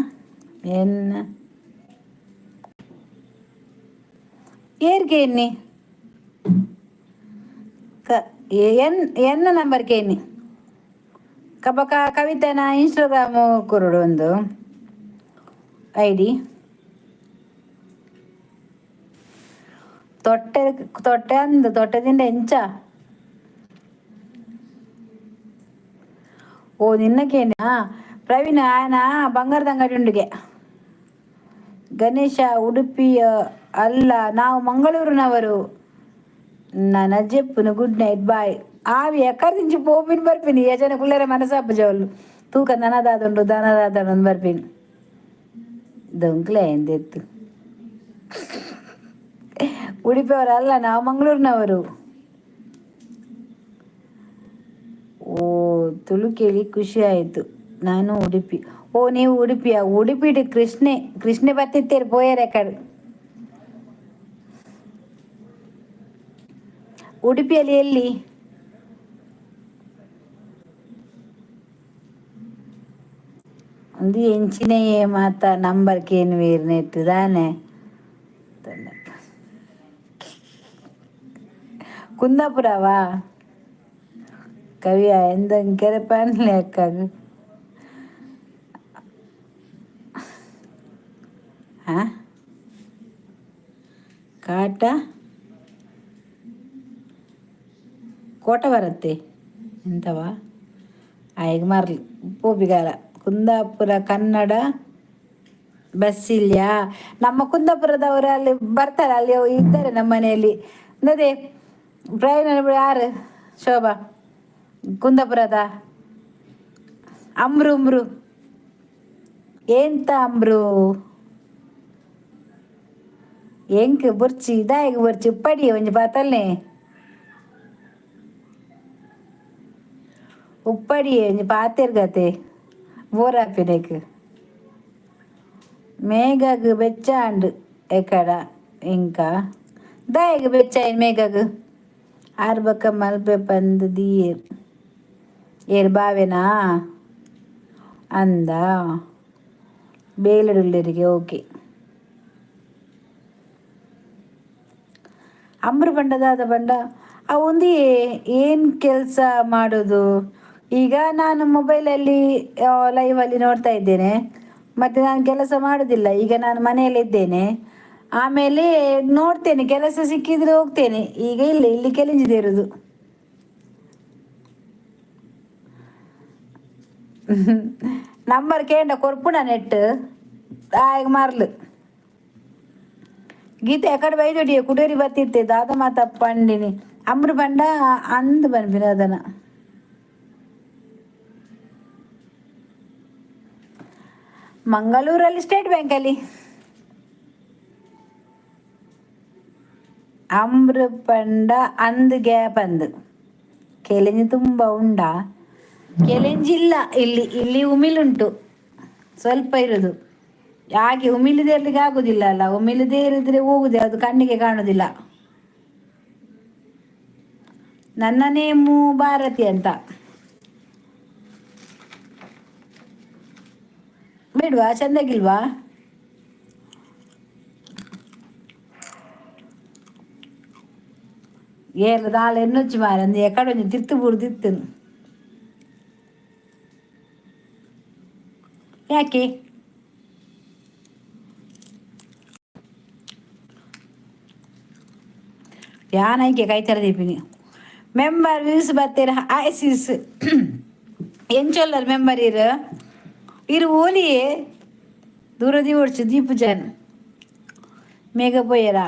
ಎನ್ನ ಏರ್ಗೆ ಎನ್ನಿ ಕ ಎನ್ ಎನ್ನ ನಂಬರ್ ಕೇನಿ ಕಬಕ. ಕವಿತೆನ ಇನ್ಸ್ಟಾಗ್ರಾಮು ಕೊರಡು ಒಂದು ಐಡಿ. ತೊಟ್ಟೆ ತೊಟ್ಟೆ ಅಂದು ತೊಟ್ಟೆ ತಿಂಡ ಎಂಚ? ಓ, ನಿನ್ನಕೇನಾ ಪ್ರವೀಣ್? ಆಯನ ಬಂಗಾರದ ಅಂಗಡಿ ಉಂಡುಗೆ. ಗಣೇಶ, ಉಡುಪಿಯ ಅಲ್ಲ, ನಾವು ಮಂಗಳೂರಿನವರು. ನನ್ನ ಜೆಪ್ಪುನು. Good night, bye. ಆವಿ ಎಕ್ಕರ್ದಿಂಚಿ ಪೋಪಿನ ಬರ್ಪಿನಿ. ಯಜನ ಕುಲ್ಲೆರೆ ಮನಸಾಪು ಜವಲು ತೂಕ ದನದಾದುಂಡು ದನದಾದಂಡು ಬರ್ಪಿನಿ. ದೊಂಕ್ಲೆ ಎಂದೆತ್ತು. ಉಡುಪಿಯವರಲ್ಲ, ನಾವು ಮಂಗಳೂರಿನವರು. ಓ, ತುಳು ಕೇಳಿ ಖುಷಿ ಆಯಿತು. ನಾನು ಉಡುಪಿ. ಓ, ನೀವು ಉಡುಪಿಯ? ಉಡುಪಿಡು ಕೃಷ್ಣೆ ಕೃಷ್ಣೆ ಬತ್ತಿತ್ತೇರು ಪೋಯರೆ ಕಡೆ. ಉಡುಪಿಯಲ್ಲಿ ಎಲ್ಲಿ? ಒಂದು ಎಂಚಿನೆಯೇ ಮಾತ ನಂಬರ್ ಕೇನು ವೇರ್ನೆಟ್ಟು ದಾನೆ. ಕುಂದಾಪುರವಾ ಕವಿಯ ಎಂದಂಗ್ ಕೆರೆಪಾನ್ಲೆ ಅಕ್ಕಾಗ. ಹಾ, ಕಾಟ ಕೋಟ ಬರತ್ತೆ ಎಂತವ ಆಯ್ಗ ಮರ್ಲಿ ಪೋಪಿಗಾಲ. ಕುಂದಾಪುರ ಕನ್ನಡ ಬಸ್ಸಿಲ್ಯಾ? ನಮ್ಮ ಕುಂದಾಪುರದವರು ಅಲ್ಲಿ ಬರ್ತಾರೆ, ಅಲ್ಲಿ ಇದ್ದಾರೆ ನಮ್ಮ ಮನೆಯಲ್ಲಿ. ಅದೇ ಪ್ರಯಾಣ. ಯಾರು ಶೋಭಾ ಕುಂದಾಪುರದ? ಅಮ್ರು ಉಮ್ರು ಎಂತ ಅಮ್ರು? ಎಂಕ್ ಬೊರ್ಚಿ ದಾಯೆಗ್ ಬೊರ್ಚಿ? ಉಪ್ಪಡಿ ಒಂಜಿ ಬಾತಲ್ನೆ ಉಪ್ಪಡಿ ಒಂಜಿ ಪಾತೆರ್ಗತೆ ಬೋರಾಪಿನೆಕ್. ಮೇಘಗ್ ಬೆಚ್ಚ ಆಂಡ್ ಎಕಡ ಇಂಕ ದಾಯೆಗ್ ಬೆಚ್ಚ ಆಯ್ನ್ ಮೇಘಗ್? ಆರ್ ಬೊಕ್ಕ ಮಲ್ಪೆ ಪಂದ್ ದೀಯೆರ್. ಏರ್, ಬಾವೆನಾ? ಅಂದ ಬೇಲೆಡುಲ್ಲೆರಿಗೆ. ಓಕೆ. ಅಂಬ್ರು ಪಂಡ ದಾದ ಪಂಡ ಆ ಒಂದು ಏನು ಕೆಲಸ ಮಾಡೋದು? ಈಗ ನಾನು ಮೊಬೈಲಲ್ಲಿ ಲೈವಲ್ಲಿ ನೋಡ್ತಾ ಇದ್ದೇನೆ. ಮತ್ತು ನಾನು ಕೆಲಸ ಮಾಡೋದಿಲ್ಲ. ಈಗ ನಾನು ಮನೆಯಲ್ಲಿದ್ದೇನೆ. ಆಮೇಲೆ ನೋಡ್ತೇನೆ, ಕೆಲಸ ಸಿಕ್ಕಿದ್ರೆ ಹೋಗ್ತೇನೆ. ಈಗ ಇಲ್ಲ, ಇಲ್ಲಿ ಕೆಲಿಂಜಿದೆ ಇರೋದು. ನಂಬರ್ ಕೇಂಡ ಕೊರ್ಪುಣ ನೆಟ್ ಆಯ್ಗ ಮಾರ್ಲು. ಗೀತೆ ಎಕಡೆ ಬೈದೊಡಿಯ ಕುಡೇರಿ ಬತ್ತಿತ್ತೆ ದಾದ ಮಾತ ಪಂಡಿನಿ. ಅಮ್ರು ಪಂಡ ಅಂದ್ ಪನ್ಪಿನ ಅದನ. ಮಂಗಳೂರಲ್ಲಿ ಸ್ಟೇಟ್ ಬ್ಯಾಂಕಲ್ಲಿ. ಅಮ್ರು ಪಂಡ ಅಂದ್ ಗ್ಯಾಪ್ ಅಂದ್. ಕೆಲೆಂಜಿ ತುಂಬ ಉಂಡಾ? ಕೆಲೆಂಜಿ ಇಲ್ಲ ಇಲ್ಲಿ. ಇಲ್ಲಿ ಉಮಿಲುಂಟು ಸ್ವಲ್ಪ ಇರುದು. ಹಾಗೆ ಉಮಿಲಿದೇರ್ಲಿಕ್ಕೆ ಆಗುದಿಲ್ಲ ಅಲ್ಲ, ಉಮಿಲಿದೇರಿದ್ರೆ ಹೋಗುದೆ, ಅದು ಕಣ್ಣಿಗೆ ಕಾಣುದಿಲ್ಲ. ನನ್ನ ನೇಮು ಭಾರತಿ ಅಂತ. ಬೇಡ್ವಾ? ಚಂದಾಗಿಲ್ವಾ? ಏರ್ಲ ದಾಳ ಎನ್ನೊಚ್ಚಿ ಮಾರೆ ಅಂದು ಎಕಡೆ ಒಂಜಿ ತಿರ್ತು ಬೂರ್ದಿತ್ತು. ಯಾಕೆ? ಯಾನೈಕೆ ಕೈ ತೆರೆದಿಪ್ಪಿನಿ. ಮೆಂಬರ್ ವ್ಯೂಸ್ ಬತ್ತೀರ ಆಯ್ಸಿಸ್ ಎಂಚೊಲ್ಲರ್ ಮೆಂಬರ್ ಇರು ಇರು ಓಲಿಯೇ ದೂರದಿ ಓಡ್ಸು ದೀಪು ಜನ್ ಮೇಘ ಪೋಯರ.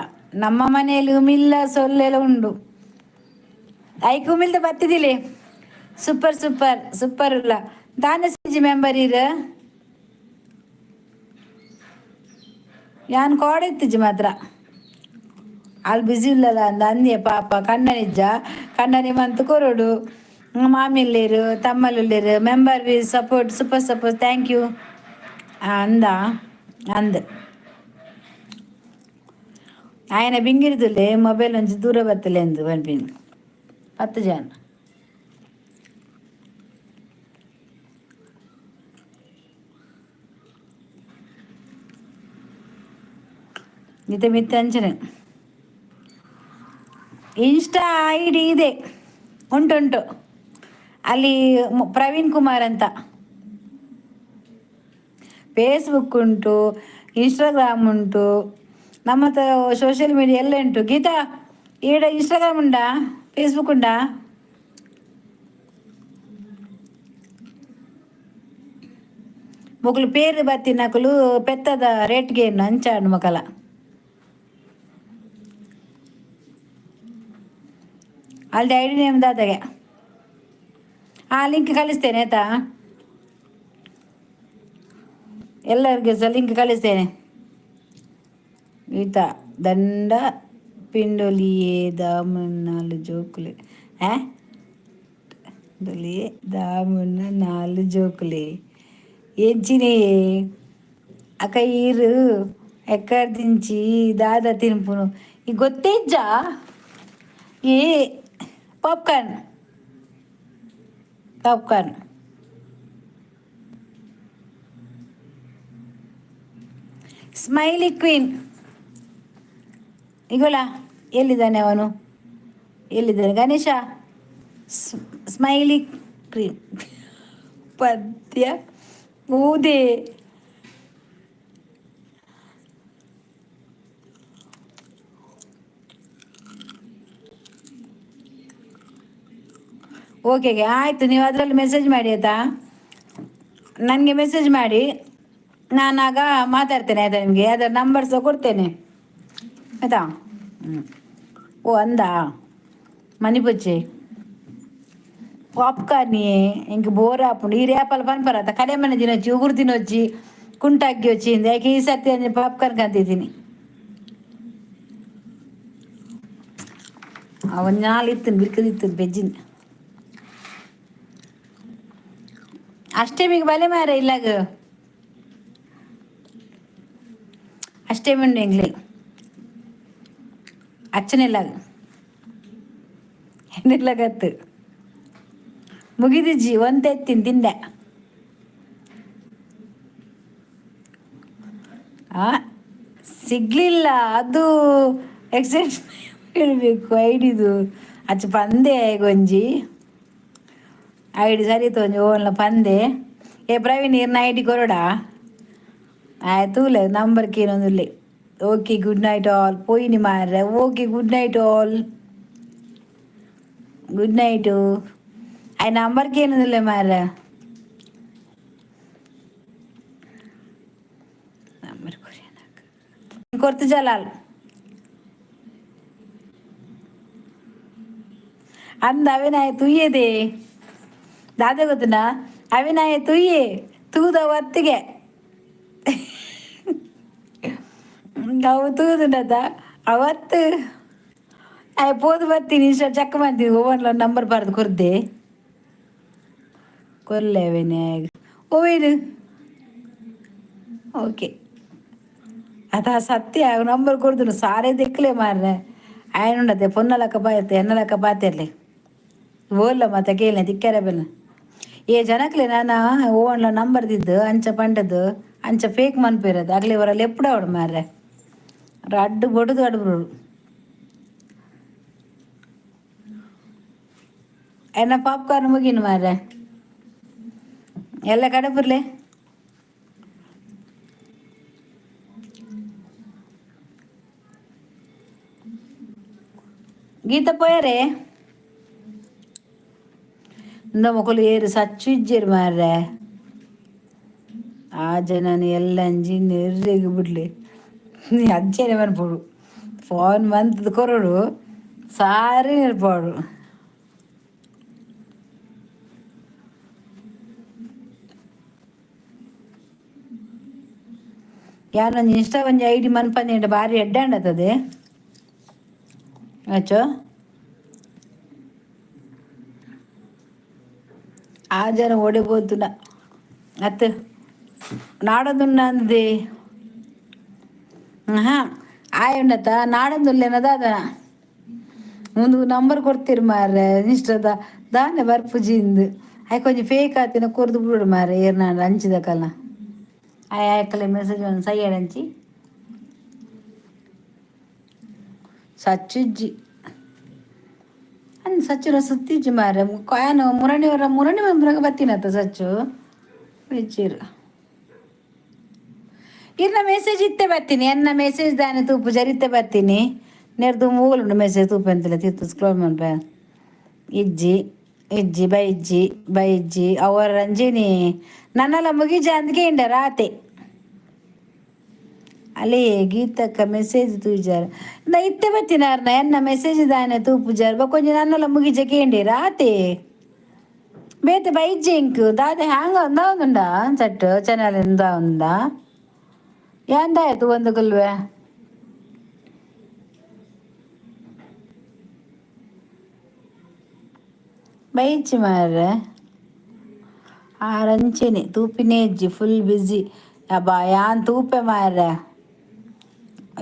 ನಮ್ಮ ಮನೆಯಲ್ಲಿ ಉಮಿಲ್ಲ ಸೊಲ್ಲೆಲ್ಲ ಉಂಡು. ಐಕ್ ಉಮಿಲ್ದ ಬತ್ತಿದಿಲೆ. Super super super ಇಲ್ಲ ದಾನ ಸಿಜಿ ಮೆಂಬರ್ ಇರು. ಯಾನ್ ಕೋಡ ಇತ್ತಿಜ್ಜಿ ಮಾತ್ರ. ಅಲ್ಲಿ ಬಿಸಿ ಇಲ್ಲದ ಅಂದ ಅಂದೆ ಪಾಪ ಕಣ್ಣನಿಜ್ಜ ಕಣ್ಣನಿ ಮಂತು ಕೊರಡು. ಮಾಮಿಲ್ಲೇರು ತಮ್ಮಲುಲ್ಲೇರು. Member we support, super support, thank you ಅಂದ ಅಂದ್. ఆయన ಬಿಂಗಿರಿದುಲ್ಲೆ ಮೊಬೈಲ್ ಒಂಜಿ ದೂರ ಬತ್ತಲೆ ಅಂದು ಪನ್ಪಿನಿ. 10 ಜನ. ಇತ್ತೆ ಮಿತ್ತ ಅಂಚನೆ ಇನ್ಸ್ಟಾ ಐಡಿ ಇದೆ, ಉಂಟುಂಟು. ಅಲ್ಲಿ ಪ್ರವೀಣ್ ಕುಮಾರ್ ಅಂತ. ಫೇಸ್ಬುಕ್ ಉಂಟು, ಇನ್ಸ್ಟಾಗ್ರಾಮ್ ಉಂಟು, ನಮ್ಮ ಹತ್ರ ಸೋಷಿಯಲ್ ಮೀಡಿಯಾ ಎಲ್ಲ ಉಂಟು. ಗೀತಾ, ಈಡ ಇನ್ಸ್ಟಾಗ್ರಾಮ್ ಉಂಡಾ? ಫೇಸ್ಬುಕ್ ಉಂಡಾ? ಮೊಕುಲು ಪೇರು ಬತ್ತಿನಕುಲು ಪೆತ್ತದ ರೇಟ್ಗೆ ಅಂಚಾಂಡು ಮೊಕಲ. ಅಲ್ಲಿ ಐಡಿ ನೇಮ್ ದಾದಾಗೆ ಆ ಲಿಂಕ್ ಕಳಿಸ್ತೇನೆ ಆಯ್ತಾ? ಎಲ್ಲರಿಗೆ ಸಹ ಲಿಂಕ್ ಕಳಿಸ್ತೇನೆ. ಗೀತಾ ದಂಡ ಪಿಂಡೊಲಿಯೇ ದಾಮುನ್ನಾಲು ಜೋಕುಲೆ ಆ ಡೊಲಿಯೇ ದಾಮುನ್ನ ನಾಲು ಜೋಕುಲೆ ಎಂಚಿನೆಯೇ ಅಕ್ಕ ಈರು ಎಕ್ಕರ್ದಿಂಚಿ ದಾದ ತಿನ್ಪುನು ಈ ಗೊತ್ತೇ ಇಜ್ಜಾ? ಈ popcorn, popcorn, smiley queen. ಇಗೋಲ ಎಲ್ಲಿದ್ದಾನೆ ಅವನು? ಎಲ್ಲಿದ್ದಾನೆ ಗಣೇಶ? ಸ್ಮೈಲಿ ಕ್ವೀನ್ ಪದ್ಯ ಊದೆ. ಓಕೆ, ಆಯಿತು. ನೀವು ಅದರಲ್ಲಿ ಮೆಸೇಜ್ ಮಾಡಿ ಆಯಿತಾ? ನನಗೆ ಮೆಸೇಜ್ ಮಾಡಿ, ನಾನಾಗ ಮಾತಾಡ್ತೇನೆ ಆಯಿತಾ? ನಿಮಗೆ ಅದರ ನಂಬರ್ ಸಹ ಕೊಡ್ತೇನೆ ಆಯಿತಾ? ಹ್ಞೂ. ಓ ಅಂದ ಮನಿಪೊಚ್ಚೆ ಪಾಪ್ಕಾರ್ನಿಯೇ ಇಂಕ ಬೋರ್ ಆಪುಂಡು. ಈ ರ್ಯಾಪಲ್ ಪನ್ಪರತ್ತ ಕಡೆ ಮನೆ ತಿನ್ನೊಚ್ಚಿ, ಉಗುರು ತಿನ್ನೊಚ್ಚಿ, ಕುಂಟಾಕಿ వచ్చి ಯಾಕೆ ಈ ಸರ್ತಿ ಅಂದ್ರೆ ಪಾಪ್ಕಾರ್ನ್ ಕಂತಿದ್ದೀನಿ. ಅವನ್ ನಾಲ್ ಇತ್ತು ಬಿರ್ಕದಿತ್ತು ಬೆಜ್ಜಿನ. ಅಷ್ಟೇ ಬಲೆ ಮಾರ ಇಲ್ಲಾಗ ಅಷ್ಟೇ ಉಂಡು ಎಂಗ್ಲಿ ಅಚ್ಚನೆಲ್ಲಾಗ ಎನ್ನಿಲ್ಲಗತ್ತು ಮುಗಿದಿಜ್ಜಿ. ಒಂದ್ ಎತ್ತಿನ ತಿಂದೆ. ಆ ಸಿಗ್ಲಿಲ್ಲ. ಅದು ಎಕ್ಸ್ಚೇಂಜ್ ಹೇಳಬೇಕು ಐಡಿದು. ಅಚ್ಚ ಪಂದೆ ಒಂಜಿ ಐಡಿ ಸರಿ ಒಂಜಿ ಓನ್ಲ ಪಂದೆ. ಏ ಪ್ರವೀಣ್, ಇರ್ನ ಐಡಿ ಕೊರಡಾ? ಆಯ್ತು, ನಂಬರ್ ಕೇನೊಂದುಲ್ಲೆ. Okay, good night all. ಪೋಯಿನಿ ಮಾರ್ರೆ. Okay, good night all, good night. ಆ ನಂಬರ್ ಕೇನೊಂದುಲ್ಲೆ ಮಾರ್ರೆ. ನಂಬರ್ ಕೊರ್ತು ಜಲಾಲ್ ಅಂದ. ಅವಿನಾಯ ತುಯ್ಯದೆ ದಾದ ಗೊತ್ತುನಾ? ಅವಿನಾಯ ತುಯ್ಯೆ ತೂದ ಒತ್ತಿಗೆ ಅವು ತೂದುಂಡತ ಅವತ್ತು. ಆಯ್ ಪೋದು ಬರ್ತೀನಿ ಇಷ್ಟ ಚಕ್ಕ ಬಂತೀನಿ ಓವನ್ಲ ನಂಬರ್ ಬಾರ್ದು ಕೊರ್ದೆ ಕೊರ್ಲೇವೇನೆ ಓವೇನು. ಓಕೆ, ಅದ ಸತ್ಯ. ನಂಬರ್ ಕೊಡ್ದು ಸಾರೇ ದಿಕ್ಕಲೆ ಮಾರ್ರೆ. ఆయన పొన్న లెక్క బాతే ఎన్న లెక్క బాతేర్లే ಓಲ್ಲ ಮತ್ತೆ ಕೇಳ ತಿಕ್ಕರೆ ಬೆಲ್ಲ ಏ ಜನಕ್ಲೆ ನಾನ ಓವನ್ಲ ನಂಬರ್ ದಿದ್ದು ಅಂಚ ಪಂಡದು ಅಂಚ ಫೇಕ್ ಮನ್ಪಿರೋದು ಅಗ್ಲಿ ಅವರಲ್ಲಿ ಎಪ್ಪಡ ಅವಡು ಮಾರ್ರೆ ಅಡ್ಡು ಬಡ್ದು ಅಡ್ಬಿಡು. ಎನ್ನ ಪಾಪ್ಕಾರ್ನ್ ಮುಗಿನ ಮಾರ್ರೆ ಎಲ್ಲ ಕಡೆ ಬರ್ಲೆ. ಗೀತ ಪೋಯರೆ ಇಂದ ಮೊಕಲು ಏರು ಸಚ್ಚು ಇಜ್ಜೇರು ಮಾರ್ರೆ. ಆ ಜನನ ಎಲ್ಲ ಅಂಜಿ ನೆರ್ರೆಗ್ ಬಿಡ್ಲಿ ನೀ ಅಂಚೆನೆ ಮನ್ಪೊಡು ಫೋನ್ ಮಂತದ ಕೊರಡು ಸಾರಿ ನಿರ್ಪಾಡು. ಯಾರೊಂಜಿ ಇನ್ಸ್ಟಾ ಒಂಜಿ ಐಡಿ ಮನ್ಪಂದಿಂಡ ಬಾರಿ ಎಡ್ಡೆ ಅಂಡತದೆ ಅಚ್ಚೋ. ಆ ಜನ ಓಡಿ ಬೋತುನ ಅತ್ ನಾಡೊಂದುಂಡ ಅಂದೆ. ಹಾ ಆಯ್ ಉಂಡತ ನಾಡೊಂದುಲ್ಲೇನದ ಅದನ ಮುಂದು ನಂಬರ್ ಕೊಡ್ತೀರಿ ಮಾರ್ರೆ ಇನ್ಸ್ಟಾದ ದಾನೆ ಬರ್ಪುಜಿಂದು. ಆಯ್ ಕೊಂಚ ಫೇಕ್ ಆತಿನ ಕೊರ್ದು ಬಿಡು ಮಾರ್ರೆ ಏರ್ನಾಂಡ ಅಂಚಿದ ಕಲ್ಲ. ಆಯ್ ಆಯ್ಕಲೆ ಮೆಸೇಜ್ ಒಂದು ಸೈಯಡಂಚಿ ಸಚ್ಚುಜ್ಜಿ ಅಂದ್ ಸಚ್ಚುನ ಸುತ್ತಿಜ್ಜಿ ಮಾರ್ರೆ. ಕಾಯನ ಮುರಣಿ ಅವರ ಮುರಣಿ ಮುರಗ ಬತ್ತಿನತ್ತ ಸಚ್ಚು ಇಜ್ಜಿರು. ಇರ್ನ ಮೆಸೇಜ್ ಇತ್ತೆ ಬರ್ತೀನಿ ಎನ್ನ ಮೆಸೇಜ್ ದಾನೆ ತೂಪು ಜರಿತೆ ಬರ್ತೀನಿ ನೆರ್ದು ಮೂಗುಲುಂಡು ಮೆಸೇಜ್ ತೂಪು ಎಂತಲ್ಲ ತಿತ್ತು ಸ್ಕ್ರೋಲ್ ಮನ್ಪ ಇಜ್ಜಿ ಇಜ್ಜಿ ಬೈಜ್ಜಿ ಬೈಜ್ಜಿ ಅವರ ರಂಜಿನಿ ನನ್ನೆಲ್ಲ ಮುಗಿಜ ಅಂದ್ಕೆ ಇಂಡ ರಾತೆ ಅಲ್ಲಿ ಗೀತಕ್ಕ ಮೆಸೇಜ್ ತೂಜಾರ ನಾ ಇತ್ತೆ ಬತ್ತಿನಾರ್ನ ಎನ್ನ ಮೆಸೇಜ್ ದಾನೆ ತೂಪುಜಾರ್ ಬೊಕೊಂಜಿ ನನ್ನೆಲ್ಲ ಮುಗಿಜ ಕೇಂಡಿ ರಾತೆ ಬೇತೆ ಬೈಜ್ಜಿ ಇಂಕ್ ದಾದೆ ಹ್ಯಾಂಗ ಒಂದ ಚಟ್ಟು ಚಾನಲ್ ಇಂದ ಉಂದ ಯಾಂದಾಯ್ತು ಒಂದು ಕುಲ್ವೆ ಬೈಚಿ ಮಾರ್ರೆ. ಆರಂಚೆನೆ ತೂಪಿನೇ ಇಜ್ಜಿ ಫುಲ್ ಬ್ಯುಸಿ. ಅಬ್ಬಾ ಯಾನ್ ತೂಪೆ ಮಾರ್ರೆ.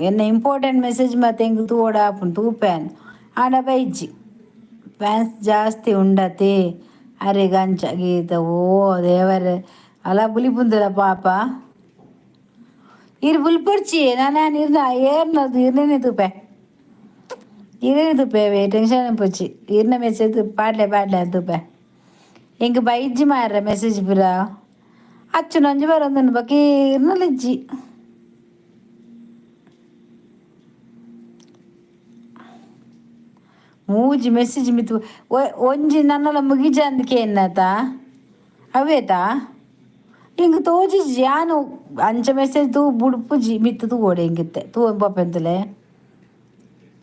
ಎನ್ನ ಇಂಪಾರ್ಟೆಂಟ್ ಮೆಸೇಜ್ ಮತ್ತೆ ಎಂಕ್ ತೂವೊಡು ಆಪುಂಡು ತೂಪೇನ್ ಆಂಡ ಬೈಜ್ಜಿ ಫ್ಯಾನ್ಸ್ ಜಾಸ್ತಿ ಉಂಡತೆ ಅರೆಗ್ ಅಂಚ ಗೀತ. ಓ ದೇವರೇ ಅಲ ಬುಲಿಪುಂದಲ ಪಾಪ ಇರ್ ಬುಲ್ಪೊಡ್ಚಿ ನಾನ ಇರ್ನ ಏರ್ನ ಇರ್ನೇನೆ ತೂಪೆ ಇರೇನೆ ತೂಪೆ ಟೆನ್ಷನ್ ಪೊಚ್ಚಿ ಇರ್ನ ಮೆಸೇಜ್ ಪಾಡ್ಲೆ ಪಾಡ್ಲೆ ತೂಪೆ ಎಂಕ್ ಬೈಜ್ಜಿ ಮಾರ್ರೆ ಮೆಸೇಜ್ ಪೂರ ಅಚ್ಚು ನಂಜು ಬರೊಂದುಂಡು ಬೊಕ ಇರ್ನಲ ಇಜ್ಜಿ. ಮೂಜಿ ಮೆಸೇಜ್ ಮಿತ್ತು ಒಂಜಿ ನನ್ನಲ ಮುಗಿಜ ಅಂದ್ಕೆ ಎನ್ನತ ಅವೇತಾ ಇಂಕ್ ತೋಜಿಜಿ ಯಾನ್ ಅಂಚ ಮೆಸೇಜ್ ತೂ ಬುಡ್ಪುಜಿ ಮಿತ್ತು ತೂವೊಡೆ ಎಂಕಿತ್ತೆ ತೂ ಪೋಪೆಂತಲೆ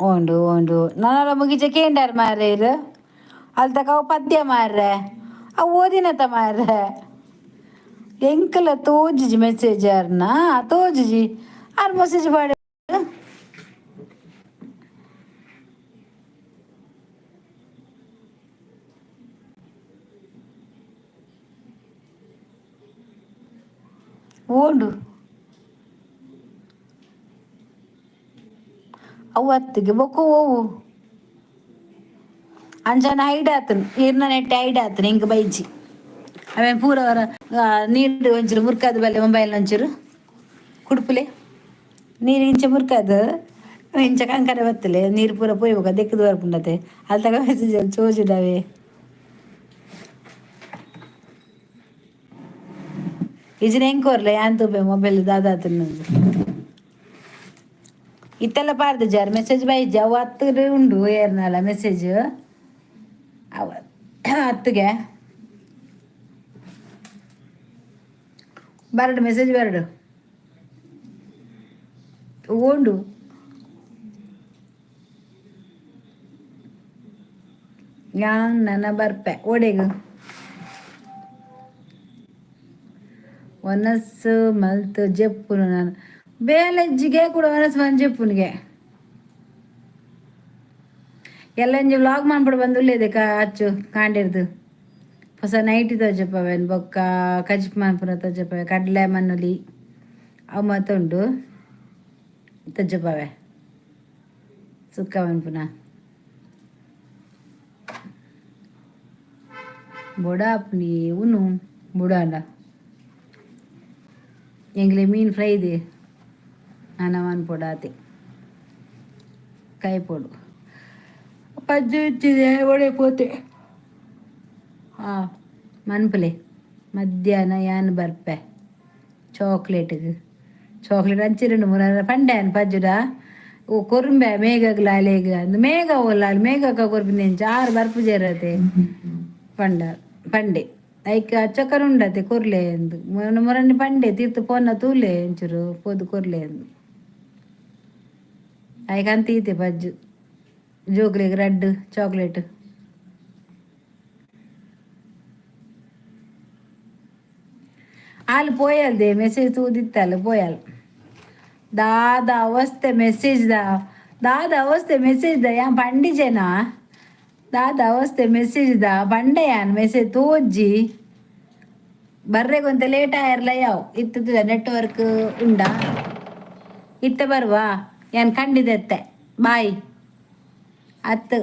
ಉಂಡು ಉಂಡು ನನಲ ಮುಗಿಜ ಕೇಂಡಾರ್ ಮಾರ್ರೆ ಇರು ಅಲ್ತಕ ಅವು ಪದ್ಯ ಮಾರ್ರೆ ಅವು ಓದಿನತ ಮಾರ್ರೆ ಎಂಕಲ ತೋಜಿಜಿ ಮೆಸೇಜ್ ಅರ್ನ ತೋಜಿಜಿ ಆರ್ ಮೆಸೇಜ್ ಪಾಡೆ. ಓಂಡು ಅವು ಅತ್ತಿಗೆ ಬೊಕ್ಕ ಓವು ಅಂಚನ ಹೈಡ್ ಆತನು ಇರ್ನ ನೆಟ್ಟೆ ಹೈಡ್ ಆತನು ಇಂಕ್ ಬೈಜಿ ಅವೇನ್ ಪೂರ ನೀರು ಒಂಚೂರು ಮುರ್ಕಾದ ಬಲ್ಲೆ ಮೊಬೈಲ್ ಒಂಚೂರು ಕುಡ್ಪುಲೆ ನೀರು ಇಂಚ ಮುರ್ಕಾದು ಇಂಚ ಕಂಕರ ಬತ್ತಲೆ ನೀರು ಪೂರ ಪೋಯ್ ಬೊಕ ದೆಕ್ಕುದು ಬರ್ಪುಂಡತೆ ಅಲ್ತಕ ಮೆಸೇಜ್ ಚೋಜುಡವೆ. ಇಜ್ಜಿನ ಎಂಕ್ ಕೊರ್ಲೆ ಯಾನ್ ತೂಪೆ ಮೊಬೈಲ್ ದಾದಾತುಂಡು ಇತ್ತೆಲ್ಲ ಪಾರ್ದಿಜಾರ್ ಮೆಸೇಜ್ ಬೈಜಿ ಅವು ಹತ್ತು ಉಂಡು ಏರ್ನಲ ಮೆಸೇಜ್ ಅವ ಹತ್ತಿಗೆ ಬರಡು ಮೆಸೇಜ್ ಬರಡು ಉಂಡು. ಯಾನ್ ನನ ಬರ್ಪೆ ಓಡೆಗ್ ಒನಸ್ಸು ಮಲ್ತ್ ಜೆಪ್ಪುನು ನಾನು ಬೇಲೆಜ್ಜಿಗೆ ಕೂಡ ಒನಸ್ ಮನ್ ಜೆಪ್ಪುನಿಗೆ. ಎಲ್ಲ ಒಂಜಿ ವ್ಲಾಗ್ ಮನ್ಪುಡು ಬಂದು ಉಲ್ಲೇದೆ ಅಚ್ಚು ಕಾಂಡಿರ್ದು. ಹೊಸ ನೈಟಿ ತೋಜಪ್ಪವೇನು, ಬೊಕ್ಕ ಕಜಿಪ್ ಮನ್ಪುನ ತೋಜಪ್ಪವೆ, ಕಡಲೆ ಮನ್ನುಲಿ ಅವು ಮಾತ ಉಂಡು ತೋಜಪ್ಪವೆ, ಸುಕ್ಕ ಮನ್ಪುನ. ಬೊಡಾಪ್ನಿ ಉನು ಬುಡಾಂಡ ಎಂಗ್ಲೆ ಮೀನು ಫ್ರೈ ಇದೆ. ನಾನು ಮನ್ಪೊಡಾತೆ ಕೈಪೊಡು ಪಜ್ಜು ಇಚ್ಚಿದೆ ಒಡೆ ಪೋತೆ. ಹಾಂ, ಮನ್ಪುಲೆ. ಮಧ್ಯಾಹ್ನ ಯಾನ್ ಬರ್ಪೆ ಚಾಕ್ಲೇಟ್ಗೆ. ಚಾಕ್ಲೇಟ್ ಅಂಚಿರುಂಡು ಮುರ ಪಂಡೆ ಪಜ್ಜುಡ. ಓ ಕೊರುಂಬೆ ಮೇಘಗ್ಲ ಅಲೆಗ್ ಅಂದ್ ಮೇಘ ಓಲ ಮೇಘಕ್ಕ ಕೊರ್ಪಿನ ಆರು ಬರ್ಪುಜೆರತೆ ಪಂಡ ಪಂಡೆ. ಐಕ್ ಅಚ್ಚಕರ ಉಂಡತೆ ಕೊರ್ಲೆ ಅಂದ್ ಮೊರನಿ ಪಂಡೆ. ತೀರ್ಥ ಪೋನ ತೂಲೆ, ಒಂಚೂರು ಪೋದು ಕೊರ್ಲೆ ಅಂದ್. ಐಕ್ ಅಂತೀತೆ ಪಜ್ಜು ಜೋಕ್ಲೆಗ್ ರಡ್ಡ್ ಚಾಕ್ಲೇಟ್. ಆಲ್ ಪೋಯಲ್ದೆ ಮೆಸೇಜ್ ತೂದಿತ್ತಲ್ಲ, ಪೋಯಲ್. ದಾದ ಅವಸ್ಥೆ ಮೆಸೇಜ್ ದ, ದಾದ ಅವಸ್ಥೆ ಮೆಸೇಜ್ ದ. ಯಾನ್ ಪಂಡಿಜೆನಾ? ದಾದ ಅವಸ್ಥೆ ಮೆಸೇಜ್ ದ ಪಂಡೆ. ಯಾನ್ ಮೆಸೇಜ್ ತೋಜಿ ಬರ್ರೆಗೊಂತೆ ಲೇಟ್ ಆಯರ್ಲ ಯಾವ್ ಇತ್ತದ. ನೆಟ್ವರ್ಕ್ ಉಂಡಾ? ಇತ್ತೆ ಬರುವ ಯಾನ್ ಖಂಡಿದೆತ್ತೆ. ಬಾಯ್. ಅತ್ತು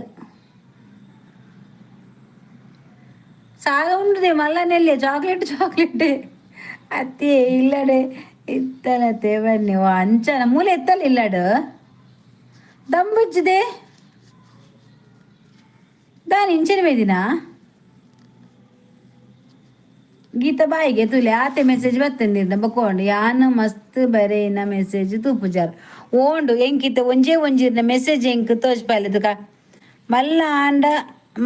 ಸಾಲ ಉಂಡುದೆ ಮಲ್ಲ ನೆಲ್ಲೆ ಚಾಕ್ಲೇಟ್ ಚಾಕ್ಲೇಟ್ ಅತ್ತೆ ಇಲ್ಲಡೆ ಇತ್ತಲತೆ ಬನ್ನಿ. ಅಂಚನ ಮೂಲೆ ಎತ್ತಲ್ಲ ಇಲ್ಲಡು ದಂಬುಜ್ಜಿದೆ ದಾನಿ ಇಂಚಿನ ಮೇದಿನ ಗೀತ ಬಾಯಿಗೆ ತುಲೆ ಆತೆ ಮೆಸೇಜ್ ಬತ್ತಂದಿರ್ದ ಬಕ್ಕೊಂಡು. ಯಾನ್ ಮಸ್ತ್ ಬರೇನ ಮೆಸೇಜ್ ತೂಪುಜಾರ್ ಓಂಡು. ಎಂಕಿತ್ತ ಒಂಜೇ ಒಂಜಿರ್ನ ಮೆಸೇಜ್ ಎಂಕ್ ತೋಜ್ಪಾಲೆ ತುಕ. ಮಲ್ಲ ಆಂಡ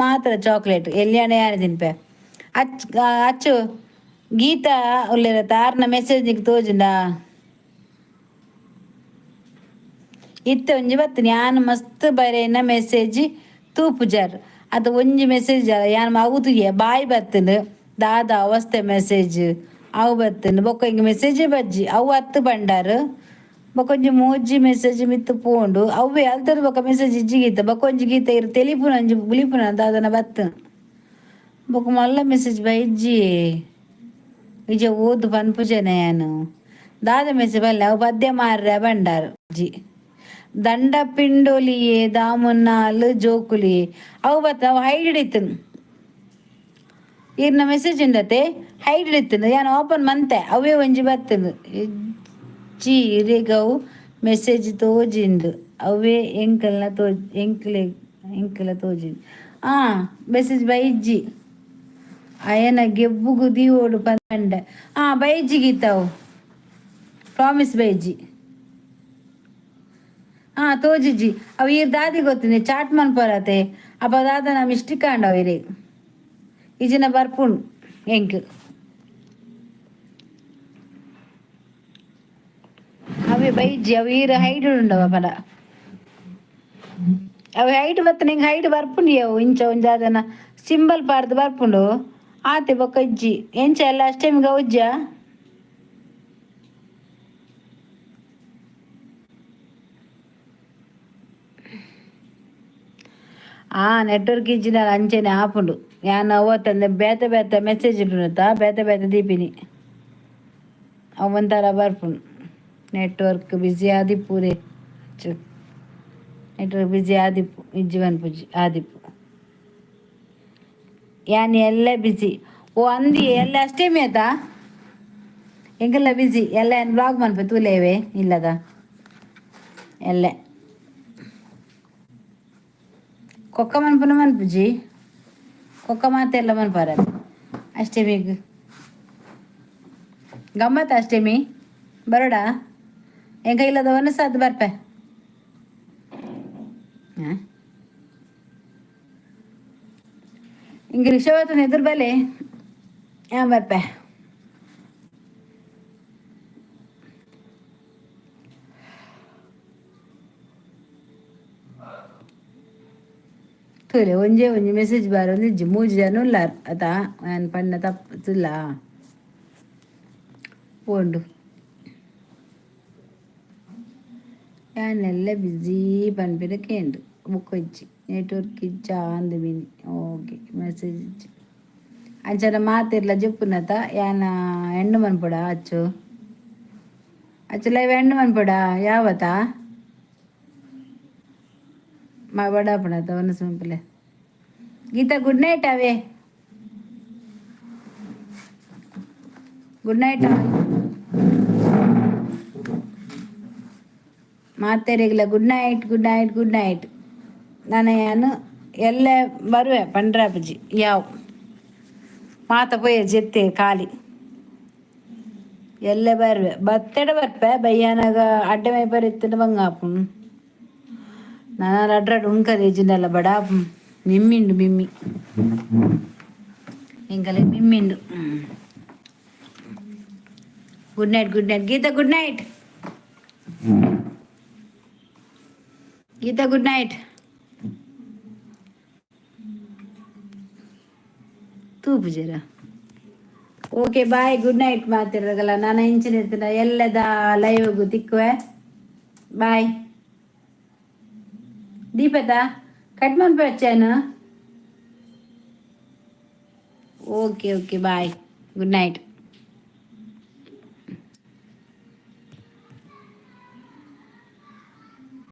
ಮಾತ್ರ ಚಾಕ್ಲೇಟ್ ಎಲ್ಲಿಯಾಣ ಯಾನೆ ತಿನ್ಪೆ. ಅಚ್ ಅಚ್ಚು ಗೀತಾ ಉಲ್ಲೇರ ತಾರ್ನ ಮೆಸೇಜ್ ನಿಕ್ ತೋಜುಂಡಾ? ಇತ್ತೆ ಒಂಜಿ ಬತ್ತಿನಿ. ಯಾನ್ ಮಸ್ತ್ ಬರೇನ ಮೆಸೇಜ್ ತೂಪುಜಾರ್ ಅದು ಒಂಜಿ ಮೆಸೇಜ್ ಯಾನ್ ಅವು ತೂಯೆ. ಬಾಯ್ ಬತ್ತುಂಡು. ದಾದ ಅವಸ್ಥೆ ಮೆಸೇಜ್ ಅವು ಬತ್ತುಂಡು. ಬೊಕ್ಕ ಇಂಕ್ ಮೆಸೇಜೇ ಬಜ್ಜಿ. ಅವು ಅತ್ತು ಬಂಡಾರ್. ಬೊಕ್ಕ ಒಂಜಿ ಮೂಜಿ ಮೆಸೇಜ್ ಮಿತ್ತ್ ಪೋಂಡು. ಅವ್ವೇ ಅಲ್ತದ ಬೊಕ್ಕ ಮೆಸೇಜ್ ಇಜ್ಜಿ ಗೀತ. ಬೊಕ್ಕ ಒಂಜಿ ಗೀತ ಇರ್ ತೆಲಿಪುನ ಒಂಜಿ ಬುಲಿಪುನ ದಾದನ ಬತ್ತು. ಬೊಕ್ಕ ಮಲ್ಲ ಮೆಸೇಜ್ ಬೈಜ್ಜಿ. ಇಜ ಓದು ಪನ್ಪುಜೆನೆ ಯಾನ್. ದಾದ ಮೆಸೇಜ್ ಬಲ್ಲೆ ಅವು ಪದ್ಯ ಮಾರ್ರೆ ಬಂಡಾರ್ ಜಿ. ದಂಡ ಪಿಂಡೊಲಿಯೇ ದಾಮುನ್ನಾಲ್ ಜೋಕುಲಿಯೇ ಅವು ಬತ್ತ. ಅವು ಹೈಡ್ ಇತ್ತನು. ಈರ್ನ ಮೆಸೇಜ್ ಉಂಡತೆ, ಹೈಡ್ ಇತ್ತನು. ಯಾನ್ ಓಪನ್ ಮಂತೆ, ಅವೇ ಒಂಜಿ ಬತ್ತನು. ಇಜ್ಜಿ, ಇರೆಗ್ ಅವು ಮೆಸೇಜ್ ತೋಜಿಂಡು. ಅವೇ ಎಂಕಲ್ನ ತೋ ಎಂಕ್ಲೆ ಎಂಕಲ ತೋಜಿಂಡು. ಆ ಮೆಸೇಜ್ ಬೈಜ್ಜಿ. ಅಯನ ಗೆಬ್ಬುಗು ದೀವೋಡು ಪಂಡ. ಆ ಬೈಜ್ಜಿ ಗೀತಾವು, ಪ್ರಾಮಿಸ್ ಬೈಜ್ಜಿ. ಹಾ, ತೋಜಿಜ್ಜಿ ಅವು. ಈರ್ ದಾದಿ ಗೊತ್ತಿನಿ ಚಾಟ್ ಮನ್ಪರತೆ. ಅಪ್ಪ ದಾದ ಮಿಸ್ಟೇಕ್ ಆಂಡವ್ ಇರೆಗ್. ಇಜಿನ ಬರ್ಪುಂಡು ಎಂಕ್. ಅವೆ ಬೈಜ್ಜಿ. ಅವು ಈರ್ ಹೈಡ್ ಉಂಡವ ಪಡ. ಅವು ಹೈಡ್ ಬತ್ತ ನಿಂಗೆ ಹೈಡ್ ಬರ್ಪುಂಡು. ಅವು ಇಂಚ ಒಂಜಾದನ ಸಿಂಬಲ್ ಪಾರ್ದ್ ಬರ್ಪುಂಡು. ಆತೆ, ಬೊಕ್ಕ ಇಜ್ಜಿ. ಎಂಚ ಎಲ್ಲ ಅಷ್ಟೇಮಿಗೆ ಉಜ್ಜ. ಆ ನೆಟ್ವರ್ಕ್ ಇಜ್ಜಿನ ಅಂಚೆನೆ ಆಪುಂಡು. ಯಾನ್ ಅವತ್ತಂದೆ ಬೇತೆ ಬೇತೆ ಮೆಸೇಜ್ ಇಪ್ಪುನತ್ತ ಬೇತೆ ಬೇತೆ ದೀಪಿನಿ. ಅವು ಒಂಥರ ಬರ್ಪುಂಡು. ನೆಟ್ವರ್ಕ್ ಬಿಸಿ ಆದಿಪ್ಪುದೆ. ನೆಟ್ವರ್ಕ್ ಬಿಸಿ ಆದಿಪ್ಪು. ಇಜ್ಜಿ ಪನ್ಪುಜಿ, ಆದಿಪ್ಪು. ಯಾನ್ ಎಲ್ಲ ಬಿಸಿ. ಓ ಅಂದಿ ಎಲ್ಲ ಅಷ್ಟೇಮಿ ಆತಾ. ಎಂಕಲ್ಲ ಬಿಸಿ ಎಲ್ಲ. ಏನ್ ಬ್ಲಾಗ್ ಮನ್ಪೆ ತೂಲೇವೆ ಇಲ್ಲದ ಎಲ್ಲ. ಕೊಕ್ಕ ಮನ್ಪುನ ಮನ್ಪುಜಿ. ಕೊಕ್ಕ ಮಾತೆಲ್ಲ ಮನ್ಪಾರ ಅಷ್ಟಮಿಗ್. ಗಮ್ಮತ್ ಅಷ್ಟಮಿ ಬರೋಡ. ಎಂಕ ಇಲ್ಲದ ಸಾದ್ ಬರ್ಪೆ. ಹಾಂ, ಇಂಗ್ ರಿಕ್ಷಾ ಎದುರು ಬಲೆ, ಯಾನ್ ಬರ್ಪೆ. ತೂಲೆ, ಒಂಜೇ ಒಂಜಿ ಮೆಸೇಜ್ ಬಾರೊಂದಿಜ್ಜಿ. ಮೂಜಿ ಜನ ಉಲ್ಲಾರ್ ಅತಾ. ಯಾನ್ ಪಂಡ ತಪ್ಪುಲ್ಲ ಪೋಂಡು. ಯಾನೆಲ್ಲ ಬಿಜಿ ಪನ್ಪಿನ ಕೇಂಡು. ಬೊಕ್ಕ ಇಜ್ಜಿ. ನೆಟ್ವರ್ಕ್ ಇಜ್ಜ ಅಂದ್ ಮಿನಿ. ಓಕೆ, ಮೆಸೇಜ್ ಇಜ್ಜಿ. ಅಂಚನ ಮಾತಿರ್ಲ ಜೆಪ್ಪುನತ ಯಾನ ಎಂಡ್ ಮನ್ಪೊಡ ಅಚ್ಚು? ಅಚ್ಚು ಲೈವ್ ಎಂಡ್ ಮನ್ಪೊಡ ಯಾವತ್ತ? ಮಾ ಬಡಾಪಣತ ಒನಸ್ ಮನ್ಪುಲೆ. ಗೀತಾ, ಗುಡ್ ನೈಟ್ ಅವೇ. Good night all. ಮಾತೆರೆಗ್ಲ good night, good night, good night. ನಾನು ಯಾನು ಎಲ್ಲೆ ಬರುವೆ ಪಂಡ್ರಾಪುಜಿ. ಯಾವ ಮಾತ ಪೋಯೆ ಜೆತ್ತೆ ಖಾಲಿ. ಎಲ್ಲೆ ಬರುವೆ, ಬತ್ತೆಡ ಬರ್ಪೆ. ಬಯ್ಯಾನಾಗ ಅಡ್ಡೆ ಮೈಪರ್ ಇತ್ತಿನ ಬಂಗಾಪು. ನಾನು ರಡ್ಡ್ ರಡ್ಡ್ ಉಂಕದ ಇಜ್ಜಿಂಡಲ್ಲ ಬಡಾಪು. ಮಿಮ್ಮಿಂಡು ಮಿಮ್ಮಿ ಎಂಕಲೆ ಮಿಮ್ಮಿಂಡು. Good night, good night Geetha, good night Geetha, good night. ತೂಪುಜರ? Okay, bye, good night ಮಾತಿರಗಲ್ಲ. ನಾನು ಇಂಚಿನ ಇರ್ತೀನಿ ಎಲ್ಲದ ಲೈವ್ಗೂ ತಿಕ್ಕುವೆ. ಬಾಯ್ ದೀಪದ ಕಟ್ ಮನ್ಪು. Okay okay, bye, good night.